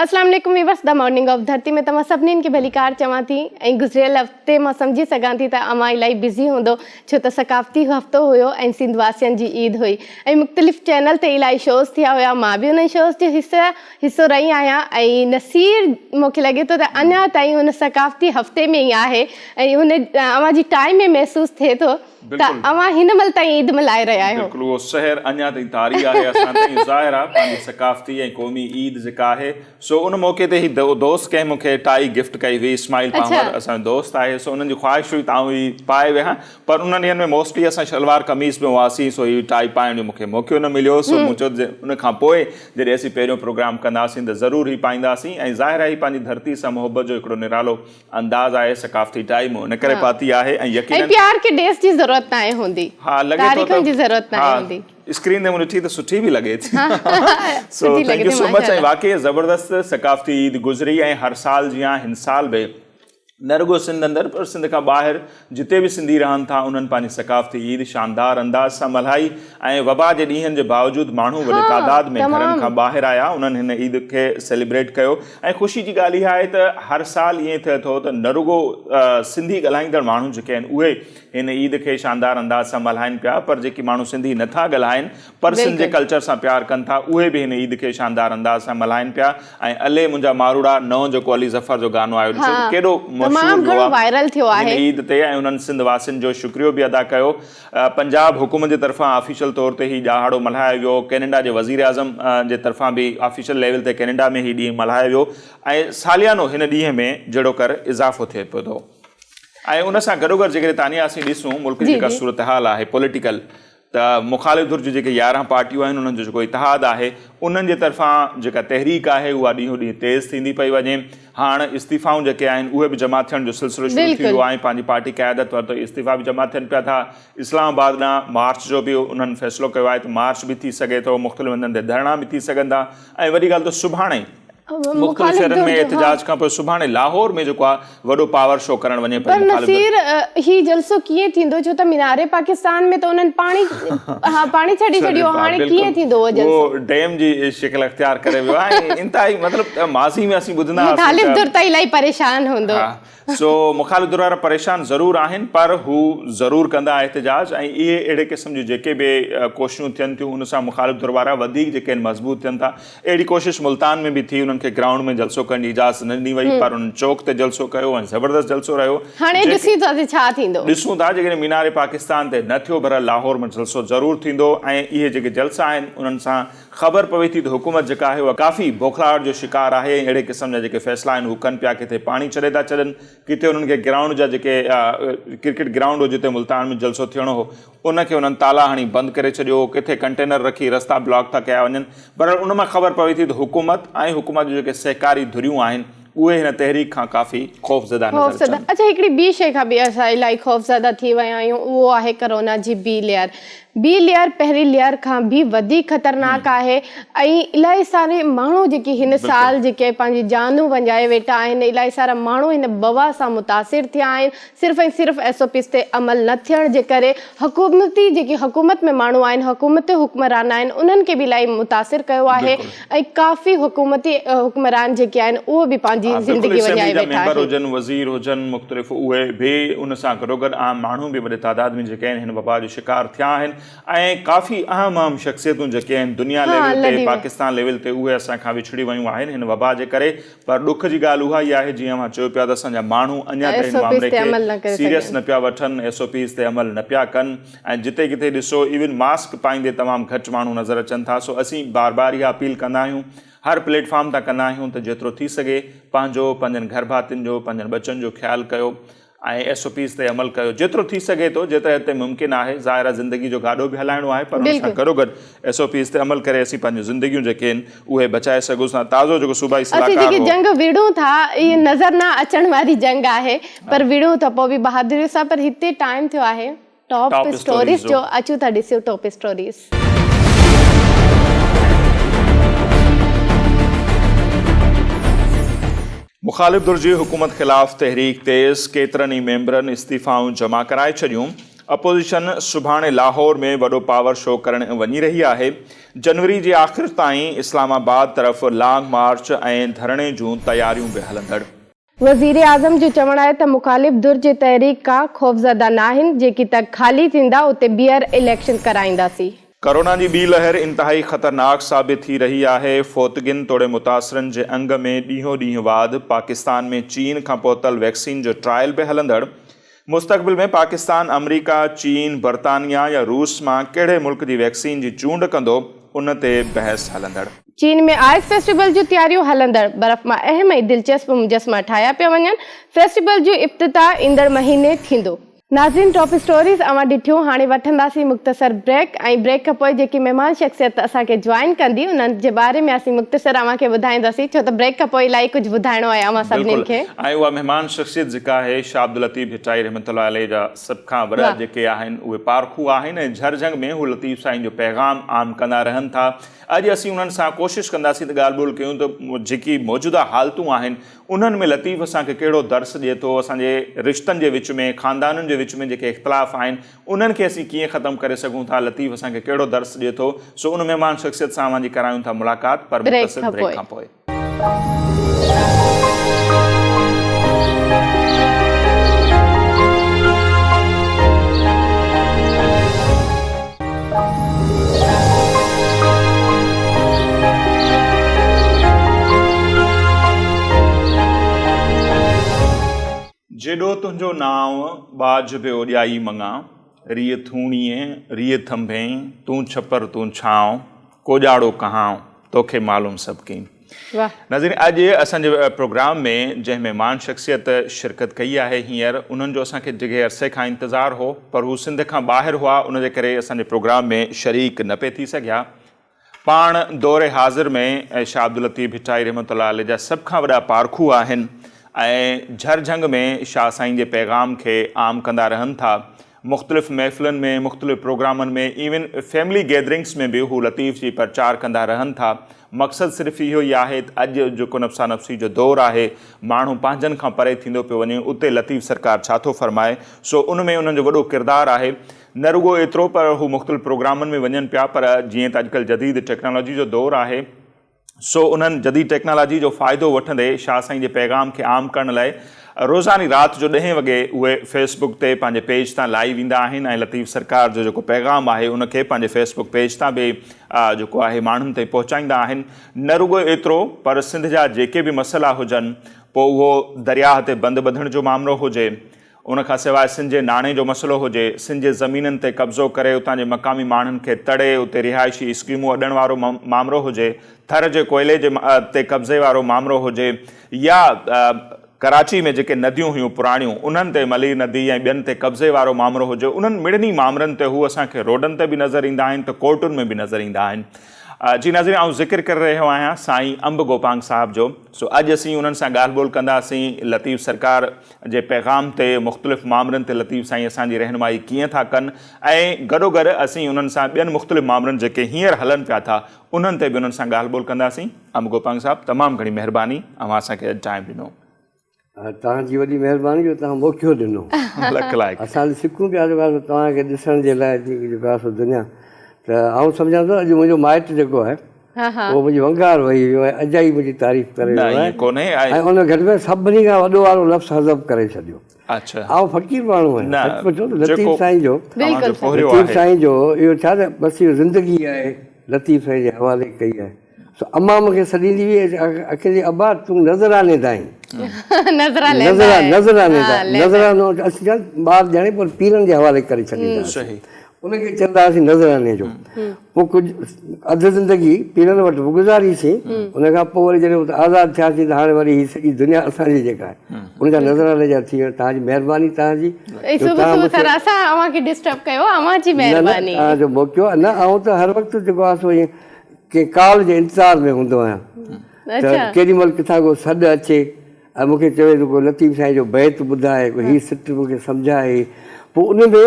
السلام عليڪم viewers the morning of Dharti ۾ توهان سڀني کي ڀليڪار چوان ٿي ۽ گذريل هفتي مان سمجهي سگهان ٿي ته اوهان الائي بزي هوندو ڇو ته ثقافتي هفتو هيو ۽ سنڌ واسين جي عيد هئي ۽ مختلف چينل تي الائي شوز ٿيا هيا مان به انهن شوز جو حصو حصو رهي آهيان ۽ نصير مون کي لڳي ٿو ته اڃا تائين ان ثقافتي هفتي ۾ ئي آهي ۽ هن اوهان جي ٽائيم ۾ محسوس ٿئي ٿو ته اوهان هن مهل تائين عيد ملهائي رهيا آهيو. بلڪل اهو سحر اڃا تائين طاري آهي اسان تائين ظاهر آهي پنهنجي ثقافتي ۽ قومي عيد جيڪا آهي سو ان موقعي تي هي دوست ڪنهن مون کي ٽائي گفٽ ڪئي هئي اسماعيل پانور اسان جو دوست آهي سو انهن جي خواهش هئي ته آئون هي پائي ويهان پر انهن ڏينهن ۾ موسٽلي اسان شلوار قميص ۾ هئاسين سو هي ٽائي پائڻ جو مون کي موقعو نه مليو سو مون چيو ته ان کان پوء جڏهن اسين پهريون پروگرام ڪنداسين ته ضرور هي پائينداسين ۽ ظاهر آهي هي پنهنجي ڌرتي سان محبت جو هڪڙو نرالو انداز آهي ثقافتي ٽائي مون ان ڪري پاتي آهي ۽ ۽ يقينن پيار کي ڊيس جي ضرورت ناهي هوندي ها لڳي ٿو تاريخن جي ته ضرورت ناهي ها هوندي. اسڪرين تي مون ڏٺي ته سٺي به لڳي ٿي سو سٺي لڳي thank you ٿي سو مچ ۽ ماشاءالله. واقعي زبردست ثقافتي عيد گذري ۽ هر سال جيان هن سال به نه رڳو سنڌ اندر پر سنڌ کان ٻاهر جتي به سنڌي رهن ٿا انهن پنهنجي ثقافتي عيد شاندار انداز سان ملهائي ۽ وبا جي ڏينهن جي باوجود ماڻهو وڏي تعداد ۾ گهرن کان ٻاهر آيا انهن هن عيد کي سيليبريٽ ڪيو ۽ خوشي جي ڳالهه اها آهي ته هر سال ائين ٿئي ٿو ته نه رڳو سنڌي ڳالهائيندڙ ماڻهو جيڪي آهن اهي هن عيد کي شاندار انداز سان ملهائين پيا پر جيڪي ماڻهو سنڌي نٿا ڳالهائين پر سنڌ جي ڪلچر سان پيار ڪن ٿا اهي به هن عيد کي شاندار انداز سان ملهائين پيا ۽ الي منهنجا ماروئڙا نئون جيڪو علي ظفر جو گانو آيو ڏسو ته ڪيڏو مشهور ويو آهي هن عيد تي ۽ انهن سنڌ واسين جو شڪريو به ادا ڪيو پنجاب حڪومت جي طرفان آفيشل طور تي هي ڏهاڙو ملهايو ويو ڪينيڊا جي وزيراعظم جي طرفان به آفيشل ليول تي ڪينيڊا ۾ هي ڏينهن ملهايو ويو ۽ ساليانو هن ڏينهن ۾ جهڙوڪر اضافو ٿئي پيو ٿو ۽ ان سان گڏوگڏ جيڪڏهن تانيا اسين ڏسون ملڪ جي جيڪا صورتحال آهي پوليٽيڪل ته مخالف ڌر جون جيڪي 11 پارٽيون آهن انهن جو جيڪو اتحاد آهي انهن جي طرفان جيڪا تحريڪ آهي اها ڏينهون ڏينهن تيز ٿيندي پئي وڃي. هاڻ استعيفائون جيڪي آهن اهي به جمع ٿيڻ جو سلسلو شروع ٿي ويو آهي پنهنجي پارٽي قيادت وٽ استعيفا به جمع ٿين پيا ٿا. اسلام آباد ڏانهن مارچ جو به انهن فيصلو ڪيو آهي ته مارچ به ٿي سگهي ٿو مختلف هنڌن تي ڌرڻا به ٿي سگهن ٿا ۽ وڏي ڳالهه ته سڀاڻي مختلف شهرن ۾ احتجاج کان پوء سڀاڻي لاهور ۾ جيڪو آهي وڏو پاور شو ڪرڻ وڃي پئي پر نصير هي جلسو ڪيئن ٿيندو ڇو ته مينار پاڪستان ۾ ته انهن پاڻي ها پاڻي ڇڏي ڇڏيو هاڻي ڪيئن ٿيندو اهو جلسو اهو ڊيم جي شڪل اختيار ڪري ويو آهي ۽ انتهائي مطلب ماضي ۾ اسين ٻڌندا هئاسين مخالف ڌر ته الائي پريشان هوندو سو مخالف ڌر وارا پريشان ضرور آهن پر هو ضرور ڪندا احتجاج ۽ اهي اهڙي قسم جون جيڪي به ڪوششون ٿين ٿيون ان سان مخالف ڌر وارا وڌيڪ جيڪي آهن مضبوط ٿين ٿا. اهڙي ڪوشش ملتان ۾ به ٿي انهن کي گرائونڊ ۾ جلسو ڪرڻ جي اجازت نه ڏني وئي پر انهن چوڪ تي جلسو ڪيو ۽ زبردست جلسو رهيو. هاڻي ڏسون ٿا ته ڇا ٿيندو. ڏسون ٿا جيڪڏهن مينار پاڪستان تي نه ٿيو بهرحال لاهور ۾ جلسو ضرور ٿيندو ۽ اهي جيڪي جلسا آهن انهن سان خبر پوي ٿي ته حڪومت جيڪا آهي اها ڪافي بوکلاهٽ جو شڪار آهي ۽ اهڙي قسم جا جيڪي فيصلا آهن هو ڪن پيا ڪٿي پاڻي ڇڏي ٿا ڇڏن ڪٿي انهن کي گرائونڊ جا جيڪي ڪرڪيٽ گرائونڊ هو جتي ملتان ۾ جلسو ٿيڻو هو ان کي انهن تالا هڻي بند ڪري ڇڏيو هو ڪٿي ڪنٽينر رکي رستا بلاڪ ٿا ڪيا وڃن بهرحال ان مان خبر پوي ٿي ته حڪومت ۽ حڪومت جون جيڪي سهڪاري ڌريون آهن اهي هن تحريڪ کان ڪافي خوفزده نظر اچن. اڇا هڪڙي ٻي شيء کان به اسان الاهي خوفزده ٿي ويا آهيون اهو آهي ڪرونا جي ٻي ليئر. ٻي ليئر پهرين ليئر کان به وڌيڪ خطرناڪ آهي ۽ الاهي ساري ماڻهو جيڪي هن سال جيڪي پنهنجي جانون وڃائي ويٺا آهن الاهي سارا ماڻهو هن وبا سان متاثر ٿيا آهن صرف ۽ صرف ايس او پيز تي عمل نه ٿيڻ جي ڪري حڪومتي جيڪي حڪومت ۾ ماڻهو آهن حڪومتي حڪمران آهن انهن کي به الاهي متاثر ڪيو آهي ۽ ڪافي حڪومتي حڪمران جيڪي آهن اهو به پنهنجي ها بلڪل زندگي اسيمبلي وڃائي جا ويٺا ميمبر آهن. هجن وزير هجن مختلف اهي به ان سان گڏوگڏ عام ماڻهو به وڏي تعداد ۾ جيڪي آهن هن وبا جو شڪار ٿيا آهن ۽ ڪافي اهم اهم شخصيتون جيڪي آهن دنيا ها ليول تي لڏي ويا. پاڪستان ليول تي اهي اسان کان وڇڙي ويون آهن هن وبا جي ڪري پر ڏک جي ڳالهه اها ئي آهي جيئن اوهان چيو پيا ته اسان جا ماڻهو اڃا تائين ايس هن او پيز مامري تي کي عمل نه ڪري سيريس سگهيا نه پيا وٺن ايس او پيز تي عمل نه پيا ڪن ۽ جتي ڪٿي ڏسو ايون ماسڪ پائيندي تمام گهٽ ماڻهو نظر اچن ٿا سو اسين بار بار اها اپيل ڪندا آهيون هر پليٽ فارم تان ڪندا آهيون ته جيترو ٿي سگهي پنهنجو پنهنجن گهر ڀاتين جو پنهنجن ٻچن جو خيال ڪيو ۽ ايس او پيز تي عمل ڪيو جيترو ٿي سگهي ٿو جيتري حد تائين ممڪن آهي ظاهر آهي زندگي جو گاڏو به هلائڻو آهي پر ان سان گڏوگڏ ايس او پيز تي عمل ڪري اسين پنهنجون زندگيون جيڪي آهن اهي بچائي سگهون ٿا تازو جيڪو صوبائي اسين صلاحڪار جيڪي هو جنگ وڙهون ٿا اهي نظر نه اچڻ واري جنگ آهي پر وڙهون ٿا پوء به بهادري سان پر هتي ٽائيم ٿيو آهي ٽاپ اسٽوريز جو اچون ٿا ڏسيون ٽاپ اسٽوريز. مخالف ڌر جي حڪومت خلاف تحريڪ تيز، ڪيترن ئي ميمبرن استعيفائون جمع ڪرائي ڇڏيون، اپوزيشن سڀاڻي لاهور ۾ وڏو پاور شو ڪرڻ وڃي رهي آهي، جنوري جي آخر تائين اسلام آباد طرف لانگ مارچ ۽ ڌرڻي جون تياريون به هلندڙ. وزيراعظم جو چوڻ آهي ته مخالف ڌر جي تحريڪ کان خوفزده ناهن، جيڪي تڪ خالي ٿيندا اتي ٻيهر اليڪشن ڪرائينداسين. ڪرونا جي ٻي لهر انتهائي خطرناڪ ثابت ٿي رهي آهي، فوتگين توڙي متاثرن جي انگ ۾ ڏينهون ڏينهن واڌ، پاڪستان ۾ چين کان پهتل ويڪسين جو ٽرائل به هلندڙ، مستقبل ۾ پاڪستان آمريڪا، چين، برطانيا يا روس مان ڪهڙي ملڪ جي ويڪسين جي چونڊ ڪندو، ان تي بحث هلندڙ. چين ۾ آئس فيسٽيول جون تياريون هلندڙ، برف مان اهم ۽ دلچسپ مجسما ٺاهيا پيا وڃن، فيسٽيول جو افتتاح ايندڙ مهيني ٿيندو. ناظرين ٽاپ اسٽوريز اوهان ڏٺيون هاڻي وٺنداسين مختصر بريڪ ۽ بريڪ کان پوء جيڪي مهمان شخصيت اسان کي جوائن ڪندي انهن جي باري ۾ اسين مختصر اوهان کي ٻڌائينداسين ڇو ته بريڪ کان پوء الائي ڪجهه ٻڌائڻو آهي اوهان سڀني بلڪل کي. ۽ اها مهمان شخصيت جيڪا آهي شاهه عبداللطيف ڀٽائي رحمة الله عليه جا سڀ کان وڏا جيڪي آهن اهي پارکو آهن ۽ جھر جھنگ ۾ هو لطيف سائين جو پيغام عام ڪندا رهن ٿا اڄ اسين انهن سان ڪوشش ڪنداسين ته ڳالهه ٻولهه ڪيون ته جيڪي موجوده حالتون آهن انهن ۾ لطيف اسان کي ڪهڙو درس ڏئي ٿو، اسان جي رشتن جي وچ ۾، خاندانن جي وچ ۾ جيڪي اختلاف آهن، انهن کي اسين ڪيئن ختم ڪري سگهون ٿا، لطيف اسان کي ڪهڙو درس ڏئي ٿو، سو ان مهمان شخصيت سان اوهان جي ڪرايون ٿا ملاقات، پر بريڪ مختصر کان بريڪ پوء. کان پوء. جيڏو تنهنجو نانء، ٻاجهه به اوڏيائي مڱان، ريء ٿوڻيء، ريء ٿنڀين، تون ڇپر تون ڇانء، ڪوڄاڙو ڪهانء، توکي معلوم سڀ ڪين. ناظرين اڄ اسان جي پروگرام ۾ جنهن مهمان شخصيت شرڪت ڪئي آهي هينئر انهن جو اسان کي ڊگهي عرصي کان انتظار هو پر هو سنڌ کان ٻاهر هئا ان جي ڪري اسان جي پروگرام ۾ شريڪ نه پئي ٿي سگهيا پاڻ دور حاضر ۾ شاهه عبداللطيف ڀٽائي رحمة الله عليه جا سڀ کان وڏا پارکو آهن ۽ جھر جھنگ ۾ شاهه سائين جي پيغام کي عام ڪندا رهن ٿا مختلف محفلن ۾ مختلف پروگرامن ۾ ايون فيملي گيدرنگس ۾ به هو لطيف جي پرچار ڪندا رهن ٿا. مقصد صرف اهو ئي آهي ته اڄ جيڪو نفسا نفسي جو دور آهي ماڻهو پنهنجن کان پري ٿيندو پيو وڃي اتي لطيف سرڪار ڇا ٿو فرمائي سو ان ۾ انهن جو وڏو ڪردار آهي. نه رڳو ايترو پر هو مختلف پروگرامن ۾ وڃن پيا پر جيئن ته اڄڪلهه جديد ٽيڪنالاجي جو دور آهي سو انهن جديد ٽيڪنالاجي جو فائدو وٺندي شاهه سائين جي پيغام کي عام ڪرڻ لاء روزاني رات جو ڏهين وڳي اهي فيس بڪ تي پنهنجي پيج تان لائيو ايندا آهن ۽ لطيف سرڪار جو جيڪو پيغام آهي ان کي پنهنجي فيس بڪ پيج تان به جيڪو آهي ماڻهن تائين پهچائيندا آهن نه رڳو ايترو پر سنڌ جا جيڪي به مسئلا هجن پوء اهو درياهه تي بند ٻڌڻ جو مامرو هجي ان کان سواء سنڌ جي ناڻي جو مسئلو هجي، سنڌ جي زمينن تي قبضو ڪري اتان جي مقامي ماڻهن کي تڙي اتي رهائشي اسڪيمون اڏڻ وارو مامرو هجي، ٿر جي ڪوئلي جي تي قبضي وارو مامرو هجي يا ڪراچي ۾ جيڪي نديون هيون پراڻيون انهن تي ملير ندي ۽ ٻين تي قبضي وارو مامرو هجي انهن مڙني مامرن تي هو اسان کي روڊن تي به نظر ايندا آهن ته ڪورٽن ۾ به نظر ايندا آهن. جي ناظرين آئون ذڪر ڪري رهيو آهيان سائين انب گوپانگ صاحب جو سو اڄ اسين انهن سان ڳالهه ٻولهه ڪنداسين لطيف سرڪار جي پيغام تي مختلف مامرن تي لطيف سائين اسان جي رهنمائي ڪيئن ٿا ڪن ۽ گڏوگڏ اسين انهن سان ٻين مختلف مامرن جيڪي هينئر هلن پيا ٿا انهن تي به انهن سان ڳالهه ٻولهه ڪنداسين. ام گوپانگ صاحب تمام گهڻي مهرباني اوهان اسان کي اڄ ٽائيم ڏنو. توهان جي وڏي مهرباني جو توهان موقعو ڏنو. لک لائق. اسان ته سڪون پيا جيڪو آهي سو توهان کي ڏسڻ جي لاء جيڪو آهي سو دنيا ته آئون سمجهان ٿو اڄ منهنجو مائٽ جيڪو آهي اهو منهنجي ونگار وهي ويو ۽ اجائي منهنجي تعريف ڪري نه ويو ائين آهي ڪونهي ۽ ان گهٽ ۾ سڀني کان وڏو وارو لفظ حذف ڪري ڇڏيو. اڇا. آئون فقير ماڻهو آهيان نه سچ پڇو ته لطيف جيڪو سائين جو اوهان جو بلڪل پورهيو لطيف آهي. سائين جو اهو ڇا ته بس اهو زندگي آهي لطيف سائين جي حوالي ڪئي آهي سو امان مون کي سڏيندي هئي ۽ اکين ابا تون نذراني دا آهين. نذرا ليندا آهي. نذراني دا نذرانو اسين ڇا ٻار ڄڻي پوء پيرن جي حوالي ڪري ڇڏيندا هئاسين ان کي چوندا هئاسين نذراني جو پوء ڪجهه اڌ زندگي پيرن وٽ به گذاريسين، ان کان پوء وري جڏهن اتي آزاد ٿياسين ته هاڻي وري هي سڄي دنيا اسان جي جيڪا آهي ان جا نذرانا جا ٿي ويا. توهان جي مهرباني توهان جي جو صبح توهان صبح مون کي سر اسان اوهان کي ڊسٽرب ڪيو اوهان جي نه نه مهرباني. توهان جو موقعو آهي نه آئون ته هر وقت جيڪو آهي سو ائين ڪنهن ڪال جي انتظار ۾ هوندو آهيان ته ڪيڏي مهل ڪٿان ڪو سڏ اچي ۽ مون کي چوي ته ڪو لطيف سائين جو بيت ٻڌاء، ڪو هي سٽ مون کي سمجهاء. پوء ان ۾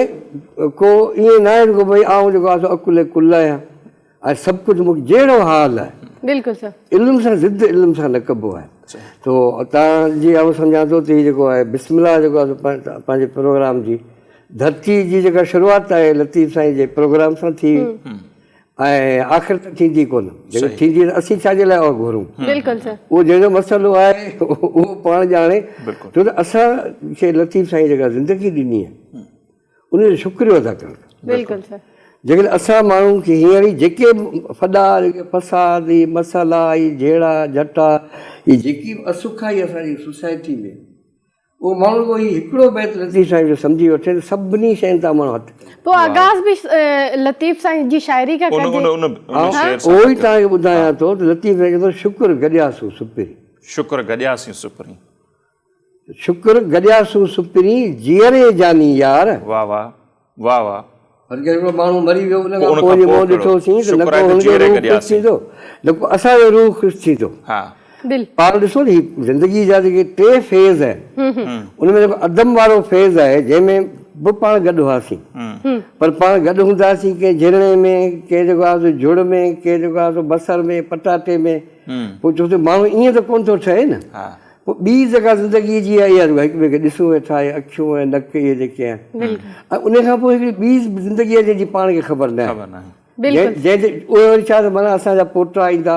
ڪو ائين ناهي ته ڪو ڀئي آئون جيڪو آهي سو عقل ڪل آهيان. ۽ سڀ ڪجهه مون کي جهڙو حال آهي. بلڪل سر. علم سان ضد علم سان نه ڪبو آهي. تو تان جي آئون سمجهان ٿو ته هي جيڪو آهي بسم الله جيڪو آهي پنهنجي پروگرام جي ڌرتي جي جيڪا شروعات آهي لطيف سائين جي پروگرام سان ٿي ۽ آخر ته ٿيندي ڪونه جيڪڏهن ٿيندي ته اسين ڇا جي لاء اها گهرون. بلڪل سر. اهو جنهن جو مسئلو آهي اهو پاڻ ڄاڻي ڇو ته اسان کي لطيف سائين جيڪا زندگي ڏني آهي ان جو شڪريو ادا ڪرڻ کپي. بلڪل سر. جيڪڏهن اسان ماڻهن کي هينئر ئي جيڪي به ڦڏا، جيڪي فساد، هي مسئلا، هي جهيڙا جهٽا، هي جيڪي به اسکائي اسان جي سوسائٽي ۾ اهو ماڻهو رڳو هي هڪڙو بيت لطيف سائين جو سمجهي وٺي ته سڀني شين تان ماڻهو هٿ کڻي. پوء آغاز به لطيف سائين جي شاعري کان ڪجي. آئون اهو ئي توهان کي ٻڌايان ٿو ته لطيف سائين چوي ٿو شڪر گڏياسون سپرين. شڪر گڏياسين سپرين. شڪر گڏياسون سپرين جيئري جاني يار. واه واه واه واه. پر جڏهن هڪڙو ماڻهو مري ويو ان کان پوء جي منهن ڏٺوسين ته نه ڪو هن جو روح خوش ٿيندو نه ڪو اسان جو روح خوش ٿيندو. پاڻ ڏسو نه هي زندگي جا جيڪي ٽي فيز آهن ان ۾ جيڪو عدم وارو فيز آهي جنهن ۾ به پاڻ گڏ هئاسين پر پاڻ گڏ هونداسين ڪنهن جهرڻي ۾ ڪنهن جيڪو آهي سو جهڙ ۾ ڪنهن جيڪو آهي سو بصر ۾ پٽاٽي ۾ پوء ڇو ته ماڻهو ائين ته ڪونه ٿو ٺهي نه. پوء ٻي جيڪا زندگيء جي آهي اها رڳو هڪ ٻئي کي ڏسون ويٺا اهي اکيون ۽ نڪ اهي جيڪي آهن ۽ ان کان پوء هڪڙي ٻي زندگي آهي جنهن جي پاڻ کي خبر نه آهي جنهن تي اهي وري ڇا ته معنيٰ اسان جا پوٽا ايندا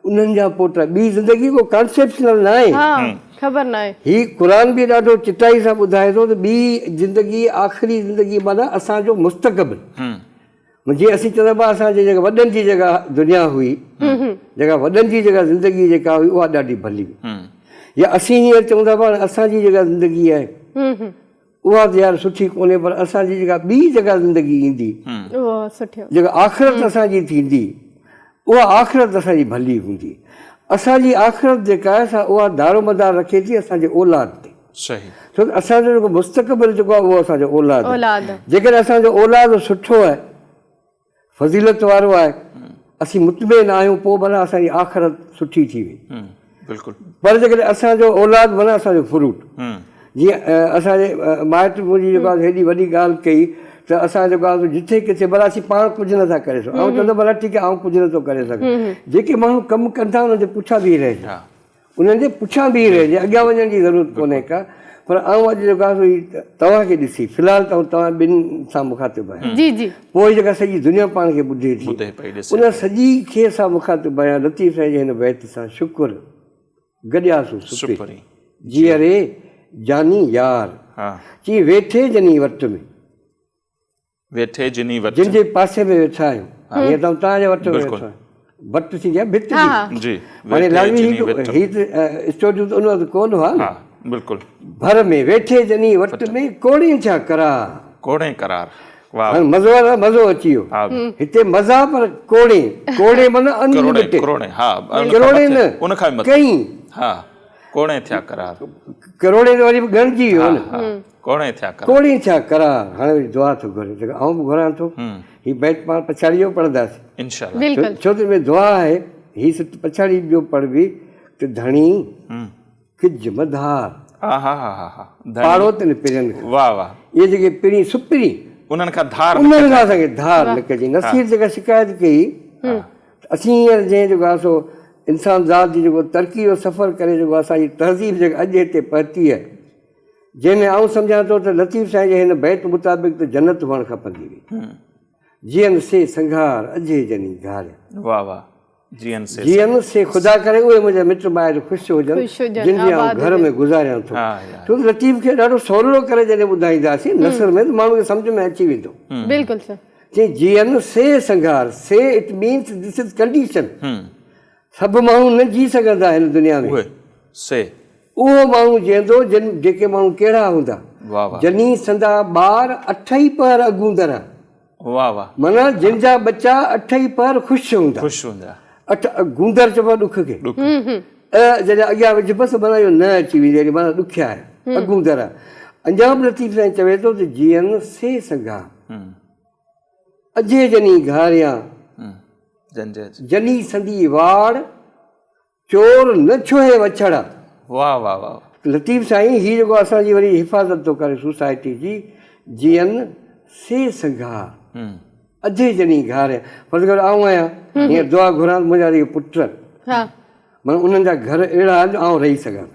انهن جا پوٽا ٻي زندگي ڪو ڪانسيپشنل نه آهي خبر نه آهي. هي قرآن به ڏاڍو چٽائي سان ٻڌائي ٿو ته ٻي زندگي آخري زندگي معنيٰ اسان جو مستقبل. جيئن اسين چوندا آهيون اسان جي جيڪا وڏن جي جيڪا دنيا هئي جيڪا وڏن جي جيڪا زندگي جيڪا هئي اها ڏاڍي ڀلي هئي يا اسين هينئر چئون ٿا پاڻ اسان جي جيڪا زندگي آهي اها ته يار سٺي ڪونهي پر اسان جي جيڪا ٻي جيڪا زندگي ايندي جيڪا آخرت اسان جي ٿيندي اها آخرت اسان جي ڀلي هوندي. اسان جي آخرت جيڪا آهي سا اها دارومدار رکي ٿي اسان جي اولاد تي. صحيح. ڇو ته اسان جو جيڪو مستقبل جيڪو آهي اهو اسان جو اولاد آهي. جيڪڏهن اسان جو اولاد سٺو آهي، فضيلت وارو آهي، اسين مطمئن آهيون پوء ڀلا اسان جي آخرت سٺي ٿي وئي. بلڪل. پر جيڪڏهن اسان جو اولاد معنيٰ اسان جو فروٽ جيئن اسان جي مائٽ منهنجي جيڪو آهي هيڏي وڏي ڳالهه ڪئي ته اسان جيڪو آهي جٿي ڪٿي ڀلا اسين پاڻ ڪجهه نٿا ڪري سگهون آئون چوندو ڀلا ٺيڪ آهي آئون ڪجهه نٿو ڪري سگهان جيڪي ماڻهو ڪم ڪن ٿا انهن جي پٺيان بيهي رهجي انهن جي پٺيان بيهي رهجي اڳيان وڃڻ جي ضرورت ڪونهي ڪا پر آئون اڄ جيڪو آهي سو هي توهان کي ڏسي في الحال ته آئون توهان ٻن سان مخاطب آهيان جي جي پوء جيڪا سڄي دنيا پاڻ کي ٻڌي ٿي ان سڄي کي سان مخاطب آهيان لطيف سائين جي هن بيت سان شڪر گڏياسون سپرين جيئري جاني يار چي ويٺي جني وٽ ۾. ويٺي جني وٽ. جن جي پاسي ۾ ويٺا آهيون هينئر ته آئون توهان جي وٽ ۾ ويٺو آهيان. وٽ ٿيندي آهي ڀت جي. جي معني لازمي هي هي ته اسٽوڊيو ته ان وقت ڪونه هئا نه. ها بلڪل. ڀر ۾ ويٺي جني وٽ ۾ ڪوڙين ٿيا قرار. ڪوڙين قرار واهه. هاڻي مزو آيو مزو اچي ويو. هتي مزا پر ڪوڙين ڪوڙين معنيٰ ان لميٽيڊ. ڪروڙين ها ڪروڙين نه ان کان به مٿي. ڪئين. ها ڪوڙين ٿيا قرار. ڪروڙين ته وري به ڳڻجي ويو نه. ڪوڙين ٿيا قرار. ڪوڙين ٿيا قرار. هاڻي وري دعا ٿو گهري. جيڪا آئون به گهران ٿو. هي بيت پاڻ پڇاڙيء جو پڙهنداسين. انشاء الله. بلڪل. ڇو ته ان ۾ دعا آهي. هي سٽ پڇاڙيء جو پڙهبي ته ڌڻي ڪج م ڌار. آهاهاهاها. ڌڻي. پاڙو تن پرين کان. واه واه. اهي جيڪي پرين سپرين. انهن کان ڌار نه ڪجانء. انهن کان اسان کي ڌار نه ڪجانء. نصير جيڪا شڪايت ڪئي ته اسين هينئر جنهن جيڪو آهي سو انسان ذات جي جيڪو ترقي جو سفر ڪري جيڪو اسان جي تهذيب جيڪا اڄ هتي پهتي آهي. جنهن ۾ آئون سمجهان ٿو ته لطيف سائين جي هن بيت مطابق ته جنت هئڻ کپندي هئي. جيئن سي سنگهار اجهي جني گهاريا. واه واه جيئن سي جيئن سي خدا ڪري اهي منهنجا مٽ مائٽ خوش هجن جن جي آئون گهر ۾ گذاريان ٿو. ڇو ته لطيف کي ڏاڍو سولو ڪري جڏهن ٻڌائينداسين نثر ۾ ته ماڻهو کي سمجهه ۾ اچي ويندو. بلڪل سر. چي جيئن سي سنگهار سي it means this is condition. سڀ ماڻهو نه جي سگهندا هن دنيا ۾. اهي سي. اهو ماڻهو جيئندو جن جيڪي ماڻهو ڪهڙا هوندا. واه واه. جني سندا ٻار اٺئي پهر اگوندرا. واه واه. معنيٰ جن جا ٻچا اٺئي پهر خوش هوندا. خوش هوندا. اٺ گوندر چئبو آهي ڏک کي. ڏک. ا جڏهن اڳيان وجهبس معنيٰ اهو نه اچي ويندي يعني معنيٰ ڏکيا آهي. اگوندرا. اڃا به لطيف سائين چوي ٿو ته جيئن سي سنگها. اجهي جني گهاريان. جني سندي واڙ، چور نه ڇهي وڇڙا. واه واه واه. لطيف سائين هي جيڪو اسان جي وري حفاظت ٿو ڪري سوسائٽي جي، جيئن سي سنگهار. اجهي جني گهاريان. فرض ڪر آئون آهيان، هينئر دعا گهران ته منهنجا جيڪي پٽ، معنيٰ انهن جا گهر اهڙا آهن جو آئون رهي سگهان.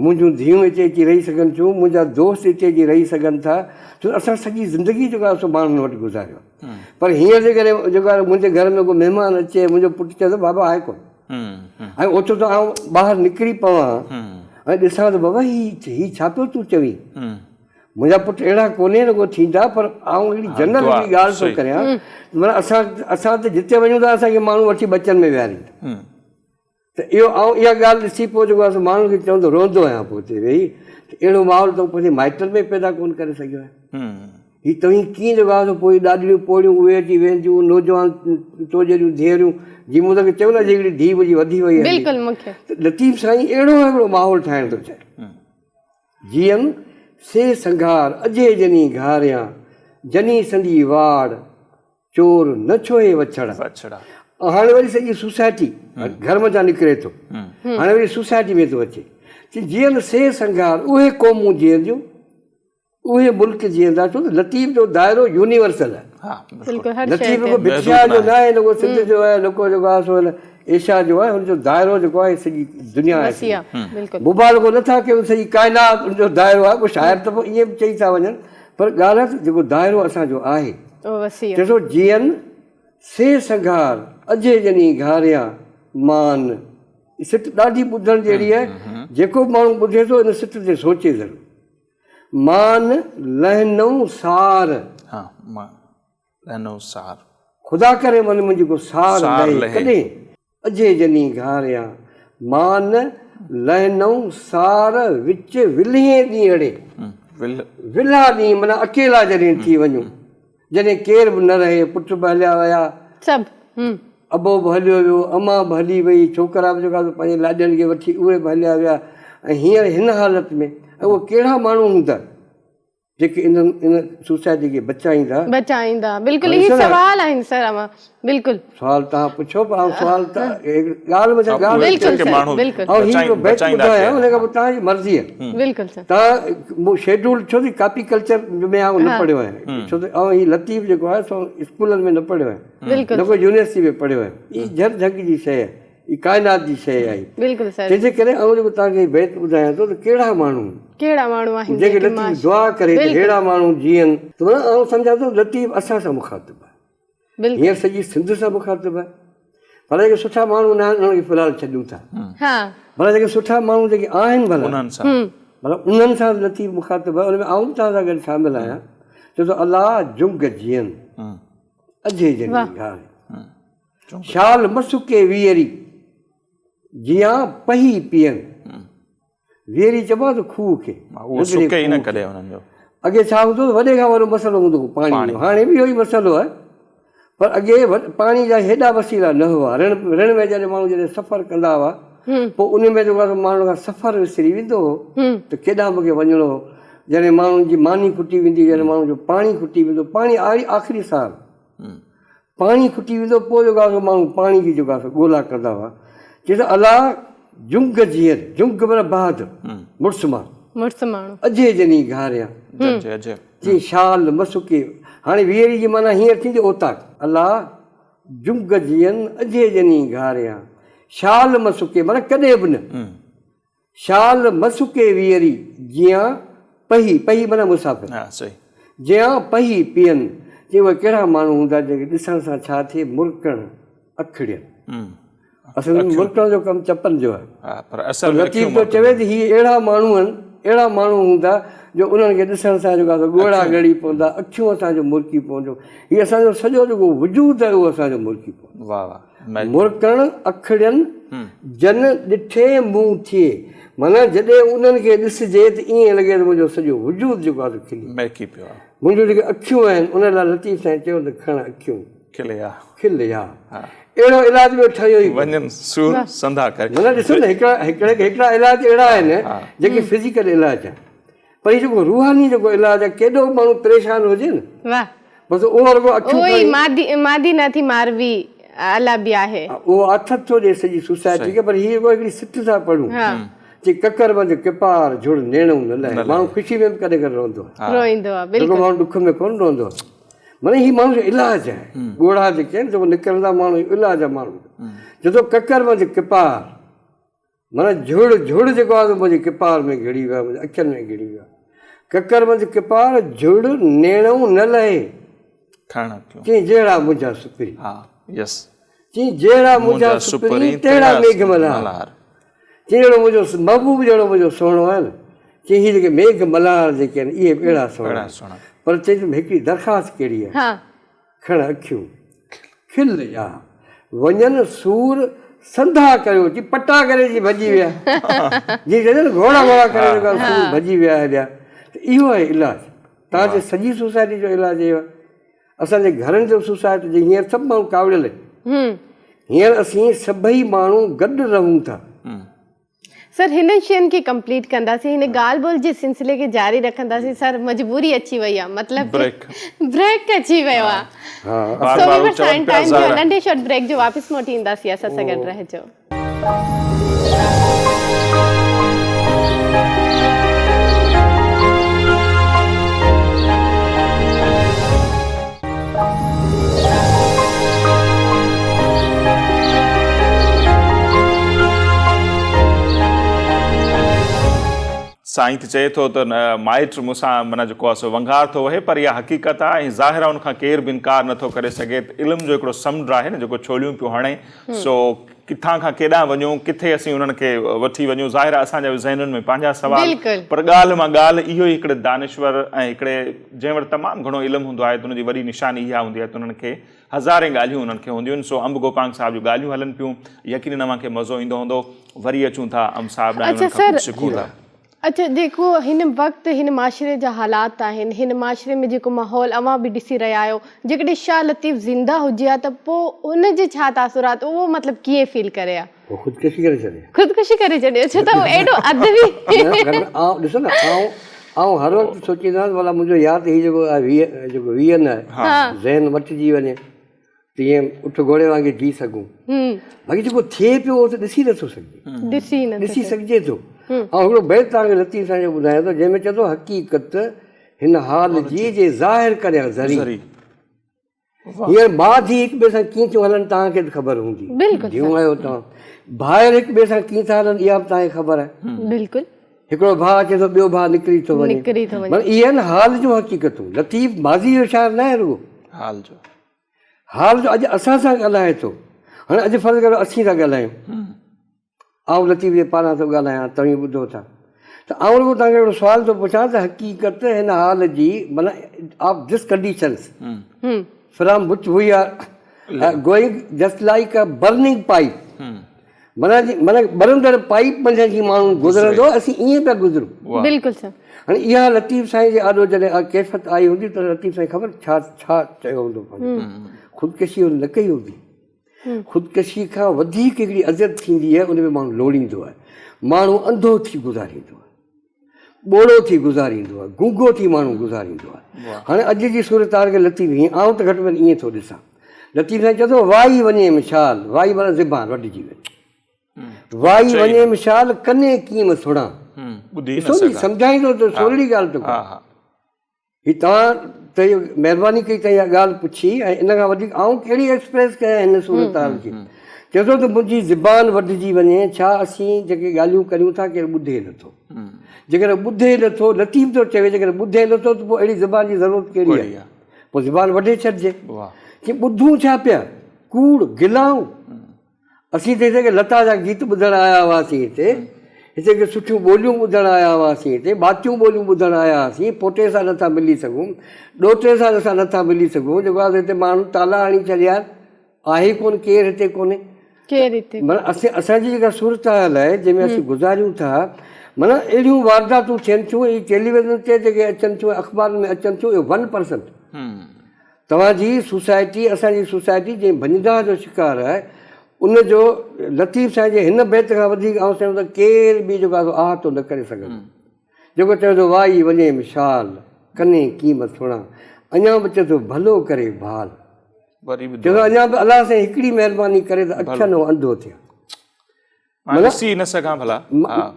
منهنجون ڌيئون هتي اچي رهي سگهن ٿيون، منهنجا دوست هتي اچي رهي سگهن ٿا، ڇو ته اسان سڄي زندگي جيڪو آهي سو ماڻهن وٽ گذاريو آهي. پر هينئر جيڪڏهن جيڪو آهي منهنجي گهر ۾ ڪو مهمان اچي ۽ منهنجو پٽ چئي ته بابا آهي ڪونه ۽ اوچتو آئون ٻاهر نڪري پوان ۽ ڏسان ته بابا هي هي ڇا پيو تون چوين؟ منهنجا پٽ اهڙا ڪونهي نه ڪو ٿيندا پر آئون هڪڙي جنرل هڪڙي ڳالهه ٿو ڪريان معنيٰ اسان اسان ته جتي وڃون ٿا اسان کي ماڻهو وٺي ٻچن ۾ ويهارين ٿا. ته اهو آئون اها ڳالهه ڏسي پوء جيڪو آهي سو ماڻهن کي چوندو روئندو آهيان پوء اتي ويهي ته اهڙو ماحول تون پنهنجي مائٽن ۾ پيدا ڪونه ڪري سگهيو آهين. هي توهين ڪيئن جيڪو آهي سو پوء ڏاڏڙيون پوڙهيون اهي اچي ويهنديون نوجوان تو جهڙيون ڌيئريون جي مون توکي چيو نه اڄ هڪڙي ڌيء منهنجي وڌي وئي آهي. بلڪل مون کي. ته لطيف سائين اهڙو هڪڙو ماحول ٺاهڻ ٿو چاهي. جيئن سي سنگهار اجهي جني گهاريان جني سندي واڙ چور نه ڇوهي وڇڙا. وڇڙا. هاڻي وري سڄي سوسائٽي گهر منجهان نڪري ٿو هاڻي وري سوسائٽي ۾ ٿو اچي چي جيئن سي سنگهار اهي قومون جيئنديون اهي ملڪ جيئندا ڇو ته لطيف جو دائرو يونيورسل آهي. ها بلڪل. هر شيء لطيف رڳو ڀٽ شاهه جو نه آهي نه ڪو سنڌ جو آهي نه ڪو جيڪو آهي سو ايشيا جو آهي هن جو دائرو جيڪو آهي سڄي دنيا آهي. مبالغو نه ٿا ڪيون سڄي ڪائنات ان جو دائرو آهي ڪو شاعر ته پوء ائين به چئي ٿا وڃن پر ڳالهه آهي ته جيڪو دائرو اسان جو آهي چئي ٿو جيئن سي سنگهار اجهي جني گهاريان مان. هي سٽ ڏاڍي ٻڌڻ جهڙي آهي جيڪو به ماڻهو ٻڌي ٿو ان سٽ تي سوچي ضرور. مان لهنئون سار. ها مان لهنئون سار. خدا ڪري من منهنجي ڪو سار لهي ڪڏهن. اجهي جني گهاريان مان لهنئون سار وچ ولهين ڏينهڙي. ولها ڏينهن معنيٰ اڪيلا جڏهن ٿي وڃون جڏهن ڪير به نه رهي پٽ به هليا ويا. سڀ. ابو به هليو ويو امان به هلي وئي ڇوڪرا به جيڪا پنهنجي لاڏين کي وٺي اهي به هليا ويا ۽ هينئر هن حالت ۾ ۽ اهي ڪهڙا ماڻهو هوندا جيڪي انهن ان سوسائٽي کي بچائيندا. بچائيندا بلڪل هي سوال آهن سر اوهان بلڪل. سوال توهان پڇيو پر آئون سوال ته ڳالهه مٿان ڳالهه بلڪل سر بلڪل آئون هي هڪڙو بيت ٻڌايان ان کان پوء توهان جي مرضي آهي. بلڪل سر. توهان مون شيڊول ڇو ته ڪاپي ڪلچر ۾ آئون نه پڙهيو آهيان ڇو ته آئون هي لطيف جيڪو آهي سو اسڪولن ۾ نه پڙهيو آهيان بلڪل نه ڪو يونيورسٽي ۾ پڙهيو آهيان هي جهر جهنگ جي شيء آهي. هي ڪائنات جي شيء آهي. بلڪل سر. تنهن جي ڪري آئون جيڪو توهان کي هي بيت ٻڌايان ٿو ته ڪهڙا ماڻهو. ڪهڙا ماڻهو آهن جيڪي لطيف دعا ڪري ته ههڙا ماڻهو جيئن. ته معنيٰ آئون سمجهان ٿو لطيف اسان سان مخاطب آهي. بلڪل. هينئر سڄي سنڌ سان مخاطب آهي. ڀلا جيڪي سٺا ماڻهو نه آهن انهن کي في الحال ڇڏيون ٿا. ها. ڀلا جيڪي سٺا ماڻهو جيڪي آهن ڀلا. انهن سان. ڀلا انهن سان لطيف مخاطب آهي ان ۾ آئون به توهان سان گڏ شامل آهيان. چئي ٿو الله جنگ جيئن اجهي جني گهاري. شال م سڪي ويئري، جيان پهي پيئن. ويئري چئبو آهي ته کوهه کي. اهو سڪي ئي نه ڪڏهن انهن جو. اڳي ڇا هوندو هو وڏي کان وڏو مسئلو هوندو هو پاڻي جو. هاڻي به اهو ئي مسئلو آهي پر اڳي پاڻي جا هيڏا وسيلا نه هئا. رڻ رڻ ۾ جڏهن ماڻهو جڏهن سفر ڪندا هئا پوء ان ۾ جيڪو آهي ماڻهن کان سفر وسري ويندو هو ته ڪيڏانهن مون کي وڃڻو هو. جڏهن ماڻهن جي ماني کٽي ويندي هئي جڏهن ماڻهن جو پاڻي کٽي ويندو پاڻي آخري سهارو. پاڻي کٽي ويندو پوء جيڪو آهي سو ماڻهو پاڻي جي جيڪو آهي سو ڳولا ڪندا هئا. چي ته الا جنگ جيئر، جنگ معنيٰ بهادر، مڙس ماڻهو. مڙس ماڻهو. اجهي جني گهاريان. چي شال م سڪي. هاڻي ويئري جي معنيٰ هينئر ٿيندي اوطاق. الا جنگ جيئن اجهي جني گهاريان. شال م سڪي معنيٰ ڪڏهن به نه. شال م سڪي ويئري، جيان پهي، پهي معنيٰ مسافر، جيان پهي پين، چي اهي ڪهڙا ماڻهو هوندا جيڪي ڏسڻ سان ڇا ٿئي مرڪڻ اکڙين. اصل ۾ مرڪڻ جو ڪم چپن جو آهي. پر لطيف ٿو چوي ته هي اهڙا ماڻهو آهن، اهڙا ماڻهو هوندا جو انهن کي ڏسڻ سان جيڪو آهي سو ڳوڙها ڳڙي پوندا، اکيون اسان جو مرڪي پونديون، هي اسان جو سڄو جيڪو وجود آهي اهو اسان جو مرڪي پوندو. مرڪڻ اکڙين، جن ڏٺي مون ٿئي. معنيٰ جڏهن انهن کي ڏسجي ته ائين لڳي ته منهنجو سڄو وجود جيڪو آهي سو کلي. مهڪي پيو آهي. منهنجون جيڪي اکيون آهن ان لاء لطيف سائين چيو ته کڻ اکيون. کلي آ. کل آ. اهڙو علاج ٻيو ٺهيو ئي ڪونه. وڃن سور سنڌا ڪري. معنيٰ ڏسو نه هڪڙا هڪڙا هڪڙا علاج اهڙا آهن جيڪي فزيڪل علاج آهن. پر هي جيڪو روحاني جيڪو علاج آهي ڪيڏو به ماڻهو پريشان هجي نه. واھ. بس اهو رڳو اکيون اهو ئي کڻي. مادي مادي نه ٿي ماروي الله به آهي. اهو آٿت ٿو ڏئي سڄي سوسائٽي کي پر هي رڳو هڪڙي سٽ ٿا پڙهون چي ڪڪر منجهه ڪپار جھڙ نيڻئون نه لهي ماڻهو خوشي ۾ به ڪڏهن ڪڏهن روئندو آهي روئيندو آهي رڳو بلڪل. ماڻهو ڏک ۾ ڪونه روئندو آهي. معنيٰ هي ماڻهو جو علاج آهي. ڳوڙها جيڪي آهن سي نڪرندا ماڻهو جو علاج آهي ماڻهو جو. چئي ٿو ڪڪر منجهه ڪپار معنيٰ جهڙ جهڙ جيڪو آهي سو منهنجي ڪپار ۾ گهڙي ويو آهي منهنجي اکين ۾ گهڙي ويو آهي. ڪڪر منجهه ڪپار جهڙ نيڻئون نه لهي. کڻ اکيون. چئين جهڙا منهنجا سپرين. ها يس. چئين جهڙا منهنجا سپرين تهڙا ميگهه ملهار. چئين جهڙو منهنجو محبوب جهڙو منهنجو سهڻو آهي نه چئين هي جيڪي ميگهه ملهار جيڪي آهن اهي به اهڙا سهڻا آهن. پر چئين ته هڪڙي درخواست ڪهڙي آهي. کڻ اکيون کل يا وڃن سور سنڌا ڪيو جي پٽا ڪري جي ڀڄي ويا جي چئجي نه گهوڙا گهوڙا ڪري جيڪا سور ڀڄي ويا هليا ته اهو آهي علاج توهان جي سڄي سوسائٽي جو علاج اهو آهي اسان جي گهرن جو سوسائٽي جي هينئر سڀ ماڻهو ڪاوڙيل آهن هينئر اسين سڀئي ماڻهو گڏ رهون ٿا. سر هنن شين کي ڪمپليٽ ڪنداسين هن ڳالهه ٻولهه جي سلسلي کي جاري رکنداسين سر مجبوري اچي وئي آ مطلب بريڪ بريڪ اچي ويو آ بار سو بار ويورس چون هاڻي پيا ٽائيم ٿيو ظاهر ننڍي شارٽ بريڪ جو واپس موٽي اينداسين اسان سان گڏ رهجو. سائين ته چئي ٿو ته مائٽ مون سان معنيٰ جيڪو آهي سو ونگار ٿو وهي پر اها حقيقت آهي ۽ ظاهر آهي ان کان ڪير به انڪار نٿو ڪري سگهي ته علم جو هڪڙو سمنڊ آهي نه جيڪو ڇوليون پيو هڻي سو ڪٿان کان ڪيڏانهن وڃون ڪٿي اسين انهن کي وٺي وڃون ظاهر آهي اسان جا به ذهنن ۾ پنهنجا سوال پر ڳالهه مان ڳالهه اهو ئي هڪڙي دانشور ۽ هڪڙي جنهن وٽ تمام گهڻو علم هوندو آهي ته ان جي وڏي نشاني اها هوندي آهي ته انهن کي هزارين ڳالهيون انهن کي هونديون آهن سو انب گوپانگ صاحب جون ڳالهيون هلن پيون يقينن اوهان کي مزو ايندو هوندو وري اچون ٿا انب صاحب ڏانهن انهن کان ڪجهه سکون ٿا. اڇا جيڪو هن وقت هن معاشري جا حالات آهن هن معاشري ۾ جيڪو ماحول اوهان به ڏسي رهيا آهيو جيڪڏهن شاهه لطيف زنده هجي ها ته پوء ان جي ڇا تاثرات اهو مطلب ڪيئن فيل ڪري ها. هو خودڪشي ڪري ڇڏي. خودڪشي ڪري ڇڏي اڇا ته هو ايڏو ادبي. نه آئون ڏسو نه آئون آئون هر وقت سوچيندو آهيان ته ڀلا منهنجو يار ته هي جيڪو آهي ويهه جيڪو ويهن آهي ذهن مٽجي وڃي ته ائين اٺ گهوڙي وانگي جي سگهون باقي جيڪو ٿئي پيو اهو ته ڏسي نٿو سگهجي ڏسي نٿو ڏسي سگهجي ٿو آئون هڪڙو بيت توهان کي لطيف سائين جو ٻڌايان ٿو جنهن ۾ چئي ٿو حقيقت هن حال جي جي ظاهر ڪريان ذري هينئر ماء ڌيء هڪ ٻئي سان ڪيئن ٿيون هلن توهان کي به خبر هوندي. بلڪل ڌيئون آهيو توهان. ڀائر هڪ ٻئي سان ڪيئن ٿا هلن اها به توهان کي خبر آهي. بلڪل. هڪڙو ڀاء اچي ٿو ٻيو ڀاء نڪري ٿو وڃي. نڪري ٿو وڃي. معنيٰ اهي آهن حال جون حقيقتون. لطيف ماضي جو شاعر ناهي رڳو. حال جو. حال جو اڄ اسان سان ڳالهائي ٿو. هاڻي اڄ فرض ڪريو اسين ٿا ڳالهايون. آئون لطيف جي پاران ٿو ڳالهايان، توهين ٻڌو ٿا ته آئون رڳو توهان کي هڪڙو سوال ٿو پڇان ته حقيقت هن حال جي معنيٰ of this conditions from which we are going just like a burning pipe معنيٰ جي معنيٰ ٻرندڙ پائيپ منجهان جيئن ماڻهو گذرندو اسين ائين پيا گذرون. بلڪل سر. هاڻي اها لطيف سائين جي آڏو جڏهن ڪيفيت آئي هوندي ته لطيف سائين خبر ڇا ڇا چيو هوندو پنهنجو خودڪشي هن نه ڪئي هوندي. خودڪشي کان وڌيڪ هڪڙي اذيت ٿيندي آهي ان ۾ ماڻهو لوڙيندو آهي ماڻهو انڌو ٿي گذاريندو آهي ٻوڙو ٿي گذاريندو آهي گونگو ٿي ماڻهو گذاريندو آهي هاڻي اڄ جي صورتحال کي لطيف هيئن آئون ته گهٽ ۾ گهٽ ائين ٿو ڏسان لطيف سائين چوي ٿو وائي وڃي مشال وائي معنيٰ زبان وڍجي وڃي وائي وڃي مشال ڪني ڪيم سڻان ڏسو ني سمجهائيندو ته سولڙي ڳالهه ٿو ڪري هي توهان ته اهو مهرباني ڪئي ته اها ڳالهه پڇي ۽ ان کان وڌيڪ آئون ڪهڙي ايڪسپريس ڪيان هن صورتحال کي. چئي ٿو ته منهنجي زبان وڍجي وڃي، ڇا اسين جيڪي ڳالهيون ڪريون ٿا ڪير ٻڌي نٿو؟ جيڪڏهن ٻڌي نٿو، لطيف ٿو چوي جيڪڏهن ٻڌي نٿو ته پوء اهڙي زبان جي ضرورت ڪهڙي آهي؟ پوء زبان وڍي ڇڏجي. چي ٻڌون ڇا پيا؟ ڪوڙ، گلائون. اسين ته هتي ڪي لتا جا گيت ٻڌڻ آيا هئاسين هتي، هتي ڪي سٺيون ٻوليون ٻڌڻ آيا هئاسين هتي، ٻاتيون ٻوليون ٻڌڻ آيا هئاسين، پوٽي سان نٿا ملي سگهون، ڏوهٽي سان اسان نٿا ملي سگهون، جيڪو آهي هتي ماڻهن تالا هڻي ڇڏيا آهن، آهي ڪونه ڪير هتي ڪونهي. ڪير هتي معنيٰ اسين اسان جي جيڪا صورتحال آهي جنهن ۾ اسين گذاريون ٿا معنيٰ اهڙيون وارداتون ٿين ٿيون اهي ٽيليويزن تي جيڪي اچن ٿيون اخبارن ۾ اچن ٿيون اهي 1% توهان جي سوسائٽي اسان جي سوسائٽي جنهن ڀڃڊاهه جو شڪار آهي ان جو لطيف سائين جي هن بيت کان وڌيڪ آئون سمجهان ٿو ڪير به جيڪو آهي سو احاطو نه ڪري سگهندو جيڪو چوي ٿو وائي وڃيم شال ڪني ڪيم سڻان اڃا به چوي ٿو ڀلو ڪري ڀال چوي ٿو اڃا به الله سائين هڪڙي مهرباني ڪري ته اکين انڌو ٿيان. مان ڏسي نه سگهان ڀلا.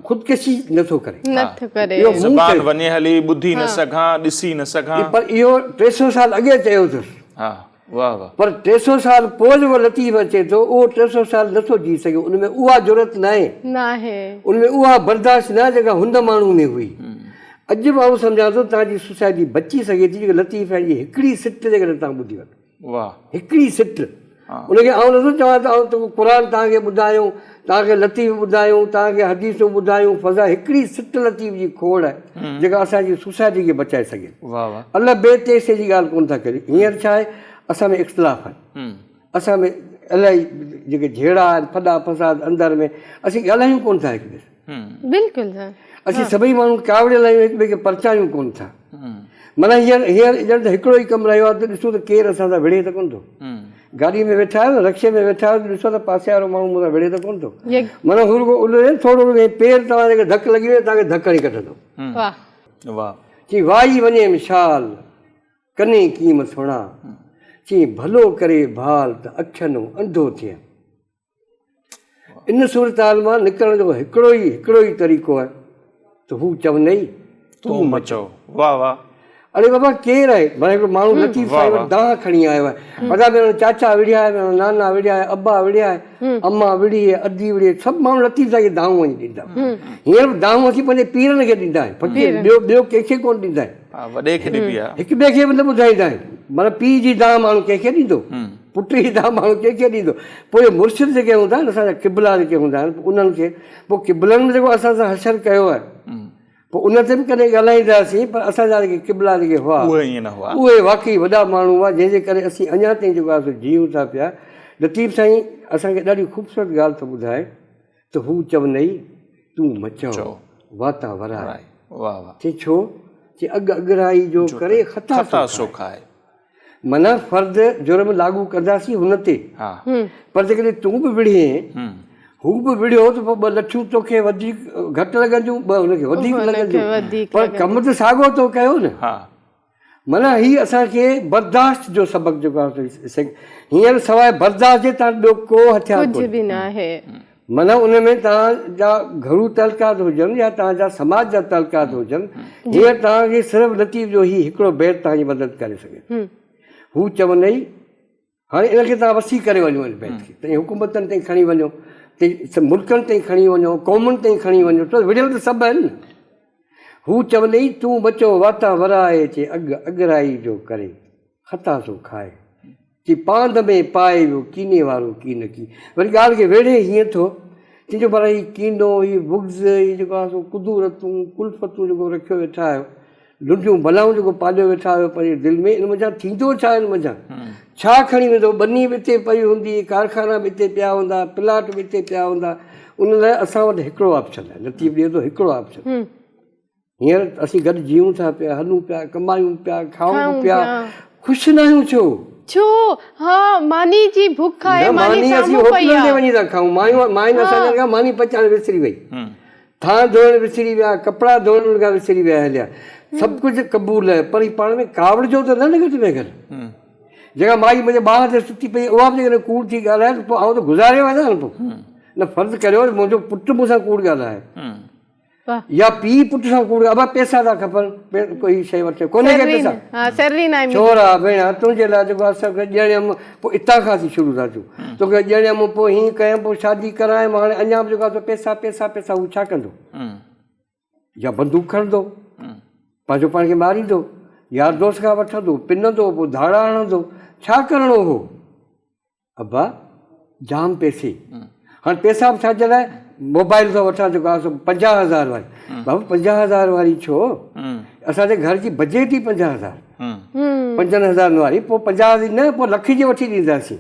خودڪشي نه ٿو ڪري. نه ٿو ڪري. زبان وڃي هلي ٻڌي نه سگهان ڏسي نه سگهان. پر اهو 300 سال اڳي چيو اٿس. ها واه واه. پر 300 سال پوء جيڪو لطيف اچي ٿو اهو 300 سال نه ٿو جي سگهي ان ۾ اها جرئت ناهي. ناهي. ان ۾ اها برداشت ناهي جيڪا هن ماڻهو ۾ هئي. اڄ به آئون سمجهان ٿو توهان جي سوسائٽي بچي سگهي ٿي جيڪا لطيف سائين جي هڪڙي سٽ جيڪڏهن توهان ٻڌي وٺو. واه. هڪڙي سٽ. ان کي آئون نٿو چوان ته آئون قرآن توهان کي ٻڌايون، توهان کي لطيف ٻڌايون، توهان کي حديثون ٻڌايون، فضا هڪڙي سٽ لطيف جي کوڙ آهي جيڪا اسان جي سوسائٽي کي بچائي سگهي ٿي. الله بي تيسي جي ڳالهه ڪونه ٿا ڪريون. هينئر ڇا آهي اسان ۾ اختلاف آهن. اسان ۾ الائي جيڪي جهيڙا آهن، ڦڏا فساد اندر ۾ اسين ڳالهايون ڪونه ٿا هڪ ٻئي سان. بلڪل سر. اسين سڀئي ماڻهو ڪاوڙيل آهيون هڪ ٻئي کي پرچايون ڪونه ٿا. معنيٰ هينئر هينئر ڄڻ ته هڪڙو ئي ڪم رهيو آهي ته ڏسون ته ڪير اسان سان وڙهي ته ڪونه ٿو. گاڏي ۾ ويٺا آهيو نه رڪشي ۾ ويٺا آهيو ته ڏسو ته پاسي وارو ماڻهو مون سان وڙهي ته ڪونه ٿو. معنيٰ هو رڳو ان ٿورو رڳو پير توهان جي ڌڪ لڳي وڃي توهان کي ڌڪ هڻي ڪڍندو. واهه. واهه. چي وائي وڃيم شال ڪني ڪيم سڻا. چي ڀلو ڪري ڀال ته اکين انڌو ٿيان. ان صورتحال مان نڪرڻ جو هڪڙو ئي هڪڙو ئي طريقو آهي ته هو چونئي تون مچو. واه واه. اڙي بابا ڪير آهي؟ ڀلا هڪڙو ماڻهو لطيف سائين وٽ دانهن کڻي آيو آهي. ادا ميرا چاچا وڙهيا آهي، ميرا نانا وڙهيا آهي، ابا وڙهيا آهي، اما وڙهي آهي، ادي وڙهي آهي، سڀ ماڻهو لطيف سائين کي دانهون وڃي ڏيندا. هينئر به دانهون اسين پنهنجي پيرن کي ڏيندا آهيون، فقير ٻيو ٻيو ڪنهن کي ڪونه ڏيندا آهيون. ها وڏي کي ڏبي آهي. هڪ ٻئي کي به نه ٻڌائيندا آهيون. معنيٰ پيء جي دانهن ماڻهو ڪنهن کي ڏيندو؟ پٽ جي دانهن ماڻهو ڪنهن کي ڏيندو؟ پوء اهي مرشد جيڪي هوندا آهن، اسان جا قبلا جيڪي هوندا آهن، پوء انهن کي، پوء قبلن به جيڪو اسان سان حشر ڪيو آهي، پوء ان تي به ڪڏهن ڳالهائينداسين، پر اسان جا جيڪي قبلا جيڪي هئا، اهي ائين نه هئا. اهي واقعي وڏا ماڻهو هئا، جنهن جي ڪري اسين اڃا تائين جيڪو آهي سو جيئون ٿا پيا. لطيف سائين اسان کي ڏاڍي خوبصورت ڳالهه ٿو ٻڌائي ته هو چونئي تون مچؤ، واتان ورائي. چي ڇو؟ چي اڳ اڳرائي جو ڪري خطا سو کائي. معنيٰ فرد جرم لاڳو ڪنداسين هن تي پر جيڪڏهن تون به وڙهين هو به وڙهيو ته پوء ٻه لٺيون توکي وڌيڪ گهٽ لڳنديون ٻه هن کي وڌيڪ لڳنديون پر ڪم ته ساڳو تو ڪيو نه. معنيٰ هي اسان کي برداشت جو سبق جيڪو آهي هينئر سواء برداشت جي تان ٻيو ڪو هٿيار ڪجهه به ناهي. معنيٰ ان ۾ توهان جا گهرو تعلقات هجن يا توهان جا سماج جا تعلقات هجن، هينئر توهان کي صرف لطيف جو هي هڪڙو بيت توهان جي مدد ڪري سگهي ٿو. هو چوندئي، هاڻي ان کي توهان وسيع ڪري وڃو ان بيت کي، تائين حڪومتن تائين کڻي وڃو، تائين ملڪن تائين کڻي وڃو، قومن تائين کڻي وڃو، ڇو ته وڙهيل ته سڀ آهن نه. هو چوندئي، تون ٻچو واتان ورائي، چي اڳ اڳرائي جو ڪري. خطا سو کائي، چي پاند ۾ پائي ويو ڪيني وارو ڪينڪي. وري ڳالهه کي ويڙهي هيئن ٿو چئي جو ڀلا هي ڪينو، هي بغض، هي جيڪو آهي سو ڪدورتون، ڪلفتون جيڪو رکيو ويٺا آهيو، لنڊيون بلائون جيڪو پاليو ويٺا آهيو پنهنجي دل ۾، ان منجهان ٿيندو ڇا؟ ان منجهان ڇا کڻي ويندو؟ ٻني به اتي پئي هوندي، ڪارخانا به اتي پيا هوندا، پلاٽ به اتي پيا هوندا. ان لاء اسان وٽ هڪڙو آپشن آهي، لطيف ڏئي ٿو هڪڙو آپشن. هينئر اسين گڏ جيئون ٿا پيا، هلون پيا، ڪمايون پيا، کائون به پيا، خوش ناهيون ڇو؟ ڇو؟ ها ماني جي بک آهي، نه ماني ماني اسين سامهون پئي هوٽلن تي آ. وڃي ٿا کائون، مايون ماين اسان جن کان ماني پچائڻ وسري وئي، ٿانء ڌوئڻ وسري ويا، ڪپڙا ڌوئڻ انهن کان وسري ويا هليا، سڀ ڪجهه قبول آهي پر هي پاڻ ۾ ڪاوڙجو ته نه نه گهٽ ۾ گهٽ. جيڪا مائي منهنجي ٻانهن تي ستي پئي اها به جيڪڏهن ڪوڙ ٿي ڳالهائي ته پوء آئون ته گذاري وڃان نه پوء. نه فرض ڪريو منهنجو پٽ مون سان ڪوڙ ڳالهائي. يا پيء پٽ سان ڪوڙ ابا پيسا ٿا کپن ڪوئي شيء وٺي ڪونهي ڪي پيسا ها سيلري ناهي ملي ڇورا ڀيڻا تنهنجي لاء جيڪو اسان کي ڄڻيم پوء اتان کان اسين شروع ٿا ٿيون توکي ڄڻيم پوء هيئن ڪيم پوء شادي ڪرايم هاڻي اڃا به جيڪو آهي پيسا پيسا پيسا هو ڇا ڪندو يا بندوق کڻندو پنهنجو پاڻ کي ماريندو يار دوست کان وٺندو پنندو پوء ڌاڙا هڻندو ڇا ڪرڻو هو ابا جام پئسي هاڻ پئسا به ڇا جي لاء موبائل ٿو وٺان جيڪو آهي سو 50 هزار واري بابا 50 هزار واري ڇو اسان جي گهر جي بجيٽ ئي 50 هزار 5000 واري پوء 50 هزار نه پوء لک جي وٺي ڏينداسين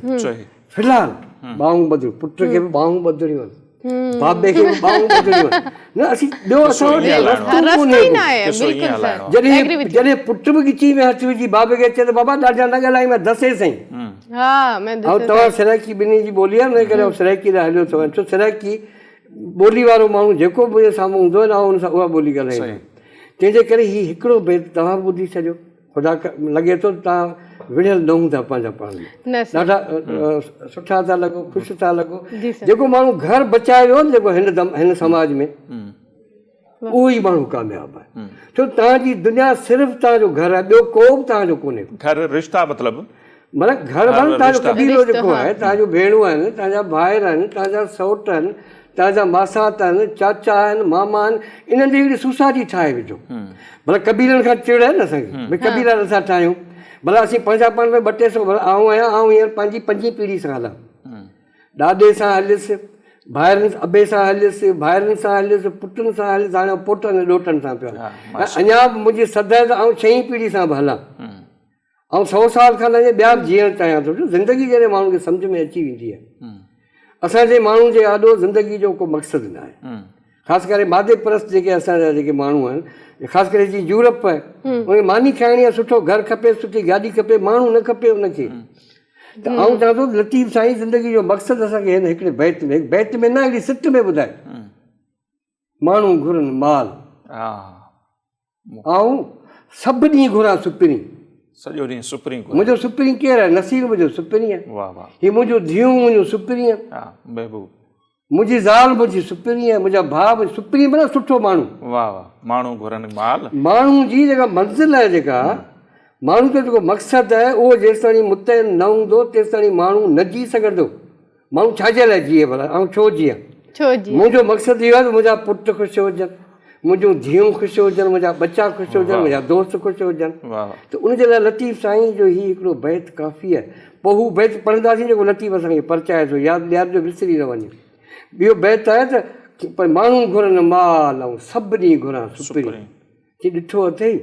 في الحال ٻانهون ٻڌڻيون پٽ کي به ٻانهون ٻڌڻيون آهن بابي کي به ٻانهون ٻڌڻيون آهن نه اسين ٻيو اسان وٽ رستو رستو ئي ڪونهي ناهي بلڪل سر جڏهن جڏهن پٽ به ڳچي ۾ هٿ وجهي بابي کي چئي ته بابا ڏاڍا نه ڳالهائي مان دسي سائين ها مين دسي توهان سرائيڪي ٻنهي جي ٻولي آهي ان ڪري آئون سرائيڪي ڏانهن هليو ٿو وڃان ڇو سرائيڪي ٻولي وارو ماڻهو جيڪو به منهنجي سامهون هوندو آهي نه آئون ان سان اها ٻولي ڳالهائيندو آهيان تنهن جي ڪري هي هڪڙو بيت توهان به ٻڌي ڇڏيو خدا لڳي ٿو توهان وڙهيل نه هوندا پنهنجا پاڻ ۾ ڏاڍا سٺا ٿا لڳو خوش ٿا لڳو. جيڪو ماڻهو گهر بچائي ويو نه جيڪو هن دم هن سماج ۾ اهو ئي ماڻهو ڪامياب آهي. ڇو توهان جي دنيا صرف توهان جو گهر آهي ٻيو ڪو به توهان جو ڪونهي. گهر رشتا مطلب. معنيٰ گهر معنيٰ توهان جو قبيلو جيڪو آهي توهان جون ڀيڻون آهن توهان جا ڀائر آهن توهان جا سئوٽ آهن توهان جا ماسات آهن چاچا آهن ماما آهن انهن جي هڪڙي سوسائٽي ٺاهي وجهو. ڀلا قبيلن کان چڙ آهي نه اسان کي ڀئي قبيلا نٿا ٺاهيون ڀلا اسين پنهنجا پاڻ ۾ ٻه ٽي سو ڀلا آئون آهيان آئون هينئر پنهنجي پنجين پيڙهي سان هلان ڏاڏي سان هليس ڀائرن ابي سان هليس ڀائرن سان هليس پٽن سان هليس هاڻي آئون پوٽن ۽ ڏوهٽن سان پيو هلان ۽ اڃا به منهنجي سڌ آهي ته آئون ڇهين پيڙهي سان به هلان آئون سئو سال کان اڃا ٻيا به جيئڻ چاهيان ٿو ڇو زندگي جڏهن ماڻهو کي سمجهه ۾ اچي ويندي آهي اسان جي ماڻهن جي آڏو زندگي جو ڪو مقصد نه آهي خاص ڪري مادي پرست جيڪي اسان جا جيڪي ماڻهو آهن خاص ڪري جي يورپ آهي ان کي ماني کائڻي آهي سٺو گهر کپي سٺي گاڏي کپي ماڻهو نه کپي ان کي ته آئون چوان ٿو لطيف سائين زندگي جو مقصد اسان کي هن هڪڙي بيت ۾ بيت ۾ نه هڪڙي سٽ ۾ ٻڌائي ماڻهو گهرن مال آئون سڀ ڏينهن گهران سپرين. سڄو ڏينهن سپرين گهران. منهنجو سپرين ڪير آهي؟ نصير منهنجو سپرين آهي. واه واه. هي منهنجون ڌيئون منهنجون سپرين آهن. ها محبوب. منهنجي زال منهنجي سپرين آهي، منهنجا ڀاء منهنجي سپرين معنيٰ سٺو ماڻهو. واه واه ماڻهو گهرن مال. ماڻهو جي جيڪا منزل آهي جيڪا ماڻهو جو جيڪو مقصد آهي اهو جيستاڻي متعين نه هوندو تيستاڻي ماڻهو نه جي سگهندو. ماڻهو ڇا جي لاء جيئي ڀلا؟ آئون ڇو جيئان؟ ڇو جيئان؟ منهنجو مقصد اهو آهي ته منهنجا پٽ خوش هجن، منهنجون ڌيئون خوش هجن، منهنجا ٻچا خوش هجن، منهنجا دوست خوش هجن. ته ان جي لاء لطيف سائين جو هي هڪڙو بيت ڪافي آهي. پوء هو بيت پڙهنداسين جيڪو لطيف اسان کي پرچائي ٿو، ياد ڏيارجو وسري نه وڃي. ٻيو بيت آهي ته ماڻهو گهرن مال، آئون سڀ ڏينهن گهران سپرين. چي ڏٺو اٿئي؟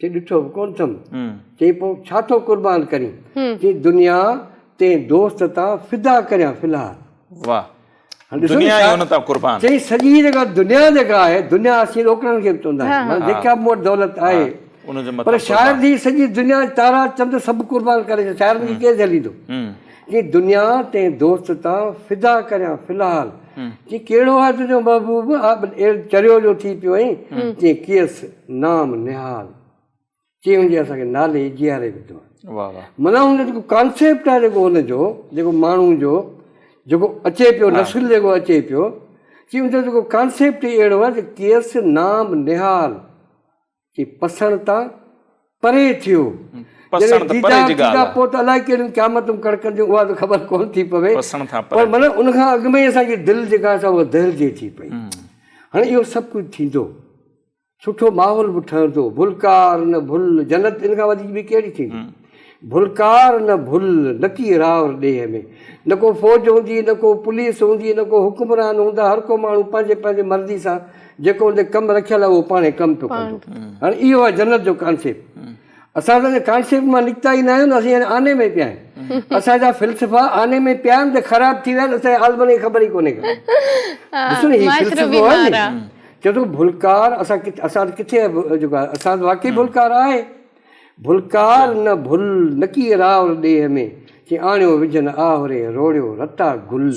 چي ڏٺو به ڪونه اٿم. چي پوء ڇا ٿو قربان ڪرين؟ چي دنيا تنهن دوست تان فدا ڪريان في الحال. واه دنيا ئي ان تان قربان. چي سڄي جيڪا دنيا جيڪا آهي دنيا اسين روڪڙن کي به چوندا آهيون معنيٰ جيڪا به مون وٽ دولت آهي پر شاعر جي سڄي دنيا تارا چنڊ سڀ قربان ڪري ڇڏ شاعرن کي ڪير جهليندو؟ چي دنيا تنهن دوست تان فدا ڪريان في الحال. چي ڪهڙو آهي تنهنجو محبوب چريو جو ٿي پيو آهين. چي ڪيس نام نهال. چي هن جي اسان کي نالي جياري وڌو آهي. معنيٰ هن جو جيڪو ڪانسيپٽ آهي جيڪو هن جو جيڪو ماڻهو جو جيڪو اچي پيو نسل جيڪو اچي پيو چي هن جو جيڪو ڪانسيپٽ ئي اهڙو آهي ته ڪيس نام نهال. چي پسڻ تان پري ٿيو. پسڻ ته پري جي ڳالهه آهي. پوء ته الائي ڪهڙيون قيامتون ڪڙڪنديون اها ته خبر ڪونه ٿي پوي. پسڻ تان پري. پر معنيٰ ان کان اڳ ۾ ئي اسان جي دل جيڪا آهي سا اها دهلجي ٿي پئي. هاڻي اهو سڀ ڪجهه ٿيندو. سٺو ماحول به ٺهندو. ڀلڪار نه ڀل جنت ان کان وڌيڪ ٻي ڪهڙي ٿيندي. ڀلڪار نه ڀل نڪي راور ڏيهه ۾. نه ڪو فوج هوندي، نه ڪو پوليس هوندي، نه ڪو حڪمران هوندا، هر ڪو ماڻهو پنهنجي پنهنجي مرضي سان جيڪو ان تي ڪم رکيل آهي اهو پاڻهي ڪم پيو ڪندو. هاڻي اهو آهي جنت جو ڪانسيپٽ. اسان ته ان ڪانسيپٽ مان نڪتا ئي نه آهيون اسين هاڻي آني ۾ پيا آهيون. اسان جا فلسفا آني ۾ پيا آهن ته خراب ٿي ويا آهن اسان جي عالمن کي خبر ئي ڪونهي ڪا. ڏسو نه هي فلسفو آهي ني. چئي ٿو ڀلڪار اسان اسان ڪٿي جيڪو آهي اسان واقعي ڀلڪار آهي. ڀلڪار نه ڀل نڪي راور ڏيهه ۾، چي آڻيو وجهن آهوري روڙيو رتا گل.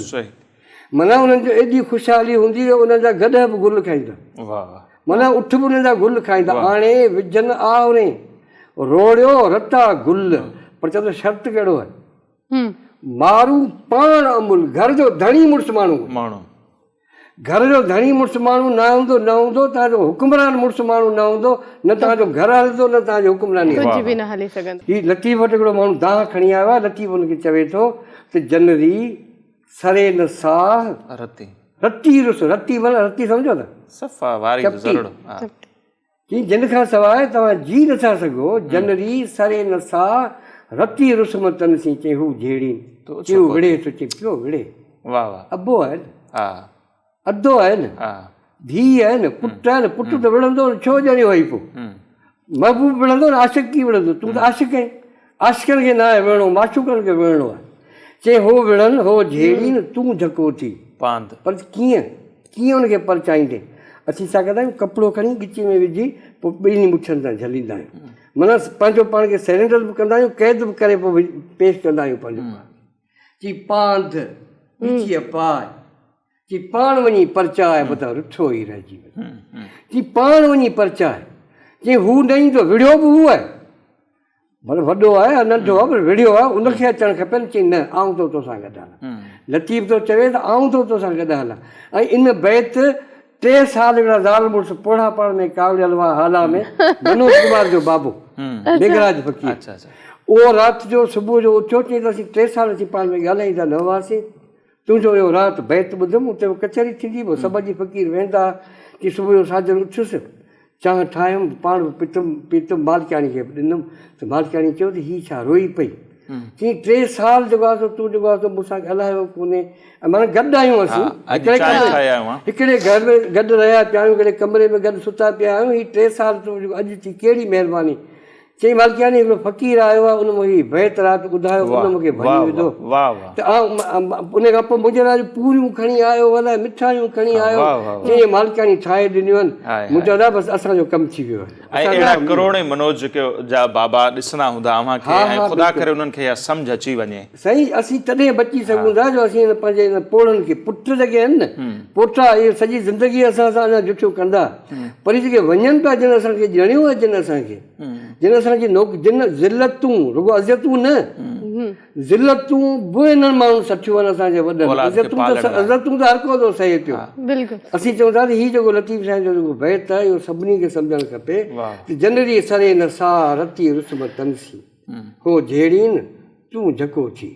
معنيٰ انهن جو ايڏي خوشحالي هوندي جو انهن جا گڏهه به گل کائيندا. معنيٰ اٺ به انهن جا گل کائيندا. آڻي وجهن آهوري روڙيو رتا گل. پر چوندو شرط ڪهڙو آهي؟ مارو پاڻ امل، گهر جو ڌڻي مڙس ماڻهو. گهر جو ڌڻي مڙس ماڻهو نه هوندو نه هوندو توهان جو حڪمران مڙس ماڻهو نه هوندو نه توهان جو گهر هلندو نه توهان جي حڪمراني هلندي. ڪجهه به نه هلي سگهندو. هي لطيف وٽ هڪڙو ماڻهو دانهن کڻي آيو آهي لطيف ان کي چوي ٿو ته جن ري سري نه ساهه رتي رتي رس رتي معنيٰ رتي سمجهو ٿا صفا واري جو ذرڙو ها چي جن کان سواء توهان جي نٿا سگهو جن ري سري نه ساهه رتي رس م تن سين چي هو جهيڙين چي هو وڙهي ٿو چي پيو وڙهي واه واه ابو آهي نه ها ادو آهي نه ها ڌيء آهي نه پٽ آهي نه پٽ ته وڙهندو نه ڇو ڄڻيو هئي پوء محبوب وڙهندو نه عاشق ڪيئن وڙهندو تون ته عاشق آهين عاشقن کي ناهي وڙهڻو معشوقن کي وڙهڻو آهي چي هو وڙهن هو جهيڙين تون جهڪو ٿي پاند پر ڪيئن ڪيئن ان کي پرچائيندين اسين ڇا ڪندا آهيون ڪپڙو کڻي ڳچي ۾ وجهي پوء ٻنهي مٺين سان جهليندا آهيون معنيٰ پنهنجو پاڻ کي سرينڊر به ڪندا آهيون قيد به ڪري پوء پيش ڪندا آهيون پنهنجو پاڻ چي پاند ڳچيء پاء چي پاڻ وڃي پرچاء متان رٺو ئي رهجي وڃي. چي پاڻ وڃي پرچاء. چي هو نه ايندو وڙهيو به هو آهي. ڀلي وڏو آهي يا ننڍو آهي پر وڙهيو آهي ان کي اچڻ کپي نه چئي نه آئون ٿو توسان گڏ هلان. لطيف ٿو چوي ته آئون ٿو توسان گڏ هلان ۽ ان بيت ٽي سال هڪڙا زال مڙس پوڙها پاڻ ۾ ڪاوڙيل هئا هالا ۾ منوج ڪمار جو بابو ميگهراج فقير اهو رات جو صبح جو اٿيو چئي ته اسين ٽي سال اچي پاڻ ۾ ڳالهائيندا نه هئاسين تنهنجو اهو رات بيت ٻڌم، اتي به ڪچهري ٿيندي پوء سڀ جي فقير ويهندا ها، چي صبح جو ساجهر اٿيس، چانهه ٺاهيم، پاڻ به پيتم، پيتم، مالڪياڻي کي به ڏنم ته مالڪياڻي چيو ته هي ڇا روئي پئي؟ چيائين ٽي سال جيڪو آهي سو تون جيڪو آهي سو مون سان ڳالهايو ڪونهي ۽ معنيٰ گڏ آهيون اسين، هڪڙي ڪمري هڪڙي گهر ۾ گڏ رهيا پيا آهيون، هڪڙي ڪمري ۾ گڏ ستا پيا آهيون، هي ٽي سال تون جيڪو اڄ ٿي ڪهڙي مهرباني؟ چيائين مالڪياڻي هڪڙو فقير آيو آهي ان مون کي هي بيت رات ٻڌايو ان مون کي ڀڃي وڌو ته آئون ان کان پوء منهنجي لاء پوريون کڻي آيو الائي مٺايون کڻي آيو چيائين مالڪياڻي ٺاهي ڏنيون آهن مون چيو ادا بس اسان جو ڪم ٿي ويو آهي. ۽ اهڙا ڪروڙين منوج جا بابا ڏسندا هوندا اوهان کي ۽ خدا ڪري انهن کي اها سمجهه اچي وڃي. سائين اسين تڏهن بچي سگهون ٿا جو اسين پنهنجي انهن پوڙهن کي پٽ جيڪي آهن نه پوٽا اهي سڄي زندگي اسان سان اڃا جٺيون ڪندا پر هي جيڪي وڃن پيا جن اسان کي ڄڻيو آهي جن اسان کي جن اسان جي نوڪ جن ذلتون رڳو اذيتون نه ذلتون به انهن ماڻهن سٺيون آهن اسان جي وڏن اذيتون ته اذيتون ته هر ڪو ٿو سهي پيو اسين چئون ٿا ته هي جيڪو لطيف سائين جو جيڪو بيت آهي اهو سڀني کي سمجهڻ کپي ته جن ري سري نه ساهه رتي رسم تنسي هو جهيڙين، تون جهڪو ٿي.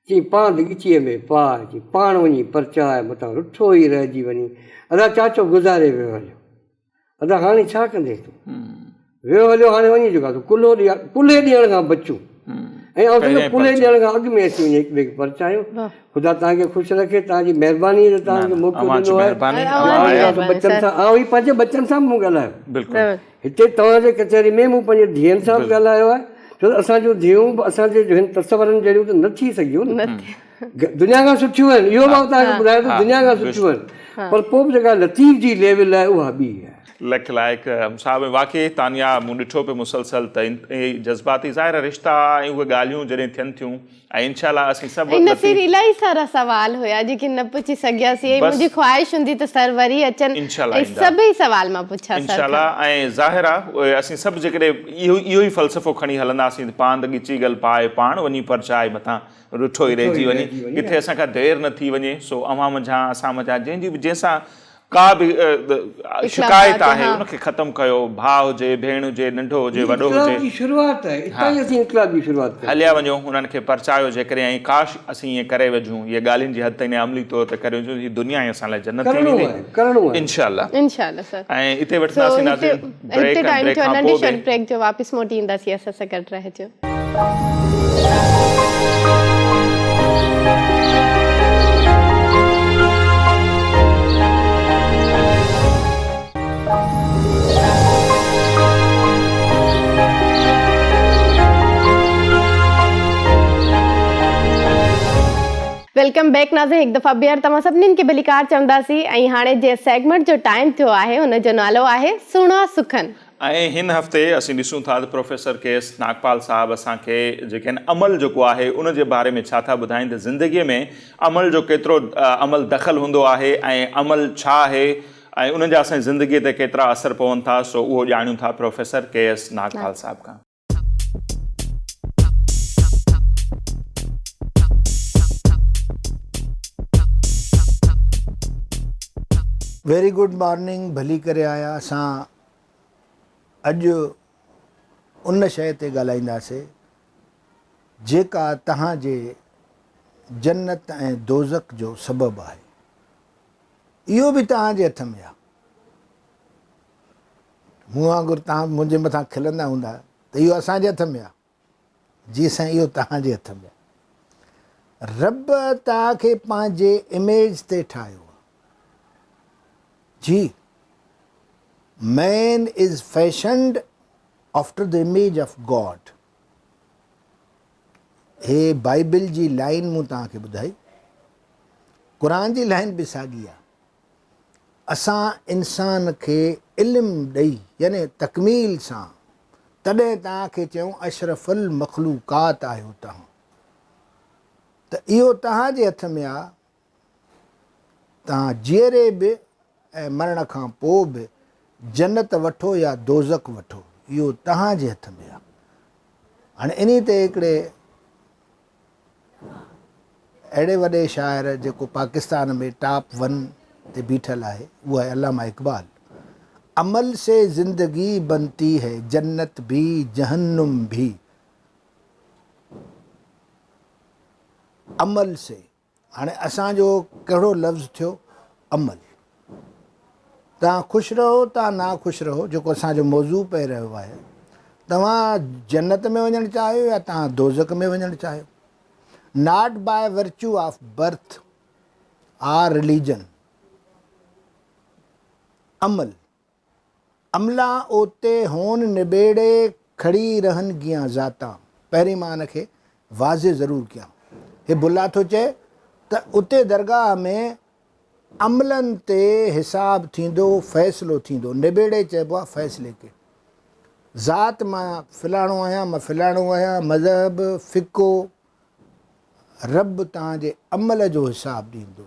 چي پاند ڳچيء ۾ پاء، چي پاڻ وڃي پرچاء، متان رٺو ئي رهجي وڃين. ادا چاچو گذاري ويو هليو. ادا هاڻي ڇا ڪندين تون؟ ويو هليو هاڻي وڃي جيڪا تون ڪلهو ڏي، ڪلهي ڏيڻ کان بچون. ۽ آئون چوندس ڪلهي ڏيڻ کان اڳ ۾ اسين وڃي هڪ ٻئي کي پرچايون. خدا توهان کي خوش رکي، توهان جي مهرباني جو توهان کي موقعو ڏنو آهي. ٻچن سان آئون ئي پنهنجي ٻچن سان به مون ڳالهايو. هتي توهان جي ڪچهري ۾ مون پنهنجي ڌيئن سان به ڳالهايو آهي ڇو ته اسان جون ڌيئون به اسان جي هن تصورن جهڙيون ته نه ٿي سگهيون نه دنيا کان سٺيون آهن اهو به آئون توهان کي ٻڌايان ٿو دنيا کان سٺيون آهن پر پوء به جيڪا لطيف جي ليول آهي اها ٻي آهي. لک لائق صاحب واقعي تانيا مون ڏٺو پئي مسلسل ته اهي جذباتي ظاهر آهي رشتا ۽ اهي ڳالهيون جڏهن ٿين ٿيون ۽ انشاء الله اسين سڀ ۽ نصير الاهي سارا سوال هيا جيڪي نه پڇي سگهياسين ۽ منهنجي خواهش هوندي ته سر وري اچن ۽ سڀئي سوال مان پڇان سر انشاء الله ۽ ظاهر آ اسين سڀ جيڪڏهن اهو اهو ئي فلسفو کڻي هلنداسين ته پاند ڳچي ڳل پائي پاڻ وڃي پرچائي متان رٺو ئي رهجي وڃي ڪٿي اسان کان دير نه ٿي وڃي سو اوهان منجهان اسان منجهان جنهن جي به جنهن سان ڪا به شڪايت آهي ان کي ختم ڪيو ڀاء هجي ڀيڻ هجي ننڍو هجي وڏو هجي انقلاب جي شروعات آهي اتان ئي اسين انقلاب جي شروعات ڪيون هليا وڃو انهن کي پرچايو جيڪڏهن ۽ ڪاش اسين ائين ڪري وجهون هي ڳالهين جي حد تائين عملي طور تي ڪري وجهون هي دنيا ئي اسان لاء جنت ٿي ويندي ڪرڻو آهي انشاء الله انشاء الله سر ۽ اتي وٺنداسين ناظرين بريڪ ۽ بريڪ کان پوء به بريڪ جو واپس موٽي اينداسين اسان سان گڏ رهجو. Welcome back ناظرين هڪ دفعا ٻيهر توهان سڀنين کي ڀليڪار چونداسين ۽ هاڻي جنهن سيگمينٽ جو ٽائيم ٿيو آهي ان جو نالو آهي سهڻا سخن. ۽ هن هفتي اسين ڏسون ٿا ته پروفيسر ڪي ايس ناگپال صاحب اسان کي جيڪي آهن عمل جيڪو آهي ان جي باري ۾ ڇا ٿا ٻڌائين ته زندگي ۾ عمل جو ڪيترو عمل دخل هوندو آهي ۽ عمل ڇا آهي ۽ ان جا اسان جي زندگي تي ڪيترا اثر پون ٿا سو اهو ڄاڻيون ٿا پروفيسر ڪي ايس ناگپال صاحب کان. ويري گڊ مارننگ ڀلي ڪري آيا اسان اڄ ان شيء تي ڳالهائينداسي جيڪا توهان جي جنت ۽ دوزخ جو سبب آهي. اهو به توهان جي هٿ ۾ آهي. مون وانگر توهان به منهنجي مٿان کلندا هوندا ته اهو اسان جي هٿ ۾ آهي. جي سائين اهو توهان جي هٿ ۾ آهي. رب توهان کي پنهنجي اميج تي ٺاهيو آهي. جي Man is fashioned after the image of God. He Bible جي لائن مون توهان کي ٻڌائي. قرآن جي لائن به ساڳي آهي. اسان انسان کي علم ڏئي يعني تڪميل سان تڏهن توهان کي چيون اشرف المخلوقات آهيو توهان ته اهو توهان جي هٿ ۾ آهي توهان جيئري به ۽ مرڻ کان پوء به جنت وٺو يا دوزخ وٺو اهو توهان جي هٿ ۾ آهي. هاڻي انهي تي هڪڙي اهڙي وڏي شاعر جيڪو پاڪستان ۾ ٽاپ ون تي بيٺل آهي اهو آهي علامه اقبال عمل سي زندگي بنتي هي جنت ڀي جهنم ڀي عمل سي هاڻي اسان جو ڪهڙو لفظ ٿيو عمل. توهان خوش رهو توهان نا خوش رهو جيڪو اسان جو موضوع پئي رهيو آهي توهان جنت ۾ وڃڻ چاهيو يا توهان دوزخ ۾ وڃڻ چاهيو not by virtue of birth or religion عمل عملان اوتي هون نبيڙي کڙي رهن گيان ذاتان پهرين مان ان کي واضح ضرور ڪيان هي بلا ٿو چئي ته اتي درگاهه ۾ عملن تي حساب ٿيندو فيصلو ٿيندو نبيڙي چئبو آهي فيصلي کي ذات مان فلاڻو آهيان مان فلاڻو آهيان مذهب فقو رب توهان جي عمل جو حساب ڏيندو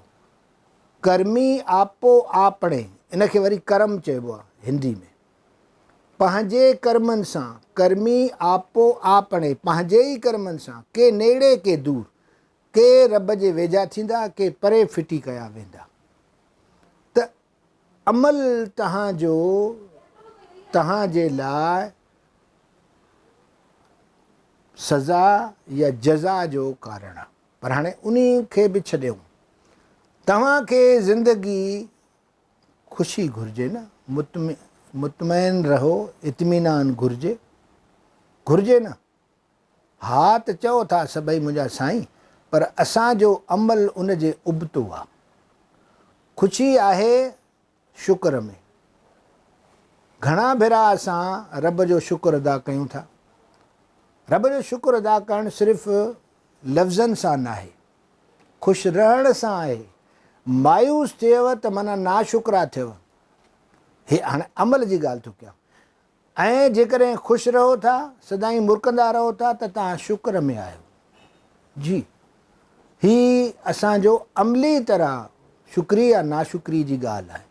ڪرمي آپو آپڻي، ان کي وري ڪرم چئبو آهي هندي ۾، پنهنجي ڪرمن سان، ڪرمي آپو آپڻي، پنهنجي ئي ڪرمن سان، ڪي نيڙي ڪي دور، ڪي رب جي ويجها ٿيندا ڪي پري ڦٽي ڪيا ويندا. ته عمل توهان جو توهان جي لاء سزا يا جزا جو ڪارڻ آهي. پر هاڻي انهي کي به ڇڏيون. توهان کي زندگي خوشي گهرجي نه؟ مطمئن رهو، اطمينان گهرجي؟ گهرجي نه؟ ها ته چئو ٿا سڀئي منهنجا سائين، پر اسان جو عمل ان جي ابتو آ. خوشي آهي شڪر ۾. گهڻا ڀيرا اسان رب جو شڪر ادا ڪيون ٿا. رب جو شڪر ادا ڪرڻ صرف لفظن سان ناهي، خوش رهڻ سان آهي. مايوس ٿيو ته معنيٰ ناشڪرا ٿيو. هي هاڻي عمل جي ڳالهه ٿو ڪيان. ۽ جيڪڏهن خوش رهو ٿا، سدائين مرڪندا رهو ٿا ته توهان شڪر ۾ آهيو. جي هي اسان جو عملي طرح شڪري يا ناشڪري جي ڳالهه آهي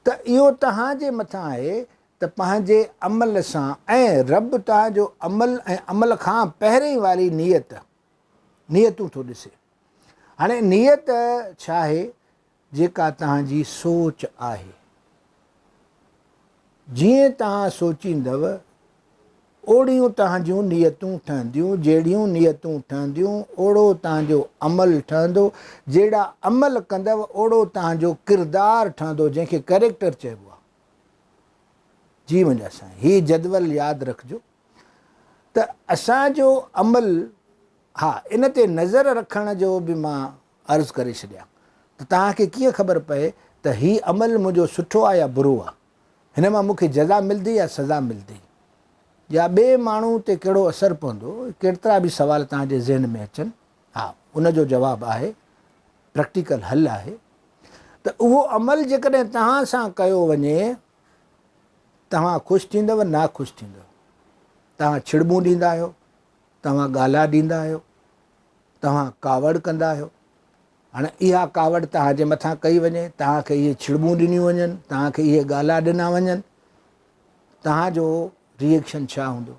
ته اهو توهان جي مٿان آهي ته پنهنجي عمل سان ۽ رب توهان جو عمل ۽ عمل کان پهرين واري نيت، نيتون ٿو ڏسي. هاڻي نيت ڇا آهي؟ جيڪا توهان جي سوچ آهي. جيئن توهان سوچيندؤ، اوڙيون توهان جون نيتون ٺهنديون، جهڙيون نيتون ٺهنديون، اوڙو توهان جو عمل ٺهندو، جهڙا عمل ڪندؤ، اوڙو توهان جو ڪردار ٺهندو، جنهن کي ڪريڪٽر چئبو آهي. جي منهنجا سائين، هي جدول ياد رکجو ته اسان جو عمل، ها ان تي نظر رکڻ جو به مان عرض ڪري ڇڏيان ته توهان کي ڪيئن خبر پئي ته هي عمل منهنجو سٺو آهي يا برو آهي، هن مان مون کي جزا ملندي يا سزا ملندي يا ٻئي ماڻهو تي ڪهڙو اثر پوندو، ڪيترا به سوال توهان جي ذهن ۾ اچن، ها ان جو جواب آهي، پريڪٽيڪل حل آهي ته اهو عمل جيڪڏهن توهان سان ڪيو وڃي توهان خوش ٿيندؤ ناخوش ٿيندؤ، توهان ڇڙٻون ڏيندا آهيو، توهان ڳالها ڏيندا آهيو، توهان ڪاوڙ ڪندا آهيو. هاڻي اها ڪاوڙ توهان جي مٿان ڪئي وڃي، توهان کي اهي ڇڙٻون ڏنيون وڃن، توهان کي اهي ڳالها ڏنا وڃن، توهان جو ري ايڪشن ڇا هوندو؟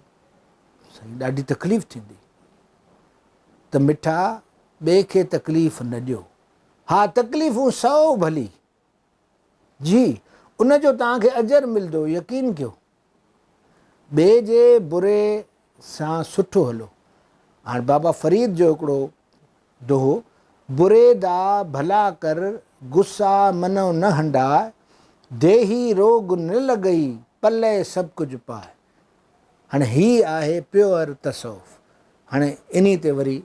سائين ڏاڍي تڪليف ٿيندي ته مٺا ٻئي کي تڪليف نه ڏيو. ها تڪليفون سو ڀلي، جي ان جو توهان کي اجر ملندو، يقين ڪيو. ٻئي جي بري سان سٺو هلو. هاڻ بابا فريد جو هڪڙو دوهو، بري دا ڀلا ڪر، غصا منو نه هنڊاء، ديهي روڳ نه لڳئي، پلئه سڀ ڪجهه پاء. هاڻي هي آهي پيوئر تصوف. هاڻي انهي تي وري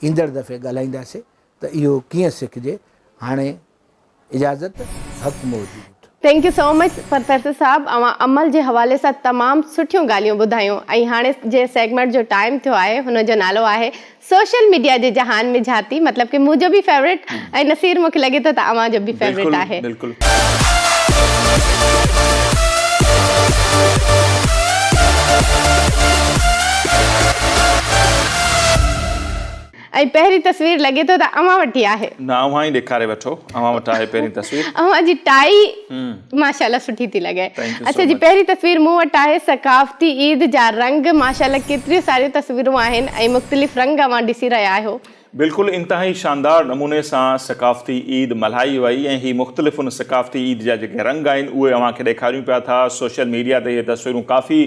ايندڙ دفعي ڳالهائينداسين ته اهو ڪيئن سکجي. هاڻي اجازت حق موجود. Thank you so much professor صاحب اوهان عمل جي حوالي سان تمام سٺيون ڳالهيون ٻڌايون ۽ هاڻي جنهن سيگمينٽ جو ٽائيم ٿيو آهي هن جو نالو آهي سوشل ميڊيا جي جهان ۾ جهاتي مطلب ڪي منهنجو به فيورٽ ۽ نصير مونکي لڳي ٿو ته اوهان جو به فيورٽ آهي. بلڪل. ۽ پهرين تصوير لڳي ٿو ته اوهان وٽ ئي آهي. نه اوهان ئي ڏيکاري وٺو اوهان وٽ آهي پهرين تصوير. اوهان جي ٽائي ماشاءالله سٺي ٿي لڳي. اڇا جي پهرين تصوير مون وٽ آهي ثقافتي عيد جا رنگ ماشاءالله ڪيتريون ساريون تصويرون آهن ۽ مختلف رنگ اوهان ڏسي رهيا آهيو. بلڪل انتهائي شاندار نموني سان ثقافتي عيد ملهائي وئي ۽ هي مختلف ان ثقافتي عيد جا جيڪي رنگ آهن اهي اوهان کي ڏيکاريون پيا ٿا سوشل ميڊيا تي اهي تصويرون ڪافي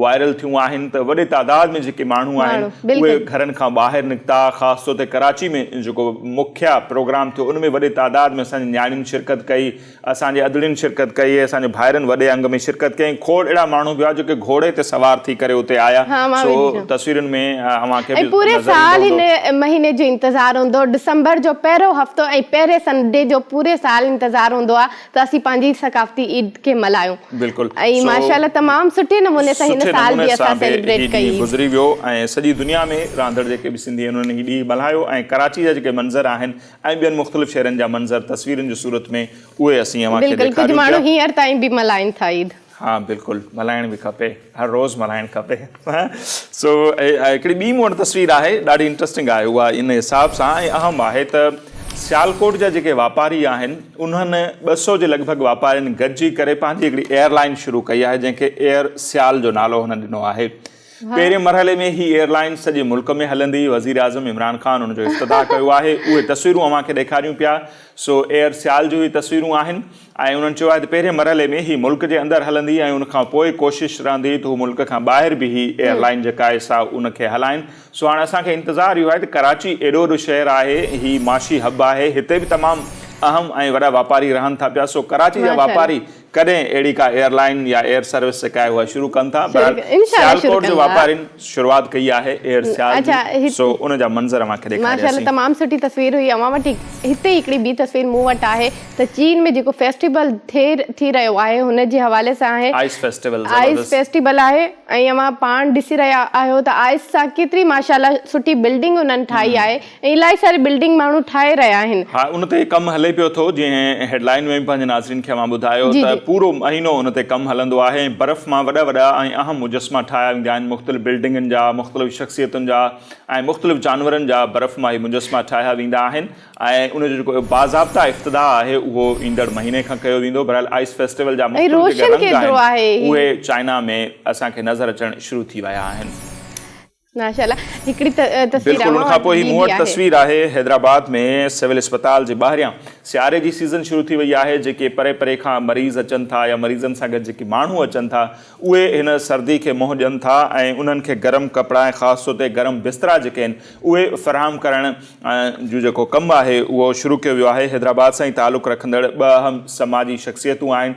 وائرل ٿيون آهن ته وڏي تعداد ۾ جيڪي ماڻهو آهن اهي گهرن کان ٻاهر نڪتا خاص طور تي ڪراچي ۾ جيڪو مکيه پروگرام ٿيو ان ۾ وڏي تعداد ۾ اسان جي نياڻين شرڪت ڪئي اسان جي ادڙين شرڪت ڪئي اسان جي ڀائرن وڏي انگ ۾ شرڪت ڪئي ۽ کوڙ اهڙا ماڻهو به هئا جيڪي گهوڙي تي سوار ٿي ڪري اتي آيا سو تصويرن ۾ اوهان کي به پوري سال هن مهيني جو انتظار هوندو ڊسمبر جو پهريون هفتو ۽ پهرين سنڊي جو پوري سال انتظار هوندو آهي ته اسين پنهنجي ثقافتي عيد کي ملهايون بلڪل ۽ ماشاء الله تمام سٺي نموني سان هن سٺي سال نموني به اسان سان به سيليبريٽ هي ڪئي ڏينهن عيد. گذري ويو ۽ سڄي دنيا ۾ رهندڙ جيڪي به سنڌي آهن انهن هي ڏينهن ملهايو ۽ ڪراچي جا جيڪي منظر آهن ۽ ٻين مختلف شهرن جا منظر تصويرن جي صورت ۾ اهي اسين اوهان کي بلڪل ڪجهه ڏيکاريون ماڻهو پيا. هينئر تائين به ملهائين ٿا عيد. ها بلڪل ملهائڻ به کپي هر روز ملهائڻ کپي سو هڪڙي ٻي مون وٽ تصوير آهي ڏاڍي انٽرسٽنگ آهي اها ان حساب سان ۽ اهم آهي ته سيالڪوٽ جا جيڪي واپاري آهن انهن 200 جي لڳ ڀڳ واپارين گڏجي ڪري پنهنجي هڪڙي ايئر لائن شروع ڪئي آهي جنهن کي ايئر سيال جو نالو هنن ڏنو آهي پهرين مرحلي ۾ هي ايئر لائن سڄي ملڪ ۾ هلندي وزيراعظم عمران خان ان جو افتتاح ڪيو آهي اهي تصويرون اوهان کي ڏيکاريون پيا سو ايئر سيال جون هي تصويرون آهن ۽ انهن چيو آهي ته پهرين مرحلي ۾ هي ملڪ جي اندر هلندي ۽ ان کان پوء ڪوشش رهندي ته هو ملڪ کان ٻاهر به هي ايئر لائين جيڪا آهي سا ان کي هلائين سو هاڻ اسان کي انتظار اهو آهي ته ڪراچي ايڏو وڏو شهر آهي هي معاشي حب آهي هتي به تمام اهم ۽ وڏا واپاري رهن ٿا پيا سو ڪراچي جا واپاري ڪڏهن اهڙي ڪا ايئر لائين يا ايئر سروس جيڪا آهي اها شروع ڪن ٿا بهرحال سيالڪوٽ جي واپارين شروعات ڪئي آهي ايئر سيال جي سو ان جا منظر اوهان کي ڏيکارياسين. ماشاءالله تمام سٺي تصوير هئي اوهان وٽ هتي هڪڙي ٻي تصوير مون وٽ آهي ته چين ۾ جيڪو فيسٽيول ٿئي ٿي رهيو آهي هن جي حوالي سان آهي. آئس فيسٽيول آئس زبردست. فيسٽيول آهي ۽ اوهان پاڻ ڏسي رهيا آهيو ته آئس سان ڪيتري ماشاءالله سٺي بلڊنگ انهن ٺاهي آهي ۽ الاهي ساري بلڊنگ ماڻهو ٺاهي رهيا آهن. ها ان تي ڪم هلي پيو ٿو جيئن هيڊ لائين ۾ به پنهنجي ناظرين کي اوهان ٻڌايو جي ته جي. پورو مهينو ان تي ڪم هلندو آهي ۽ برف مان وڏا وڏا ۽ اهم مجسما ٺاهيا ويندا آهن مختلف بلڊنگن جا مختلف شخصيتن جا ۽ مختلف جانورن جا برف مان هي مجسما ٺاهيا ويندا آهن. ۽ ان جو جيڪو باضابطه افتتاح آهي اهو ايندڙ مهيني کان ڪيو ويندو. بهرحال آئس فيسٽيول جا ۽ مختلف جيڪي روشن رنگ ڪيترو آهن آهي هي. اهي چائنا ۾ اسان کي نظر اچڻ شروع ٿي ويا آهن. ماشاءالله هڪڙي تصوير بلڪل ان اوهان کان وٽ پوء هي ٻي مون به وٽ آهي. تصوير آهي حيدرآباد ۾ سول اسپتال جي ٻاهريان سياري جي سيزن شروع ٿي وئي آهي جيڪي پري پري کان مريض اچن ٿا يا مريضن سان گڏ جيڪي ماڻهو اچن ٿا اهي هن سردي کي منهن ڏين ٿا ۽ انهن کي گرم ڪپڙا ۽ خاص طور تي گرم بسترا جيڪي آهن اهي فراهم ڪرڻ جو جيڪو ڪم آهي اهو شروع ڪيو ويو آهي. حيدرآباد سان ئي تعلق رکندڙ ٻه اهم سماجي شخصيتون آهن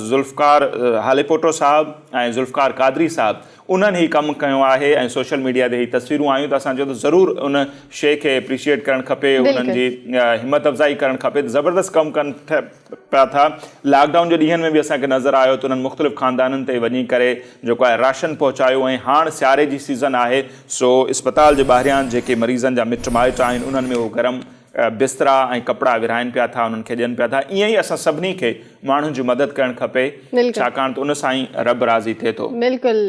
ذوالفقار هاليپوٽو صاحب ۽ ذوالفقار قادري صاحب انهن هي ڪم ڪيو آهي ۽ سوشل ميڊيا تي هي تصويرون آيون ته اسان چيو ته ضرور ان شيء کي اپريشيئيٽ ڪرڻ کپي انهن جي همت افزائي ڪرڻ کپي ته زبردست ڪم ڪن پيا ٿا. لاڪ ڊائون جي ڏينهن ۾ به اسان کي نظر آيو ته انهن مختلف خاندانن تي وڃي ڪري جيڪو آهي راشن پهچايو ۽ هاڻ سياري جي سيزن آهي سو اسپتال جي ٻاهريان جيڪي مريضن جا مٽ مائٽ آهن انهن ۾ اهو گرم بسترا ۽ ڪپڙا ورهائن پيا ٿا انهن کي ڏين پيا ٿا ائين ئي اسان سڀني کي ماڻهن جي مدد ڪرڻ کپي ڇاڪاڻ ته ان سان ئي رب راضي ٿئي ٿو. بلڪل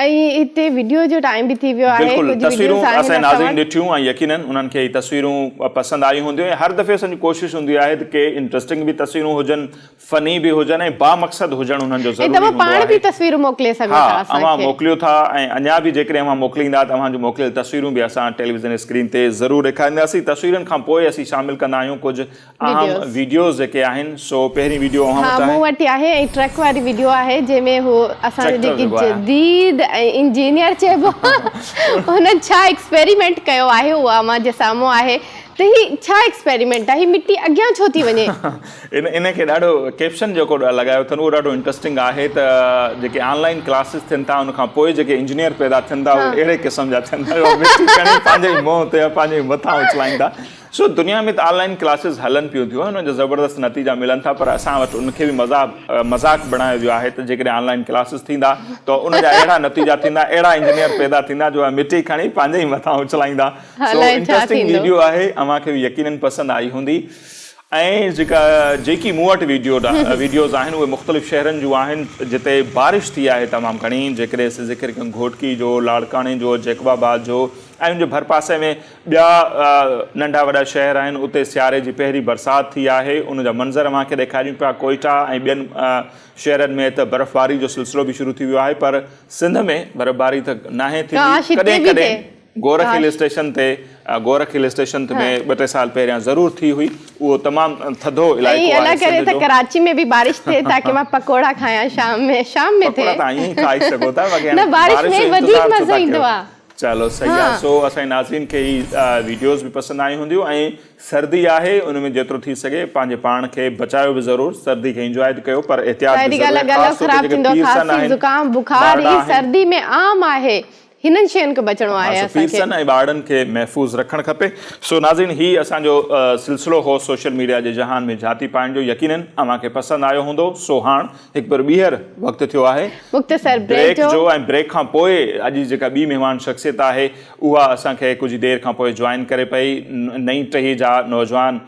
۽ هتي وڊيو جو ٽائيم به ٿي ويو آهي بلڪل ڪجهه تصويرون وڊيوز آهن اسان جي اسان ناظرين وٽ. ڏٺيون ۽ يقينن انهن کي هي تصويرون پسند آيون هونديون ۽ هر دفعي اسان جي ڪوشش هوندي آهي ته ڪي انٽرسٽنگ به تصويرون هجن فني به هجن ۽ بامقصد هجڻ انهن جو ۽ ضروري توهان هوندو پاڻ آهي. به تصويرون موڪلي سگهو ها ٿا اسان اوهان کي. موڪليو ٿا ۽ اڃا به جيڪڏهن اوهان موڪليندا ته اوهان جون موڪليل تصويرون به اسان ٽيليويزن اسڪرين تي ضرور ڏيکارينداسين. تصويرن کان پوء اسين شامل ڪندا آهيون ڪجهه اهم وڊيوز. وڊيوز جيڪي آهن سو پهرين وڊيو اوهان ها وٽ مون آهي. وٽ آهي ۽ ٽرڪ واري وڊيو آهي جنهن ۾ هو اسان جا ٽريڪٽر جيڪي جيڪو آهي. جديد ۽ انجنيئر چئبو انهن ڇا ايڪسپيريمينٽ ڪيو آهي اهو اوهان جي سامهون آهي ته هي ڇا ايڪسپيريمينٽ آهي هي مٽي اڳيان ڇو ٿي وڃي. ان ان کي ڏاڍو ڪيپشن جيڪو لڳايو اٿن اهو ڏاڍو انٽرسٽنگ آهي ته جيڪي آن لائن ڪلاسز ٿين ٿا ان کان پوء جيڪي انجنيئر پيدا ٿين ٿا اهي اهڙي قسم جا ٿين ٿا جو مٽي کڻي پنهنجي ئي منهن تي يا پنهنجي ئي مٿان اڇلائين ٿا سو دنيا ۾ ته آن لائن ڪلاسز هلن پيون ٿيون انهن جا زبردست نتيجا ملن ٿا پر اسان وٽ ان کي به مذاق مذاق بڻايو ويو آهي ته جيڪڏهن آن لائن ڪلاسز ٿيندا ته ان جا اهڙا نتيجا ٿيندا اهڙا انجنيئر پيدا ٿيندا جو مٽي کڻي پنهنجي ئي مٿان اڇلائيندا سو الائي ڇا انٽرسٽنگ ٿيندو. ويڊيو آهي اوهان کي به يقينن پسند آئي هوندي. ۽ جيڪا جيڪي مون وٽ ويڊيو ويڊيوز آهن اهي مختلف شهرن جون آهن جتي بارش ٿي آهي تمام گهڻي جيڪڏهن اسين ذڪر ڪيون گهوٽڪي جو لاڙڪاڻي جو جيڪب آباد جو ۽ ان جي ڀرپاسي ۾ ٻيا ننڍا وڏا شهر آهن اتي سياري جي پهرين برسات ٿي آهي ان جا منظر اوهان کي ڏيکاريون پيا ڪوئيٽا ۽ ٻين شهرن ۾ ته برفباري جو سلسلو به شروع ٿي ويو آهي پر سنڌ ۾ برفباري ته ناهي ٿيندي ڪڏهن ڪڏهن گورک هل اسٽيشن تي گورک هل اسٽيشن ۾ ٻه ٽي سال پهريان ضرور ٿي هئي اهو تمام ٿڌو علائقو آهي الله ڪري ته ڪراچي ۾ به بارش ٿئي تاڪه مان پڪوڙا کايان شام ۾ شام ۾ ٿئي پڪوڙا ته ائين ئي کائي سگهو ٿا باقي نه بارش ۾ وڌيڪ مزو ايندو آهي چلو صحيح آهي سو اسان جي ناظرين کي هي ويڊيوز به پسند آيون هونديون ۽ سردي آهي ان ۾ جيترو ٿي سگهي پنهنجي پاڻ کي بچايو به ضرور سردي کي انجواء به ڪيو پر احتياط به ضرور خاص طور تي جيڪي پيرسن آهن زڪام بخار هي سردي ۾ عام آهي هنن شين کان بچڻو آهي اسان کي. پيرسن ۽ ٻارڙن کي محفوظ رکڻ کپي. سو ناظرين هي اسان جو سلسلو هو سوشل ميڊيا جي جهان ۾ جهاتي پائڻ جو يقينن اوهان کي پسند آيو هوندو سو هاڻ هڪ ڀيرو ٻيهر وقت ٿيو آهي مختصر بريڪ جو ۽ بريڪ کان پوء اڄ جي جيڪا ٻي مهمان شخصيت آهي اها اسان کي ڪجهه دير کان پوء جوائن ڪري پئي نئين ٽهي جا نوجوان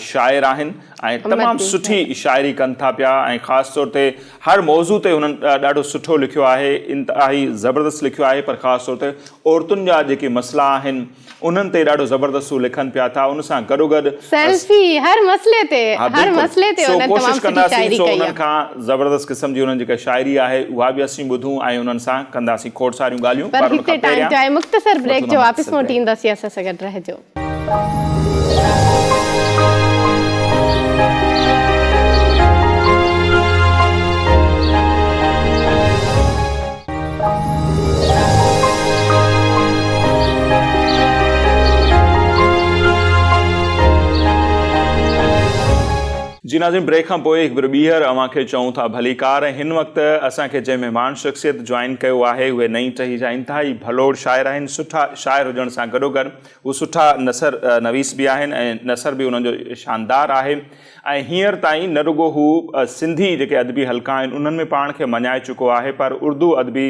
شاعر آهن ۽ تمام سٺي شاعري ڪن ٿا پيا ۽ خاص طور تي هر موضوع تي هنن ڏاڍو سٺو لکيو آهي انتهائي زبردست لکيو آهي پر خاص طور تي عورتن جا جيڪي مسئلا آهن انهن تي ڏاڍو زبردست هو لکن پيا ٿا ان سان گڏوگڏ سيلفي هر مسئلي تي هر مسئلي تي انهن تمام سٺي شاعري ڪئي آهي کان زبردست قسم جي انهن جيڪا شاعري آهي اها به اسين ٻڌون ۽ انهن سان ڪنداسين کوڙ ساريون ڳالهيون پر هتي ٽائيم ٿيو آهي مختصر بريڪ جو واپس موٽي اينداسين اسان سان گڏ رهجو. جي ناظرين بريڪ کان پوء هڪ ڀيرو ٻيهر اوهان کي چئون ٿا ڀليڪار ۽ هن وقت اسان کي جنهن مهمان شخصيت جوائن ڪيو آهي اهي نئين ٽهي جا انتهائي ڀلوڙ شاعر آهن سٺا شاعر هجڻ سان گڏوگڏ هو سٺا نثر نويس به آهن ۽ نثر به انهن جو شاندار آهي ۽ هينئر تائين نه رڳو هو سنڌي جيڪي ادبي حلقا آهن انهن ۾ پاڻ کي مڃائي چڪو آهي پر اردو ادبي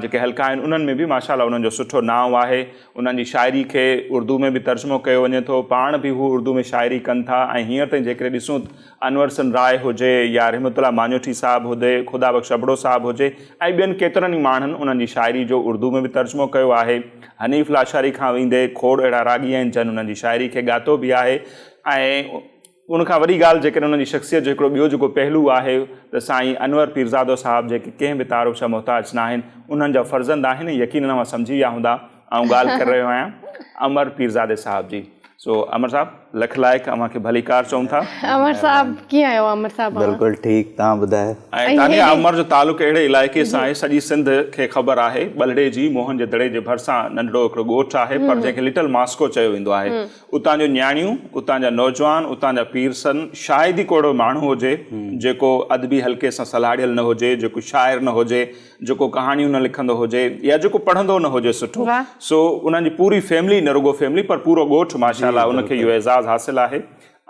جيڪي حلقا آهن انهن ۾ به ماشاء الله انهن جو سٺو نانء آهي انهن جي شاعري کي اردو ۾ به ترجمو ڪيو وڃي ٿو پاڻ به هو اردو ۾ شاعري ڪن ٿا ۽ هينئر تائين جيڪڏهن ڏسون انور حسن راء هجي يا رحمت الله ماڃوٺي صاحب هجي، خدا بخش ابڙو صاحب هجي ۽ ٻين ڪيترن ئي ماڻهن انهن جي شاعري جو اردو ۾ به ترجمو ڪيو آهي. حنيف لاشاري کان ويندي کوڙ اهڙا راڳي آهن جن انهن جي شاعري کي ڳاتو به آهي ۽ ان کان وڏي ڳالهه جيڪڏهن انهن جي شخصيت جو هڪڙو ٻيو جيڪو پهلو آهي ته سائين انور پيرزادو صاحب جيڪي ڪنهن به تعارف جا محتاج ناهن انهن جا فرزند آهن ۽ يقينن اوهان سمجهي ويا هوندا آئون ڳالهه ڪري رهيو آهيان امر پيرزادي صاحب جي سو امر صاحب لک لائق اوهان کي ڀليڪار چئون ٿا. امر صاحب ڪيئن آهيو امر صاحب اوهان. بلڪل ٺيڪ توهان ٻڌايو. ۽ تانيا امر جو تعلق اهڙي علائقي سان آهي سڄي سنڌ کي خبر آهي ٻلهڙيجي موهن جي دڙي جي ڀرسان ننڍڙو هڪڙو ڳوٺ آهي پر جنهن کي لٽل ماسڪو چيو ويندو آهي اتان جو نياڻيون اتان جا نوجوان اتان جا پيرسن شايد ئي ڪو اهڙو ماڻهو هجي جيڪو ادبي حلقي سان سلهاڙيل نه هجي جيڪو شاعر نه هجي جيڪو ڪهاڻيون نه لکندو هجي يا جيڪو پڙهندو نه هجي سٺو سو انهن جي پوري فيملي نه رڳو فيملي پر پورو ڳوٺ ماشاء الله ان کي اهو اعزاز حاصل آهي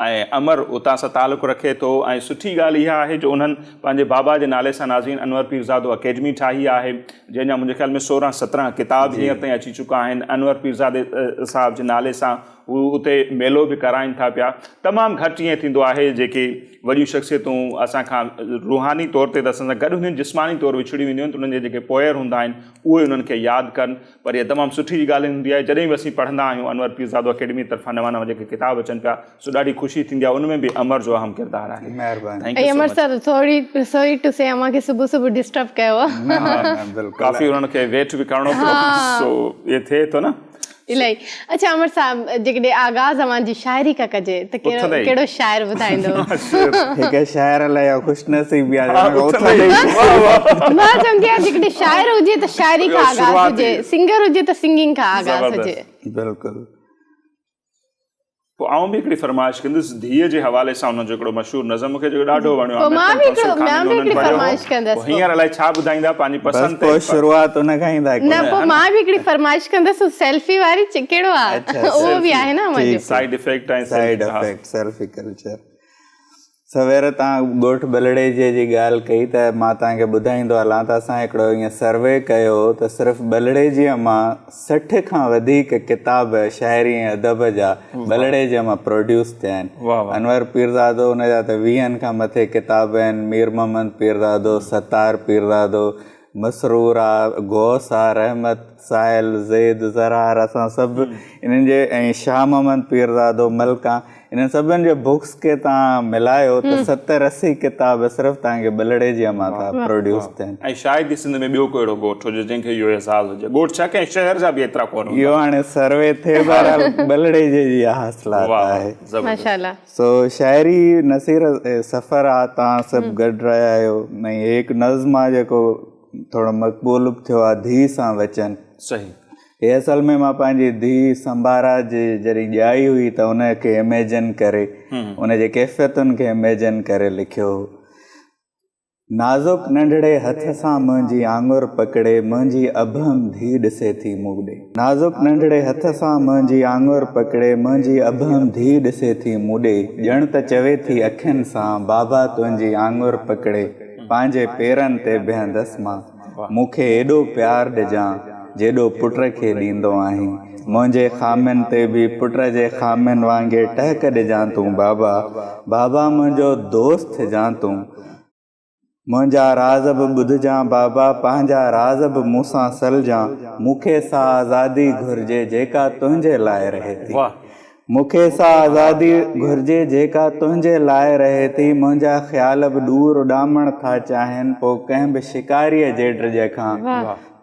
۽ امر اتان سان تعلق رکي ٿو ۽ سٺي ڳالهه اها آهي جو انهن پنهنجي بابا جي نالي سان ناظرين انور پيرزادو اڪيڊمي ٺاهي آهي جنهن جا منهنجي خيال ۾ سورهن سترهن ڪتاب هينئر تائين اچي چڪا آهن انور پيرزادي صاحب جي نالي سان هو اتي ميلو به ڪرائين ٿا پيا تمام گهٽ ائين ٿيندو آهي جيڪي وڏيون شخصيتون اسان کان روحاني طور تي ته اسان سان گڏ هونديون آهن جسماني طور وڇڙي وينديون آهن ته انهن جا جيڪي پوئر هوندا آهن اهي انهن کي ياد ڪن پر اها تمام سٺي ڳالهه هوندي آهي جڏهن به اسين پڙهندا آهيون انور پيرزادو اڪيڊمي طرفان نوان نوان جيڪي ڪتاب اچن پيا سو ڏاڍي خوشي ٿيندي آهي ان ۾ به امر جو اهم ڪردار آهي مهرباني Thank you ۽ so Amar much. Sir sorry sorry to say اوهان کي صبح صبح ڊسٽرب ڪيو نه نه بلڪل ڪافي انهن کي ويٽ به ڪرڻو پيو سو اهي ٿئي ٿو نه الائي اڇا امر صاحب جيڪڏهن آغاز اوهان جي شاعري کان ڪجي ته ڪهڙو ڪهڙو شاعر ٻڌائيندو؟ هڪ شاعر لاء اها خوش نصيبي آهي جو ان کان اٿندي ئي مان چوندي آهيان جيڪڏهن شاعر هجي ته شاعري کان آغاز هجي سنگر هجي ته سنگنگ کان آغاز هجي. بلڪل. پوء آئون به هڪڙي فرمائش ڪندس، ڌيء جي حوالي سان انهن جو هڪڙو مشهور نظم مون کي جيڪو ڏاڍو وڻيو پوء مان به هڪڙو مان به هڪڙي فرمائش ڪندس پوء هينئر الائي ڇا ٻڌائيندا پنهنجي پسند تي. بس پوء شروعات ان کان ئي ٿا ڪريون. نه پوء مان به هڪڙي فرمائش ڪندس هو سيلفي واري ڪهڙو آ اهو به آهي نه اوهان جو. Side effect ۽ side effect selfie culture. سوير توهان ڳوٺ ٻلهڙيجيء جي ڳالهه ڪئي ته مان توهان کي ٻڌائيندو هلان ته اسان هڪڙو ائين سروي ڪيو هو ته صرف ٻلهڙيجيء مان 60 کان وڌيڪ ڪتاب شاعري ۽ ادب جا ٻلهڙيجيء مان پروڊيوس ٿيا آهن. انور پيرزادو ان جا ته ويهن کان مٿي ڪتاب آهن، مير محمد پيرزادو، ستار پيرزادو، مسرور آ، غوث آ، رحمت، ساحل، زيد، زرار اسان سڀ انهن جي ۽ شاهه محمد پيرزادو، ملڪان انهن سڀن جي بڪس کي توهان ملايو ته 70 80 ڪتاب صرف توهان کي ٻلهڙيجيء مان ٿا پروڊيوس ٿين. ۽ شايد ئي سنڌ ۾ ٻيو ڪو اهڙو ڳوٺ هجي جنهن کي اهو اعزاز هجي. ڳوٺ ڇا ڪنهن شهر جا به ايترا ڪونه هوندا. اهو هاڻي سروي ٿئي بهرحال ٻلهڙيجي جي اها حاصلات آهي. زبردست. ماشاءالله. سو شاعري نصير سفر آ توهان سڀ گڏ رهيا آهيو ۽ هي هڪ نظم آ جيڪو ٿورو مقبول به ٿيو آ ڌيء سان وچن. صحيح. هي اصل ۾ مان پنهنجي ڌيء سمبارا جي جڏهن ڄائي هئي ته ان کي اميجن ڪري ان جي ڪيفيتن کي اميجن ڪري لکيو هو. نازڪ ننڍڙي هٿ سان منهنجي آڱر پڪڙي منهنجي ابهم ڌيء ڏسي ٿي مون ڏي. نازڪ ننڍڙي هٿ سان منهنجي آڱر پڪڙي منهنجي ابهم ڌيء ڏسي ٿي مون ڏي ڄڻ ته چوي ٿي اکين سان بابا تنهنجي آڱر پڪڙي پنهنجي پيرن تي بيهندس مان مون کي ايڏو پيار ڏجان جيڏو پٽ کي ڏيندو آهين منهنجي خامين تي به پٽ جي خامين وانگي ٽهڪ ڏجان تون بابا بابا منهنجو دوست ٿجان تون منهنجا راز به ٻڌجان بابا پنهنجا راز به مون سان سلجان مون کي سا آزادي گهرجي جيڪا تنهنجي لاء رهي ٿي مون کي سا آزادي گهرجي جيڪا تنهنجي لاء رهي ٿي منهنجا خيال به ڏور اڏامڻ ٿا چاهين پوء ڪنهن به شڪاريء جي ڊڄ کان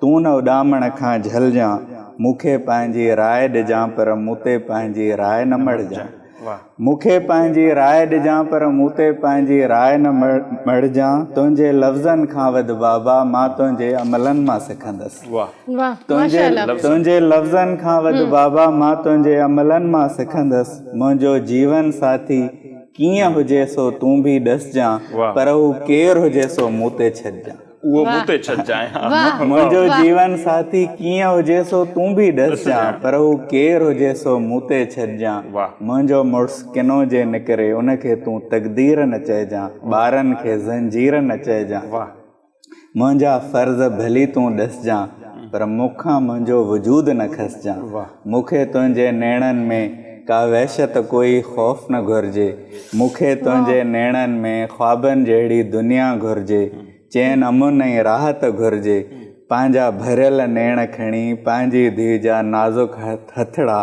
تون نه اڏامڻ کان جهلجان مون کي پنهنجي راء ڏجان پر مون تي پنهنجي راء نه مڙهجان. مون کي پنهنجي راء ڏجان پر مون تي پنهنجي راء نه مڙهجان تنهنجي لفظن کان وڌ بابا مان تنهنجي عملن مان سکندس تنهنجي لفظن کان وڌ بابا مان تنهنجي عملن مان سکندس منهنجو جيون ساٿي ڪيئن هجي سو تون به ڏسجان پر هو ڪير هجي سو مون تي ڇڏجان. اهو مون تي ڇڏجانء. منهنجو جيون ساٿي ڪيئن هجي سو تون به ڏسجان پر هو ڪير هجي سو مون تي ڇڏجان منهنجو مڙس ڪنو جي نڪري ان کي تون تقدير نه چئجان ٻارن کي زنجير نه چئجان منهنجا فرض ڀلي تون ڏسجان پر مون کان منهنجو وجود نه کسجان مون کي تنهنجي نيڻن ۾ ڪا وحشت ڪوئي خوف نه گهرجي مون کي تنهنجي نيڻن ۾ خوابن جهڙي دنيا گهرجي چين امن ۽ راحت گهرجي پنهنجا ڀريل نيڻ کڻي پنهنجي ڌيء جا نازڪ هٿڙا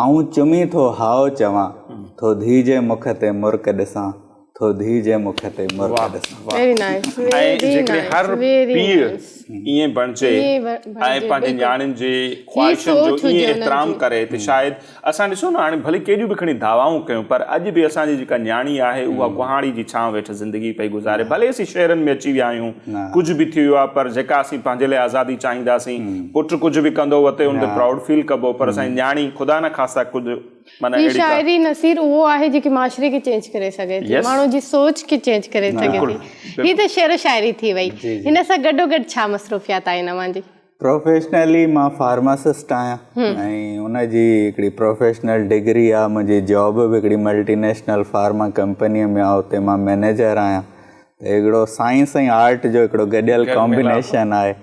آئون چمي ٿو هاء چوان ٿو ڌيء جي مک تي مرڪ ڏسان ٿو ڌيء جي مک تي مرڪ ڏسان. ويري نائيس ۽ ويري جيڪڏهن نائيس هر ويري پيء نائيس ائين بڻجي ائين ۽ بڻجي پنهنجي بلڪل نياڻين جي هي خواهشن جو سوچ هجي ائين انهن احترام جي. ڪري ته شايد اسان ڏسو نه هاڻي ڀلي ڪيڏيون به کڻي دعوائون ڪيون پر اڄ به اسان جي جيڪا نياڻي آهي اها ڪهاڙي جي ڇانو هيٺ زندگي پئي گذاري ڀلي اسين شهرن ۾ اچي ويا آهيون ڪجهه به ٿي ويو آهي پر جيڪا اسين پنهنجي لاء آزادي چاهينداسين پٽ ڪجهه به ڪندو وتي ان تي پرائوڊ فيل ڪبو پر اسان جي نياڻي خدا نه خواسته ڪجهه معنيٰ هي اهڙي ڪا. شاعري نصير اهو آهي جيڪي معاشري کي چينج ڪري سگهي ٿي ماڻهو جي سوچ کي چينج ڪري سگهي ٿي هي ته شعر و شاعري ٿي وئي هن سان گڏو گڏ ڇا مصروفيات آهن اوهان جي؟ پروفيشنلي مان فارماسسٽ آهيان ۽ ان جي هڪڙي پروفيشنل ڊگري آهي منهنجي جاب به هڪڙي ملٽي نيشنل فارما ڪمپني ۾ آهي اتي مان مئنيجر آهيان ته هڪڙو سائنس ۽ آرٽ جو هڪڙو گڏيل ڪامبينيشن آهي.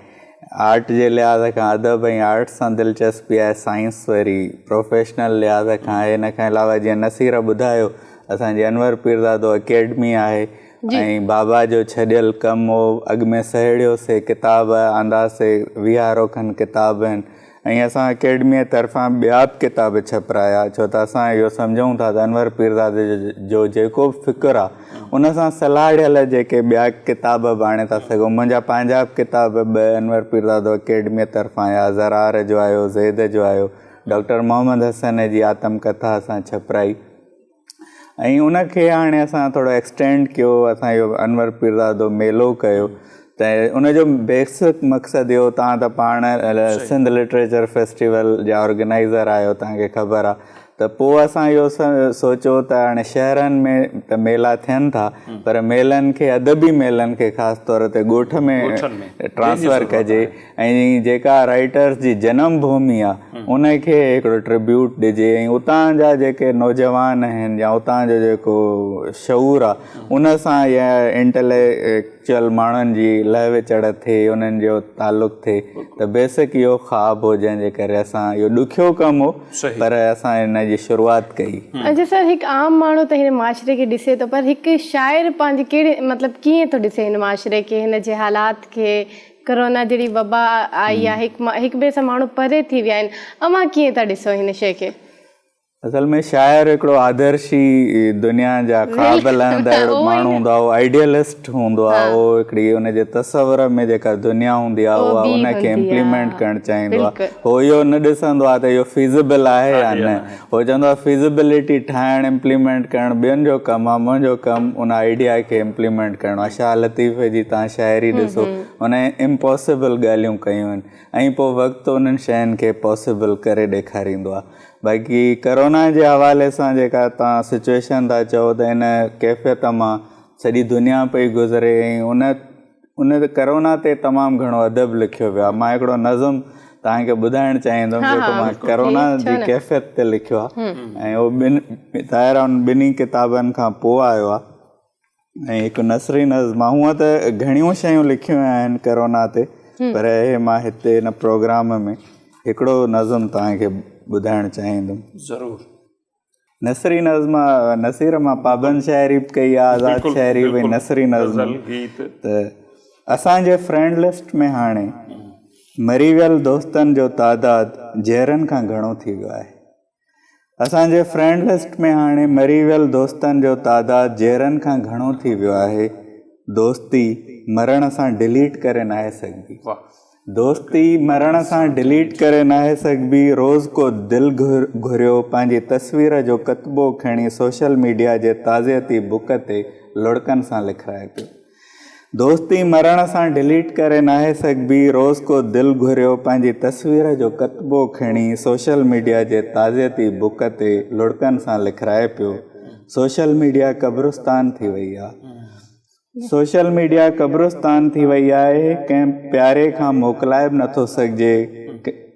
آرٽ جي لحاظ کان ادب ۽ آرٽ سان دلچسپي آهي، سائنس وري پروفيشنل لحاظ کان آهي. ان کان علاوه جيئن نصير ٻڌايو اسان جي انور پيرزادو اڪيڊمي آهي ۽ بابا جو ڇڏيل ڪم هو اڳ ۾ سهيڙيو سي ڪتاب آندا سي ويهارو کن ڪتاب آهن ۽ اسان اڪيڊميء طرفان ٻيا به ڪتاب ڇپرايا، ڇو ته اسان اهو سمجهون ٿا ته انور پيرزادي جو جيڪو به فڪر آ، ان سان سلهاڙيل جيڪي ٻيا ڪتاب به آڻي ٿا سگهون. منهنجا پنهنجا به ڪتاب ٻه انور پيرزادو اڪيڊميء طرفان آيا، زرار جو آيو، زيد جو آيو، ڊاڪٽر محمد حسن جي آتم ڪٿا اسان ڇپرائي. ۽ ان کي هاڻي اسان ٿورو ايڪسٽينڊ ڪيو اسان اهو انور پيرزادو ميلو ڪيو ته ان جو بيسڪ مقصد اهو تان ته پاڻ سنڌ لٽريچر فيسٽيول جا آرگنائزر آهيو تان کي خبر آهي ته پوء اسان اهو سوچيو ته هاڻي شهرن ۾ ته ميلا ٿين ٿا پر ميلن کي ادبي ميلن کي خاص طور تي ڳوٺ ۾ ٽرانسفر ڪجي ۽ جيڪا رائيٽرس جي جنم ڀومي آ ان کي هڪڙو ٽربيوٽ ڏجي ۽ اتان جا جيڪي نوجوان آهن يا اتان جو جيڪو شعور آ ان سان يا انٽليڪچوئل ماڻهن جي لهه وچڙ ٿئي انهن جو تعلق ٿئي ته بيسڪ اهو خواب هو جنهن جي ڪري اسان اهو ڏکيو ڪم هو پر اسان ان جي شروعات ڪئي. اچا سر هڪ عام ماڻهو ته هن معاشري کي ڏسي ٿو پر هڪ شاعر پنهنجي ڪهڙي مطلب ڪيئن ٿو ڏسي هن معاشري کي هن جي حالات کي ڪرونا جهڙي وبا آئي آهي هڪ ٻئي سان ماڻهو پري ٿي ويا آهن اوهان ڪيئن ٿا ڏسو هن شيء کي. اصل ۾ شاعر هڪڙو آدرشي دنيا جا خواب لهندڙ ماڻهو هوندو آهي اهو آئيڊيلسٽ هوندو آهي اهو هڪڙي ان جي تصور ۾ جيڪا دنيا هوندي آهي اها ان کي امپليمينٽ ڪرڻ چاهيندو آهي هو اهو نه ڏسندو آهي ته اهو فيزيبل آهي يا نه هو چوندو آهي فيزيبلٽي ٺاهڻ امپليمينٽ ڪرڻ ٻين جو ڪم آهي منهنجو ڪم ان آئيڊيا کي امپليمينٽ ڪرڻو آهي شاهه لطيف جي توهان شاعري ڏسو ان امپاسيبل ڳالهيون ڪيون آهن ۽ پوء وقت انهن شين کي پاسيبل ڪري ڏيکاريندو آهي باقي ڪرونا جي حوالي سان جيڪا توهان سچويشن ٿا چئو ته ان ڪيفيت مان سڄي دنيا پئي گذري ۽ ان ان ڪرونا تي تمام گهڻو ادب لکيو ويو آهي مان هڪڙو نظم توهان کي ٻڌائڻ چاهيندم جيڪو مان ڪرونا جي ڪيفيت تي لکيو آهي ۽ اهو ٻن ظاهر آهي ان ٻنهي ڪتابن کان پوء آيو آهي ۽ هڪ نثري نظم آهي هونء ته گهڻيون شيون لکيون آهن ڪرونا تي پر هي مان هتي هن پروگرام ۾ هڪڙو نظم توهان کي ٻڌائڻ چاهيندم. ضرور. نثري نظم نصير مان پابند شاعري به ڪئي آهي آزاد شاعري به نثري نظم ته اسان جي فرينڊ لسٽ ۾ هاڻي مري ويل دوستن جو تعداد جيئرن کان گهڻو ٿي ويو آهي. اسان جي فرينڊ لسٽ ۾ هاڻي مري ويل دوستن جو تعداد جيئرن کان گهڻو ٿي ويو آهي. دوستي مرڻ سان ڊليٽ ڪري ناهي سگهبي. دوستي مرڻ سان ڊليٽ ڪري ناهي سگهبي. روز ڪو دل گهريو پنهنجي تصوير جو ڪتبو کڻي سوشل ميڊيا جي تعزيتي بڪ تي لڙڪن سان لکرائي پيو. دوستي مرڻ سان ڊليٽ ڪري ناهي سگهبي، روز ڪو دل گهريو پنهنجي تصوير جو ڪتبو کڻي سوشل ميڊيا جي تعزيتي بڪ تي لڙڪن سان لکرائي پيو، سوشل ميڊيا قبرستان ٿي وئي آ. سوشل ميڊيا قبرستان ٿي وئي آهي، ڪنهن پياري کان موڪلائي به نٿو سگهجي،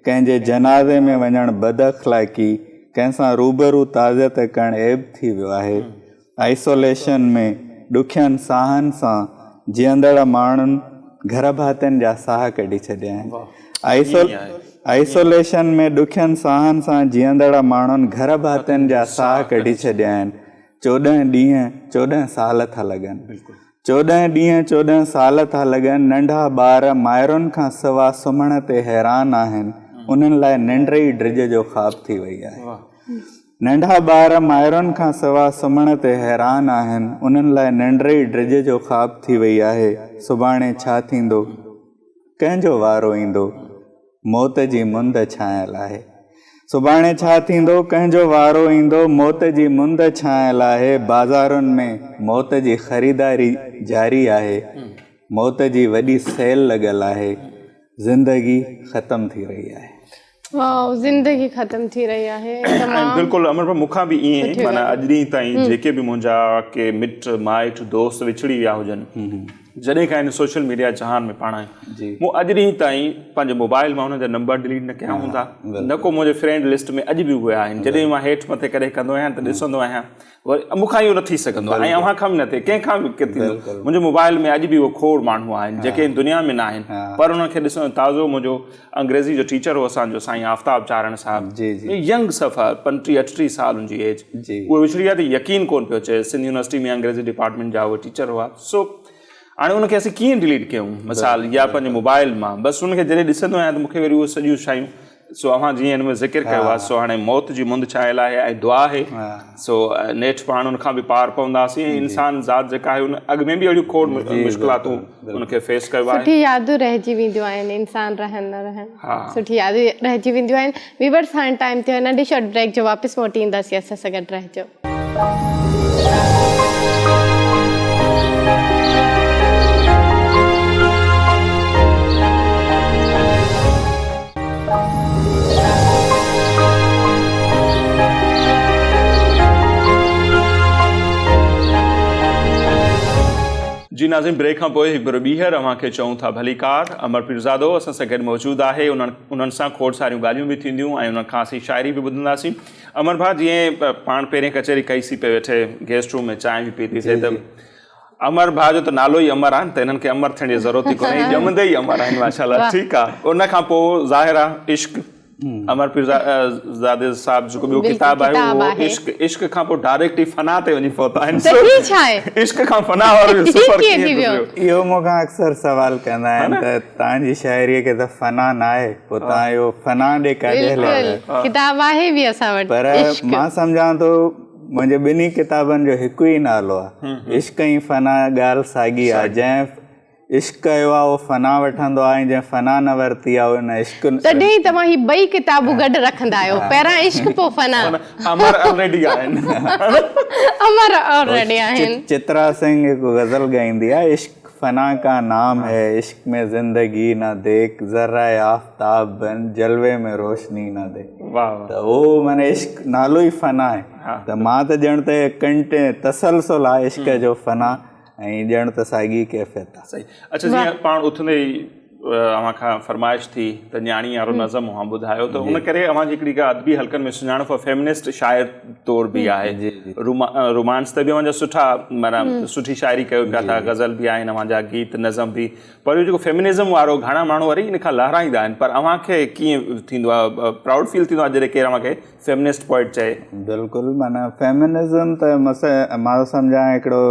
ڪنهن جي جنازي ۾ وڃڻ بداخلاقي، ڪنهن سان روبرو تعزيت ڪرڻ عيب ٿي ويو آهي. آئسوليشن ۾ ڏکين ساهن سان جيئندڙ ماڻهن گهر ڀاتين جا ساهه ڪڍي ڇڏيا آهن. آئسوليشن ۾ ڏکين ساهن سان جيئندڙ ماڻهن گهر ڀاتين جا ساهه ڪڍي ڇڏيا آهن. 14 ڏينهن 14 سال ٿا لڳن. 14 ڏينهن 14 سال ٿا لڳن. ننڍا ٻار مائرن کان سوا سمهڻ تي حيران آهن. انهن لاء ننڊ ئي ڊڄ جو خواب ٿي وئي آهي. ننڍا ٻار مائرن کان سوا سمهڻ تي حيران آهن، انهن لاء ننڊ ئي ڊڄ جو خواب ٿي وئي آهي، سڀاڻي ڇا ٿيندو؟ ڪنهن جو وارو ايندو؟ موت جي مند ڇانيل آهي. سڀاڻي ڇا ٿيندو؟ ڪنهن جو وارو ايندو؟ موت جي مند ڇانيل آهي، بازارن ۾ موت جي خريداري جاري آهي، موت جي وڏي سيل لڳل آهي، زندگي ختم ٿي رهي آهي. واو زندگي ختم ٿي رهي آهي تمام بلڪل امر ڀاء مون کان به ائين ئي معنيٰ اڄ ڏينهن تائين جيڪي به منهنجا ڪي مٽ مائٽ دوست وڇڙي ويا هجن جڏهن کان هن سوشل ميڊيا جهان ۾ پاڻ آيو مون اڄ ڏينهن تائين پنهنجي موبائل مان انهن جا نمبر ڊليٽ نه ڪيا هوندا نه ڪو منهنجي فرينڊ لسٽ ۾ اڄ به اهي آهن جڏهن مان هيٺ مٿي ڪڏهن ڪندو آهيان ته ڏسندو آهيان وري مون کان اهو نه ٿي سگهندو آهي ۽ اوهان کان به نه ٿئي ڪنهن کان به ٿيندو منهنجي موبائل ۾ اڄ به اهو کوڙ ماڻهو آهن جيڪي هن دنيا ۾ نه آهن پر انهن کي ڏسندو تازو منهنجو انگريزي جو ٽيچر هو اسان جو سائين آفتاب چارڻ صاحب ينگ صفا 35 38 سال ان جي ايج اهي وڇڙي ويا ته يقين ڪون پيو اچي سنڌ يونيورسٽي ۾ انگريزي ڊپارٽمينٽ جا اهي ٽيچر هئا سو هاڻي ان کي اسين ڪيئن ڊليٽ ڪيون مثال يا پنهنجي موبائل مان بس ان کي جڏهن ڏسندو آهيان ته مون کي وري اهي سڄيون شيون سو اوهان جيئن هن ۾ ذڪر ڪيو آهي سو هاڻي موت جي مند ڇانيل آهي ۽ دعا آهي سو نيٺ پاڻ ان کان به پار پونداسين ۽ انسان ذات جيڪا آهي ان اڳ ۾ به اهڙيون کوڙ مشڪلاتون ان کي فيس ڪيو آهي. سٺي يادون رهجي وينديون آهن انسان رهن نه رهن سٺي يادون رهجي وينديون آهن ويورس هاڻي ٽائيم ٿيو آهي ننڍي شارٽ بريڪ جو واپس موٽي اينداسين اسان سان گڏ رهجو. جي ناظرين بريڪ کان پوء هڪ ڀيرو ٻيهر اوهان کي چئون ٿا ڀليڪار. امر پيرزادو اسان سان گڏ موجود آهي انهن انهن سان کوڙ ساريون ڳالهيون به ٿينديون ۽ انهن کان اسين شاعري به ٻڌنداسين. امر ڀاء جيئن پاڻ پهرين ڪچهري ڪئي سي پئي ويٺي گيسٽ روم ۾ چانهه به پيتي سي ته امر ڀاء جو ته نالو ئي امر آهي ته انهن کي امر ٿيڻ جي ضرورت ئي ڪونهي ڄمندي ئي امر آهن ماشاءالله ٺيڪ آهي ان کان پوء ظاهر آهي عشق امر پيرزادي صاحب جيڪو ٻيو ڪتاب آهي اهو عشق عشق کان پوء ڊائريڪٽ ئي فنا تي وڃي پهتا آهن ته هي ڇا آهي عشق کان فنا وارو جو سفر ڪيئن گذريو؟ اهو مون کان اڪثر سوال ڪندا آهن ته توهان جي شاعريء کي ته فنا ناهي پوء توهان اهو فنا ڏي ڪاڏي هليا ويا؟ ڪتاب آهي به اسان وٽ پر مان سمجهان ٿو منهنجي ٻنهي ڪتابن جو هڪ ئي نالو آهي عشق ۽ فنا ڳالهه ساڳي آهي جنهن عشق ڪيو آ اهو فنا وٺندو آ ۽ جنهن فنا نه ورتي آ ان عشق. تڏهن ئي توهان هي ٻئي ڪتابون گڏ رکندا آهيو پهريان عشق پوء فنا. امر آلريڊي آهن. امر آلريڊي آهن. چترا سنگهه هڪ غزل ڳائيندي آ عشق فنا ڪا نام هي عشق ۾ زندگي نه ديک ذره آفتاب بن جلوي ۾ روشني نه the ته اهو معني عشق نالو ئي فنا آهي ته مان ته ڄڻ ته ڪنٽ تسلسل آ عشق جو فنا ۽ ڄڻ ته ساڳي ڪيفيت آ. صحيح اڇا جيئن پاڻ اٿندي ئي اوهان کان فرمائش ٿي ته نياڻي وارو نظم اوهان ٻڌايو ته ان ڪري اوهان جي هڪڙي ڪا ادبي حلقن ۾ سڃاڻپ فيمنسٽ شاعر طور به آهي رومانس ته به اوهان جا سٺا معنيٰ سٺي شاعري ڪيو پيا ٿا غزل به آهن اوهان جا گيت نظم به پر اهو جيڪو فيمنزم وارو گهڻا ماڻهو وري ان کان لهرائيندا آهن پر اوهان کي ڪيئن ٿيندو آهي پرائوڊ فيل ٿيندو آهي جڏهن ڪير اوهان کي فيمنسٽ پوئٽ چئي. بلڪل معنيٰ فيمنزم ته مان ٿو سمجهان هڪڙو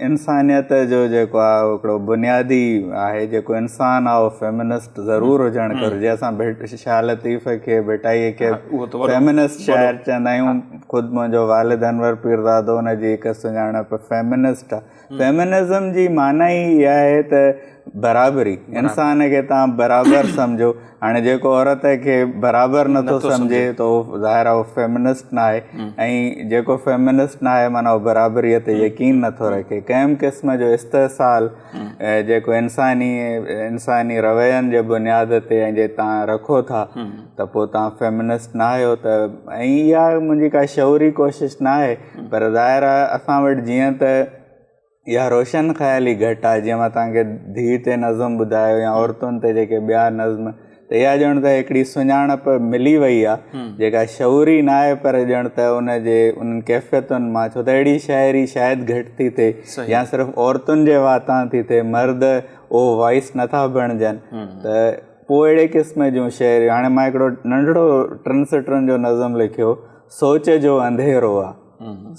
انسانيت جو جيڪو آهي اهو هڪڙو بنيادي آهي جيڪو انسان آهي اهو فيمنسٽ ضرور هجڻ گهرجي اسان شاهه لطيف کي ڀٽائي کي فيمنسٽ شاعر چوندا آهيون خود منهنجو والد انور پيرزادو ان جي هڪ سڃاڻپ فيمنسٽ آهي فيمنزم جي معنيٰ ئي اها آهي ته برابري، انسان کي توهان برابر سمجهو. هاڻي جيڪو عورت کي برابر نٿو سمجهي ته اهو ظاهر آهي اهو فيمنسٽ ناهي ۽ جيڪو فيمنسٽ ناهي معنيٰ اهو برابريء تي يقين نٿو رکي. ڪنهن به قسم جو استحصال جيڪو انساني انساني روين جي بنياد تي ۽ جي توهان رکو ٿا ته پوء توهان فيمنسٽ ناهيو ته ۽ اها منهنجي ڪا شعوري ڪوشش ناهي پر ظاهر آهي اسان وٽ جيئن ته اها روشن خيالي گهٽ آهي جيئن مان توهان کي ڌيء تي نظم ٻڌايو يا عورتن تي جيڪي ٻيا نظم ته اها ڄڻ ته هڪڙي سڃاڻپ ملي وئي آهي جيڪا شعوري نه آهي پر ڄڻ ته ان جي انهن ڪيفيتن مان ڇو ته اهڙي شاعري شايد گهٽ ٿي ٿئي يا صرف عورتن جي واتان ٿي ٿئي مرد اهو وائس نٿا بڻجن ته پوء اهڙي قسم جون شاعريون هاڻي مان هڪڙو ننڍڙو ٽن سٽن جو نظم لکيو سوچ جو انڌيرو آ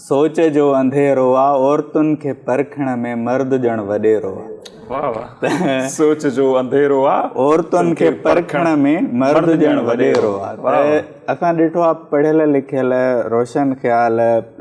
سوچ جو انڌيرو آ عورتن کي پرکڻ ۾ مرد ڄڻ وڏيرو آ. واھ واھ سوچ جو انڌيرو آ عورتن کي پرکڻ ۾ مرد ڄڻ وڏيرو آ. ته اسان ڏٺو آ پڙهيل لکيل روشن خيال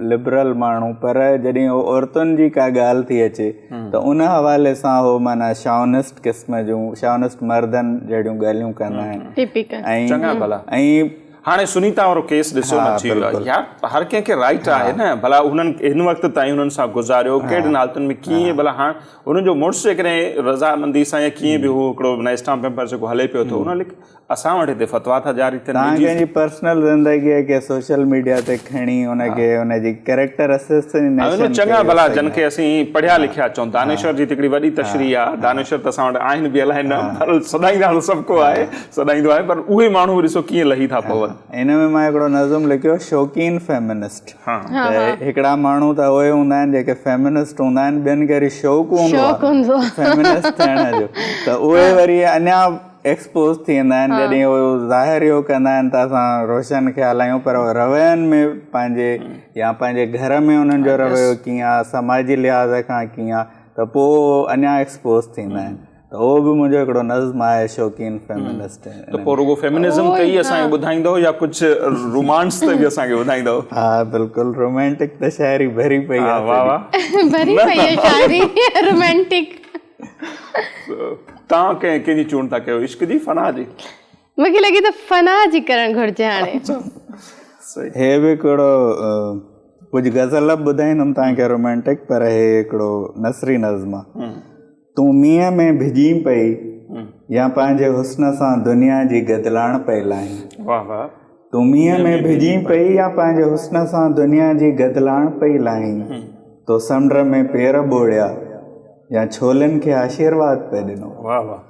لبرل ماڻهو پر جڏهن هو عورتن جي ڪا ڳالهه ٿي اچي ته ان حوالي سان هو معنيٰ شاونسٽ قسم جون شاونسٽ مردن جهڙيون ڳالهيون ڪندا آهن چڱا ڀلا ۽ هاڻي سنيتا وارو ڪيس ڏسو نه ٿي ويو آهي يار هر ڪنهن کي رائيٽ آهي نه ڀلا هنن هن وقت تائين هنن سان گذاريو ڪهڙين حالتن ۾ ڪيئن ڀلا هاڻ هنن جو مڙس جيڪڏهن رضامندي سان يا ڪيئن به هو هڪڙو اسٽامپ پيپر جيڪو هلي پيو ٿو ان اسان وٽ هتي فتوا ٿا جاري ٿين توهان ڪنهن جي پرسنل زندگي کي سوشل ميڊيا تي کڻي ان کي ان جي ڪريڪٽر اسيسنيشن چڱا ڀلا جن کي اسين پڙهيا لکيا چئون دانشور جي هڪڙي وڏي تشريح آهي دانشور ته اسان وٽ آهن به الائي نه پر سڏائيندا ته سڀ ڪو آهي سڏائيندو آهي پر اهي ماڻهو به ڏسو ڪيئن لهي ٿا پون. ان ۾ مان هڪڙو نظم لکيو شوقين فيمنسٽ ته هڪڙا ماڻهو ته اهي هوندا آهن جيڪي فيمنسٽ هوندا آهن ٻين کي وري شوق هوندو آهي فيمنسٽ ٿيڻ جو ته اهي وري اڃا ايڪسپوز ٿي ويندا آهن جڏهن اهي ظاهر اهو ڪندا آهن ته اسان روشن خيال آهيون پر روين ۾ پنهنجي يا پنهنجي گهر ۾ انهن جو رويو ڪيئن آهي سماجي لحاظ کان ڪيئن آهي ته پوء اڃا ايڪسپوز ٿيندا آهن ته اهو به منهنجو هڪڙو نظم آهي شوقين فيمنسٽ. ته پوء رڳو فيمنزم تي ئي اسان کي ٻڌائيندؤ يا ڪجهه رومانس تي به اسان کي ٻڌائيندؤ؟ ها بلڪل رومانٽڪ ته شاعري ڀري پئي آهي. واه واه ڀري پئي آهي شاعري رومانٽڪ. توهان ڪنهن ڪنهن جي چونڊ ٿا ڪيو عشق جي فنا جي؟ مون کي لڳي ٿو فنا جي ڪرڻ گهرجي هاڻي. صحيح. هي به هڪڙو ڪجهه غزل به ٻڌائيندم توهان کي رومانٽڪ پر هي هڪڙو نثري نظم آهي. تون مينهن ۾ ڀڄين پئي يا پنهنجي حسن سان دنيا جي گدلاڻ پئي لاهين. واه واه. تون مينهن ۾ ڀڄين پئي يا پنهنجي حسن سان دنيا جي گدلاڻ پئي لاهين. تو سمنڊ ۾ پير ٻوڙيا. يا ڇولين کي آشيرواد پئي ڏنو؟ واھ واھ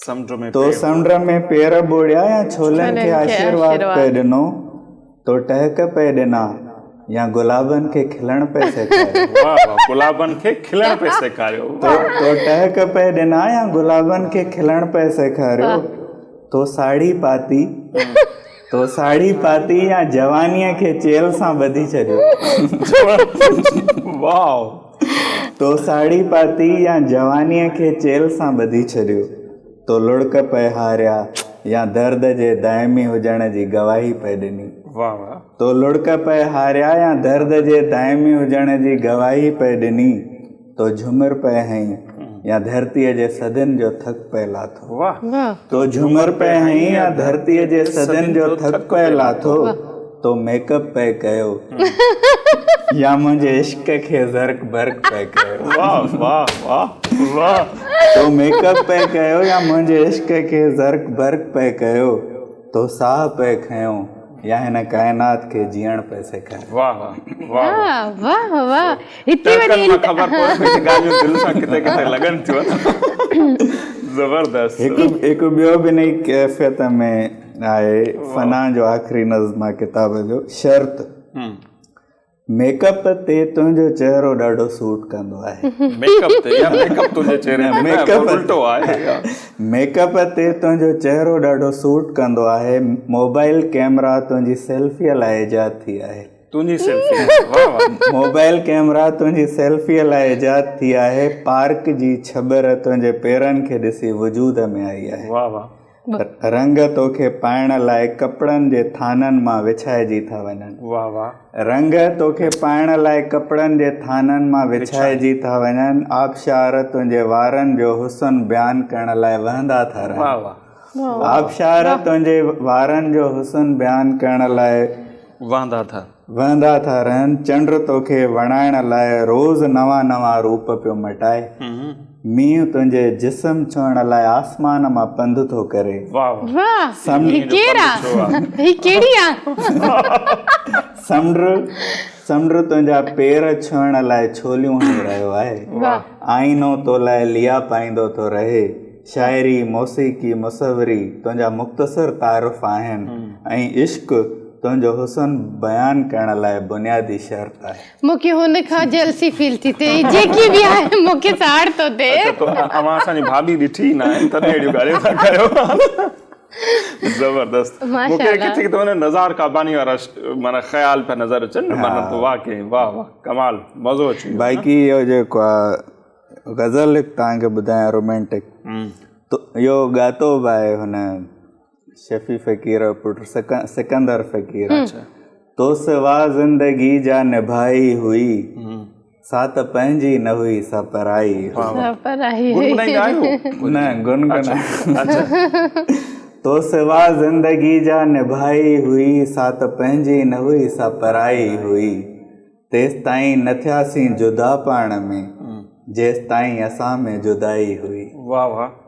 سمنڊ ۾ تو سمنڊ ۾ پير ٻوڙيا يا ڇولين کي آشيرواد پئي ڏنو؟ تو ٽهڪ پئي ڏنا يا گلابن کي کلڻ پئي سيکاريو؟ واھ واھ گلابن کي کلڻ پئي سيکاريو. تو ٽهڪ پئي ڏنا يا گلابن کي کلڻ پئي سيکاريو؟ تو ساڙهي پاتي تو ساڙهي پاتي يا جوانيء کي چيلهه سان ٻڌي ڇڏيو؟ واو. تو ساڙهي پاتي يا جوانيء کي چيلهه سان ٻڌي ڇڏيو؟ تو لڙڪ پئي هاريا يا درد جي دائمي هجڻ جي گواهي پئي ڏني؟ واھ واھ. تو لڙڪ پئي هاريا يا درد جي دائمي هجڻ جي گواهي پئي ڏني؟ تو جهمر پئي هنئي يا ڌرتيء جي صدين جو ٿڪ پئي لاٿو. تو جهمر پئي هنئي يا ڌرتيء جي صدين جو ٿڪ پئي لاٿو. تو ميڪ اپ پئي ڪيو يا منهنجي عشق کي زرق برق پئي ڪيو. تو ميڪ اپ پئي ڪيو يا منهنجي عشق کي زرق برق پئي ڪيو. تو ساهه پئي کنيو يا هن ڪائنات کي جيئڻ پئي سيکاريو. واه واه واه واه واه واه هتي وري مان خبر پوي پئي ته ڳالهيون دل سان ڪٿي ڪٿي لڳن ٿيون. زبردست. هڪ هڪ ٻيو به انهي ڪيفيت ۾ آهي فنا جو آخري نظم آهي ڪتاب جو شرط. ميڪ اپ تي تنهنجو چهرو ڏاڍو سوٽ ڪندو آهي. ميڪ اپ تي يا ميڪ اپ تنهنجي چهري تي نه الٽو آهي. ميڪ اپ تي تنهنجو چهرو ڏاڍو سوٽ ڪندو آهي. موبائل ڪيمرا تنهنجي سيلفيء لاء ايجاد ٿي آهي. تنهنجي سيلفي واه واه. موبائل ڪيمرا تنهنجي سيلفيء لاء ايجاد ٿي آهي. پارڪ جي ڇٻر تنهنجي پيرن کي ڏسي وجود ۾ آئي آهي. واه واه. رنگ توکي پائڻ لاء ڪپڙن جي ٿانن مان وڇائجي ٿا وڃن. واه واه. رنگ توکي پائڻ لاء ڪپڙن جي ٿانن مان وڇائجي ٿا وڃن. آبشار تنهنجي وارن جو حسن بيان ڪرڻ لاء وهندا ٿا رهن. واه واه. آبشار تنهنجي وارن جو حسن بيان ڪرڻ لاء. وهندا ٿا. وهندا ٿا رهن. چنڊ توکي وڻائڻ لاء روز نوان نوان روپ پيو مٽائي. مينهن تنهنجي جسم ڇهڻ لاء آسمان مان پنڌ ٿو ڪري. واه واه هي ڪير آ هي ڪهڙي آ. سمنڊ سمنڊ تنهنجا پير ڇهڻ لاء ڇوليون هڻي رهيو آهي. آئينو تو لاء ليئا پائيندو ٿو رهي. شاعري، موسيقي، مصوري تنهنجا مختصر تعارف آهن ۽ عشق تنهنجو حسن بيان ڪرڻ لاء بنيادي شرط آهي. مون کي هن کان جيلسي فيل ٿي ٿئي جيڪي به آهي مون کي ساڙ ٿو ٿئي. اڇا تو اوهان اسان جي ڀاڀي ڏٺي ئي ناهي تڏهن اهڙيون ڳالهيون ٿا ڪيو. زبردست مون کي ڪٿي ڪٿي ان نزار قاباني وارا معنيٰ خيال پيا نظر اچن معنيٰ ته واقعي واه واه ڪمال مزو اچي ويو. باقي اهو جيڪو آ غزل هڪ توهان کي ٻڌايان رومانٽڪ اهو ڳاتو به آهي هن شفيع فقير جو پٽ سڪندر فقير تو سوا زندگي جا نڀائي هئي سا ته پنهنجي نه هئي سا پرائي هئي. گنگنائيندا آهيو؟ نه گنگنا تو سوا زندگي جا نڀائي هئي سا ته پنهنجي نه هئي سا پرائي هئي. تيستائين نه ٿياسين جدا پاڻ ۾، جيستائين اسان ۾ جدائي هئي.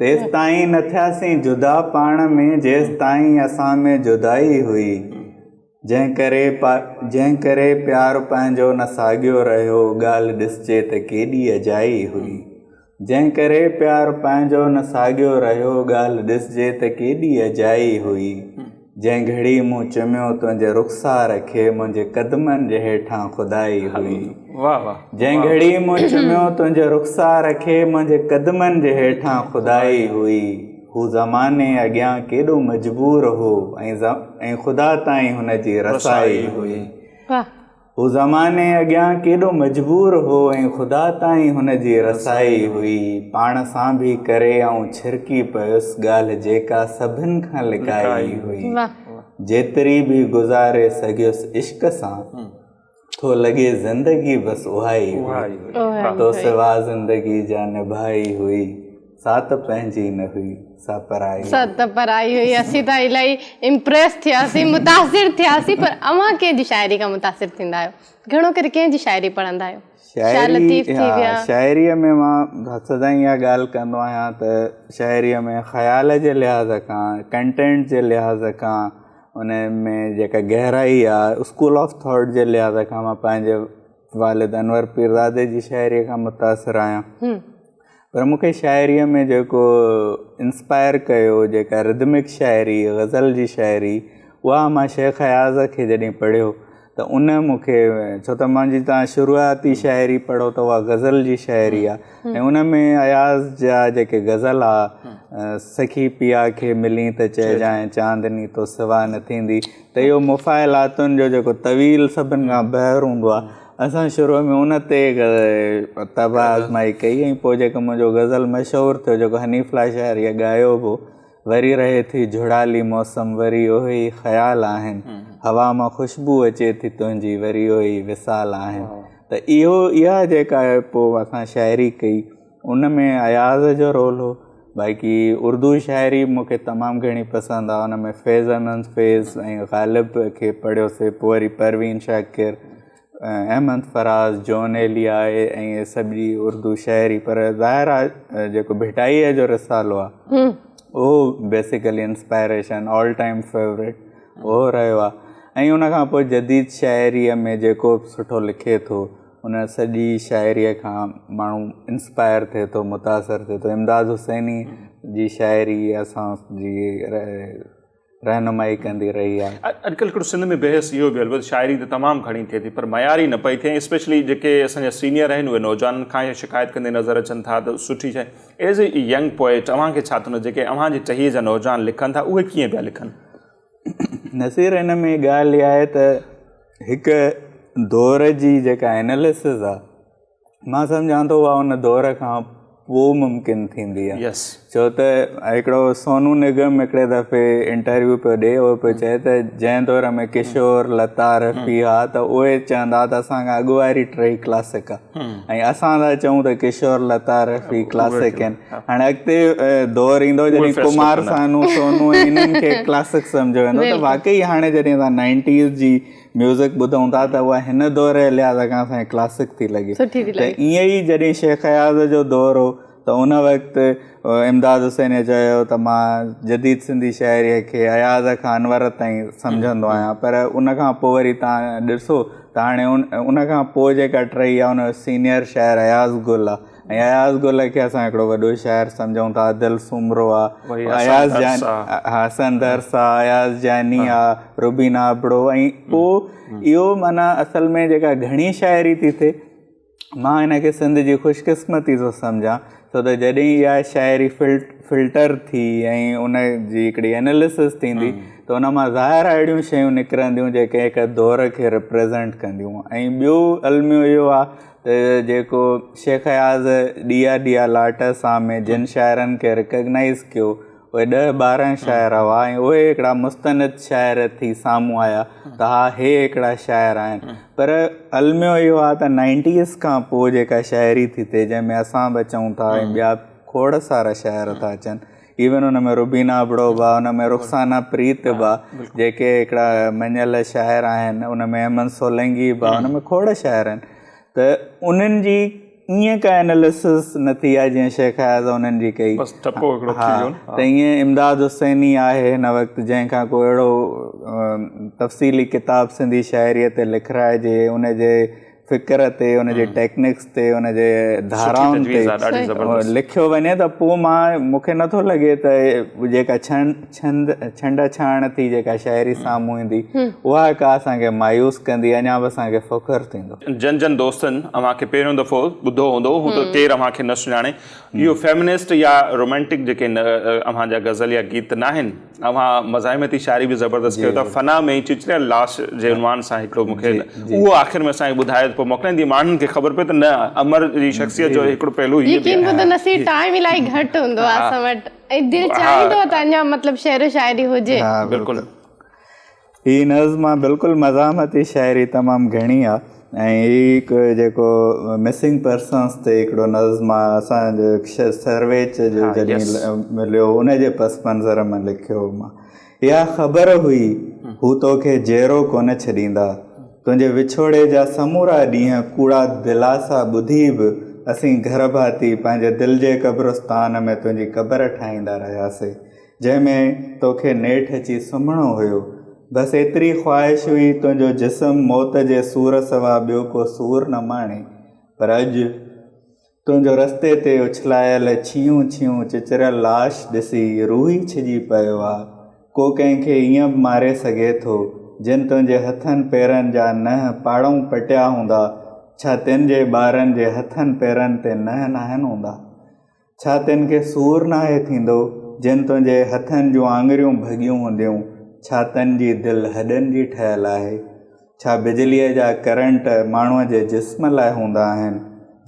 تيستائين نه ٿياسين جدا پاڻ ۾، جيستائين اسان ۾ جدائي هئي. جنهن ڪري جنهن ڪري پيار پنهنجو نه ساڳيو رهيو، ڳالهه ڏسجي ته ڪيڏي اجائي هئي. جنهن ڪري پيار پنهنجو نه ساڳيو رهيو ڳالهه ڏسجي ته ڪيڏي اجائي هئي جنهن گهڙي مون چميو تنهنجي رخسار کي منهنجي قدمن جي هيٺان خدائي هئي جنهن گهڙي مون چميو تنهنجي رخسار کي منهنجي قدمن جي هيٺان خدائي هئي هو زماني اڳيان ڪيڏو مجبور هو ۽ خدا تائين هن جي رسائي هئي. هو زماني اڳيان ڪيڏو مجبور هو ۽ خدا تائين هن جي رسائي هئي. پاڻ سان به ڪري آئون ڇرڪي پيس، ڳالهه جيڪا سڀن کان لڪائي هئي. جيتري به گذاري سگهيس عشق سان، ٿو لڳي زندگي بس اهائي هئي. تو سوا زندگي جا نڀائي هئي. سا ته پنهنجي نه هئي، سا پرائي هئي. سا ته پرائي هئي. اسين ته الائي امپريس ٿياسين، متاثر ٿياسين، پر اوهان ڪنهن جي شاعري کان متاثر ٿيندا آهيو؟ گهڻو ڪري ڪنهن جي شاعري پڙهندا آهيو؟ شاهه لطيف ٿي ويا. شاعريء ۾ مان سدائين اها ڳالهه ڪندو آهيان ته شاعريء ۾ خيال جي لحاظ کان، ڪنٽينٽ جي لحاظ کان، ان ۾ جيڪا گهرائي آهي، اسڪول آف ٿاٽ جي لحاظ کان مان پنهنجي والد انور پيرزادي جي شاعريء کان متاثر آهيان. پر مون کي شاعريء ۾ جيڪو انسپائر ڪيو، جيڪا رڌمڪ شاعري، غزل جي شاعري، اها مان شيخ اياز کي جڏهن پڙهيو ته ان مون کي، ڇو ته منهنجي توهان شروعاتي شاعري پڙهو ته اها غزل جي شاعري آهي ۽ ان ۾ اياز جا جيڪي غزل آ، سخي پيا کي ملين ته چئجانء چاندني تو سوا نه ٿيندي، ته اهو مفاعلاتن جو جيڪو طويل سڀن کان بحر هوندو آهي، اسان شروع ۾ ان تي طبع آزمائي ڪئي ۽ پوء جيڪو منهنجو غزل مشهور ٿيو جيڪو حنيف لاشاريء ڳايو به هو، وري رهي ٿي جهڙالي موسم وري اهي ئي خيال آهن، هوا مان خوشبو اچي ٿي تنهنجي وري اهي ئي وصال آهن. ته اهو اها جيڪا پوء اسان شاعري ڪئي ان ۾ اياز جو رول هو. باقي اردو شاعري مون کي تمام گهڻي پسند آهي ان ۾ فيض احمد فيض ۽ غالب کي پڙهيوسي پوء وري پروين شاڪر احمد فراز جون ايليا ۽ اهي سڄي اردو شاعري پر ظاهر آهي جيڪو ڀٽائيء جو رسالو آهي اهو basically inspiration all time favourite اهو رهيو آهي ۽ ان کان پوء جديد شاعريء ۾ جيڪو به سٺو لکي ٿو ان سڄي شاعريء کان ماڻهو انسپائر ٿئي ٿو متاثر ٿئي ٿو امداد حسيني جي شاعري اسان جي رهنمائي ڪندي رهي آهي. اڄڪلهه هڪڙو سنڌ ۾ بحث اهو به هلي پيو ته شاعري ته تمام گهڻي ٿئي ٿي پر معياري نه پئي ٿئي ۽ اسپيشلي جيڪي اسان جا سينيئر آهن اهي نوجوانن کان اها شڪايت ڪندي نظر اچن ٿا ته سٺي شاعري ايز اي ينگ پوئٽ اوهان کي ڇا ٿو جيڪي اوهان جي ٽهيء جا نوجوان لکن ٿا اهي ڪيئن پيا لکن؟ نصير هن ۾ ڳالهه اها آهي ته هڪ دور جي جيڪا اناليسز آ مان سمجهان ٿو اها ان دور کان پوء ممڪن ٿيندي آ ڇو ته هڪڙو سونو نگم هڪڙي دفعي انٽرويو پيو ڏي اهو پيو چئي ته جنهن دور ۾ ڪشور لتا رفيع ها ته اهي چوندا ته اسان کان اڳ واري ٽئي ڪلاسڪ آ ۽ اسان ٿا چئون ته ڪشور لتا رفيع ڪلاسڪ آهن هاڻي اڳتي دور ايندو جڏهن ڪمار سانو سونو ۽ انهن کي ڪلاسڪ سمجهيو ويندو ته واقعي هاڻي جڏهن اسان نائنٽيز جي ميوزڪ ٻڌون ٿا ته اها هن دور جي لحاظ کان اسان کي ڪلاسڪ ٿي لڳي ته ائين ئي جڏهن شيخ اياز جو دور هو ته ان وقت امداد حسيني چيو ته مان جديد سنڌي شاعريء کي اياز کان انور تائين سمجهندو آهيان پر ان کان پوء وري تان ڏسو ته هاڻي ان کان پوء جيڪا ٽهي آهي ان جو سينيئر شاعر اياز گل آهي ۽ اياز گل کي اسان هڪڙو وڏو شاعر سمجهون ٿا ادل سومرو آ اياز جان حسن درس آ اياز جاني آ روبينا ابڙو ۽ پو اهو معنيٰ اصل ۾ جيڪا گهڻي شاعري ٿي ٿئي مان هن کي سنڌ جي خوش قسمتي ٿو سمجهان ڇو ته جڏهن اها شاعري فلٽر ٿي ۽ ان جي هڪڙي اناليسس ٿيندي ته ان مان ظاهر اهڙيون شيون نڪرنديون جيڪي هڪ دور کي ريپريزنٽ ڪنديون ۽ ٻيو الميو اهو آ ته جيڪو شيخ اياز ڏيئا ڏيئا لاٽ سان ۾ جن شاعرن کي ريڪگنائيز ڪيو اهي ڏهه 12 شاعر هئا ۽ اهي هڪڙا مستند شاعر ٿي سامهون آيا ته ها هي هڪڙا شاعر آهن پر الميو اهو آهي ته نائنٽيز کان پوء جيڪا شاعري ٿي ٿئي جنهن ۾ اسان به اچون ٿا ۽ ٻيا کوڙ سارا شاعر ٿا اچن ايون ان ۾ روبينا ابڙو به آ ان ۾ رخسانه پريت به آ جيڪي هڪڙا مڃيل شاعر آهن ان ۾ احمد سولنگي به آ ان ۾ کوڙ شاعر آهن ته انهن جي ائين ڪا اناليسس نه ٿي آهي جيئن شيخ اياز انهن جي ڪئي بس ٺپو هڪڙو ٿي ويو ته ائين امداد حسيني آهي هن وقت جنهن کان ڪو اهڙو تفصيلي ڪتاب سنڌي شاعريء تي لکرائجي ان جي فڪر تي ان جي ٽيڪنڪس تي ان جي ڌارائن تي لکيو وڃي ته پوء مان مون کي نٿو لڳي ته جيڪا ڇنڊ ڇنڊ ڇاڻ ٿي جيڪا شاعري سامهون ايندي اها ڪا اسان کي مايوس ڪندي اڃا به اسان کي فخر ٿيندو. جن جن دوستن اوهان کي پهريون دفعو ٻڌو هوندو هو ته ڪير اوهان کي نه سڃاڻي اهو فيمنسٽ يا رومانٽڪ جيڪي اوهان جا غزل يا گيت ناهن اوهان مزاحمتي شاعري به زبردست ڪيو ٿا فنا ۾ چچريل لاش جي عنوان سان هڪڙو مون کي اهو آخر ۾ اسان کي ٻڌايو ته پوء موڪلائين جيئن ماڻهن کي خبر پئي ته نه امر جي شخصيت جو هڪڙو پهلو هي به يقين ٻڌو نصير ٽائيم الاهي گهٽ هوندو آهي اسان وٽ ۽ دل چاهيندو آهي ته اڃا مطلب شعر و شاعري هجي. بلڪل. هي نظم آ بلڪل مزاحمتي شاعري تمام گهڻي آ ۽ هي هڪ جيڪو مسنگ پرسنس تي هڪڙو نظم آ اسان جو سرويچ جو جڏهن مليو ان جي پس منظر ۾ لکيو هو مان. اها خبر هئي هو توکي جيئرو ڪونه ڇڏيندا. تنهنجي وڇوڙي جا سمورا ڏينهن ڪوڙا دلاسا ٻڌي به اسين گهر ڀاتي پنهنجي دل جي قبرستان ۾ تنهنجي قبر ٺاهيندا رهياسي. جنهن ۾ توکي نيٺ اچي سمهڻو هيو. بس ايتري خواهش هئي تنهنجو جسم موت جي سور سوا ٻيو ڪو سور نه ماڻي. پر اڄ. تنهنجو رستي تي اڇلايل ڇيهون ڇيهون چچريل لاش ڏسي روح ئي ڇڄي پيو آ. ڪو ڪنهن کي ائين به ماري سگهي ٿو، جن تنهنجي هٿن پيرن جا ننهن پاڙئون پٽيا هوندا، ڇا تن جي ٻارن جي هٿن پيرن تي ننهن ناهن هوندا؟ ڇا تن کي سور ناهي ٿيندو، جن تنهنجي هٿن جون آڱريون ڀڳيون هونديون، ڇا تن جي دل هڏن جي ٺهيل آهي؟ ڇا بجليء جا ڪرنٽ ماڻهوء جي جسم لاء هوندا آهن؟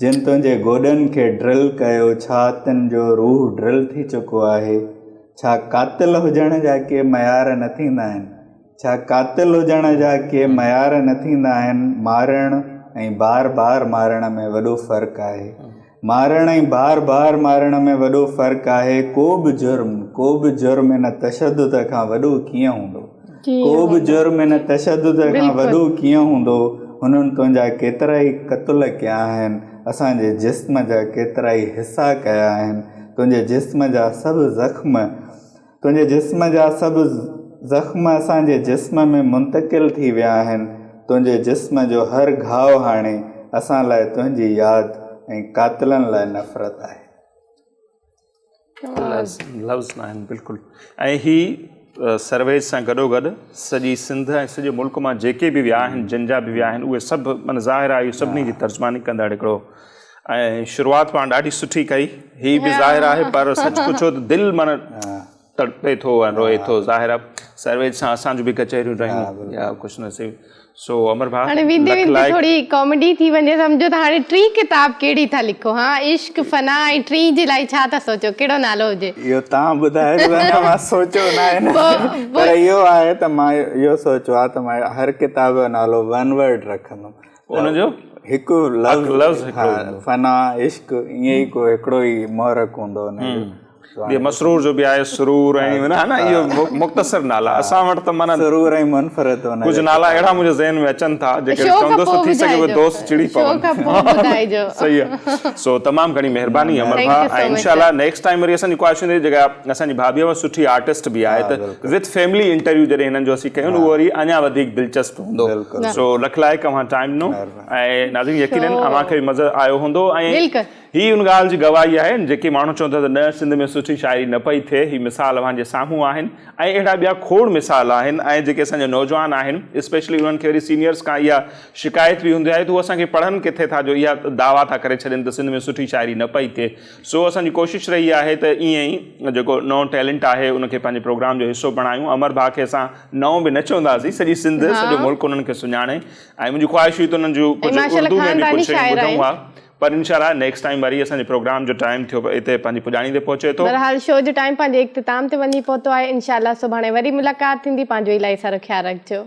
جن تنهنجي گوڏن کي ڊرل ڪيو، ڇا تن جو روح ڊرل ٿي چڪو آهي؟ ڇا قاتل هجڻ جا ڪي معيار نه ٿيندا آهن؟ ڇا قاتل هجڻ جا ڪي معيار نه ٿيندا آهن؟ مارڻ ۽ بار بار مارڻ ۾ وڏو فرق آهي. مارڻ ۽ بار بار مارڻ ۾ وڏو فرق آهي، ڪو به جرم، ڪو به جرم ان تشدد کان وڏو ڪيئن هوندو؟ ڪو به جرم ان تشدد کان وڏو ڪيئن هوندو؟ هنن تنهنجا ڪيترائي قتل ڪيا آهن، اسان جي جسم جا ڪيترائي حصا ڪيا آهن، تنهنجي جسم جا سڀ زخم، تنهنجي جسم جا سڀ زخم اسان جي جسم ۾ منتقل ٿي ويا آهن. تنهنجي جسم جو هر گهاء هاڻي اسان لاء تنهنجي ياد ۽ قاتلن لاء نفرت آهي. لفظ ناهن بلڪل ۽ هي سرويچ سان گڏوگڏ سڄي سنڌ ۽ سڄي ملڪ مان جيڪي به ويا آهن جن جا به ويا آهن اهي سڀ معنيٰ ظاهر آهي اهو سڀني جي ترجماني ڪندڙ هڪڙو ۽ شروعات پاڻ ڏاڍي سٺي ڪئي هي به ظاهر آهي پر سچ پڇو ته دل من تڙپي ٿو ۽ روئي ٿو ظاهر آهي سرويچ سان اسان جون به ڪچهريون رهيون يا خوش نصيب سو امر ڀاء هاڻي ويندي ويندي ٿوري ڪاميڊي ٿي وڃي سمجهو ته هاڻي ٽين ڪتاب ڪهڙي ٿا لکو ها عشق فنا ۽ ٽين جي لاء ڇا ٿا سوچو ڪهڙو نالو هجي اهو توهان ٻڌايو اڃا مان سوچيو ناهي پر اهو آهي ته مان اهو سوچيو آهي ته مان هر ڪتاب جو نالو ون ورڊ رکندم ان جو هڪ لفظ لفظ هڪڙو فنا عشق ائين ئي ڪو هڪڙو ئي محرڪ هوندو ان جو جي مسرور جو به آهي سرور ۽ ها نه اهو مختصر نالا اسان وٽ ته معنيٰ سرور ۽ منفرد ان ڪجهه نالا اهڙا منهنجي ذهن ۾ اچن ٿا جيڪي چوندس ته ٿي سگهي اهي دوست چڙي پون صحيح آهي سو تمام گهڻي مهرباني امر ڀاء ۽ انشاء الله نيڪسٽ ٽائيم وري اسان جي خواهش هوندي جيڪا اسان جي ڀاڀي اها سٺي آرٽسٽ به آهي ته وٿ فيملي انٽرويو جڏهن هنن جو اسين ڪيون اهو وري اڃا وڌيڪ دلچسپ هوندو سو لک لائق اوهان ٽائيم ڏنو ۽ ناظرين يقينن اوهان کي به مزو آيو هوندو ۽ هي ان ڳالهه جي گواهي آهي جيڪي ماڻهو چون ٿا ته نه سنڌ ۾ سٺي شاعري نه پئي ٿئي هي مثال اوهان جي سامهون آهن ۽ اهڙا ٻيا کوڙ مثال آهن ۽ جيڪي اسان جا نوجوان آهن اسپيشلي انهن کي وري سينيئرس کان اها شڪايت به هوندي آهي ته هو اسان کي پڙهن ڪٿي ٿا جو اها دعويٰ ٿا ڪري ڇڏين ته سنڌ ۾ سٺي شاعري نه پئي ٿئي سو اسان جي ڪوشش رهي آهي ته ائين ئي جيڪو نئون ٽيلنٽ آهي ان کي پنهنجي پروگرام جو حصو بڻايون امر ڀاء کي اسان نئون به نه چونداسين سڄي سنڌ سڄو ملڪ انهن کي سڃاڻي ۽ منهنجي خواهش هئي ته انهن جون ڪجهه اردو ۾ به ڪجهه شيون ٻڌون ها پر انشاء الله نيڪسٽ ٽائيم وري اسان جي پروگرام جو ٽائيم ٿيو هتي پنهنجي پڄاڻي تي پهچي ٿو. بهرحال شو جو ٽائيم پنهنجي اختتام تي وڃي پهتو آهي انشاء الله سڀاڻي وري ملاقات ٿيندي پنهنجو الاهي سارو خيال رکجو.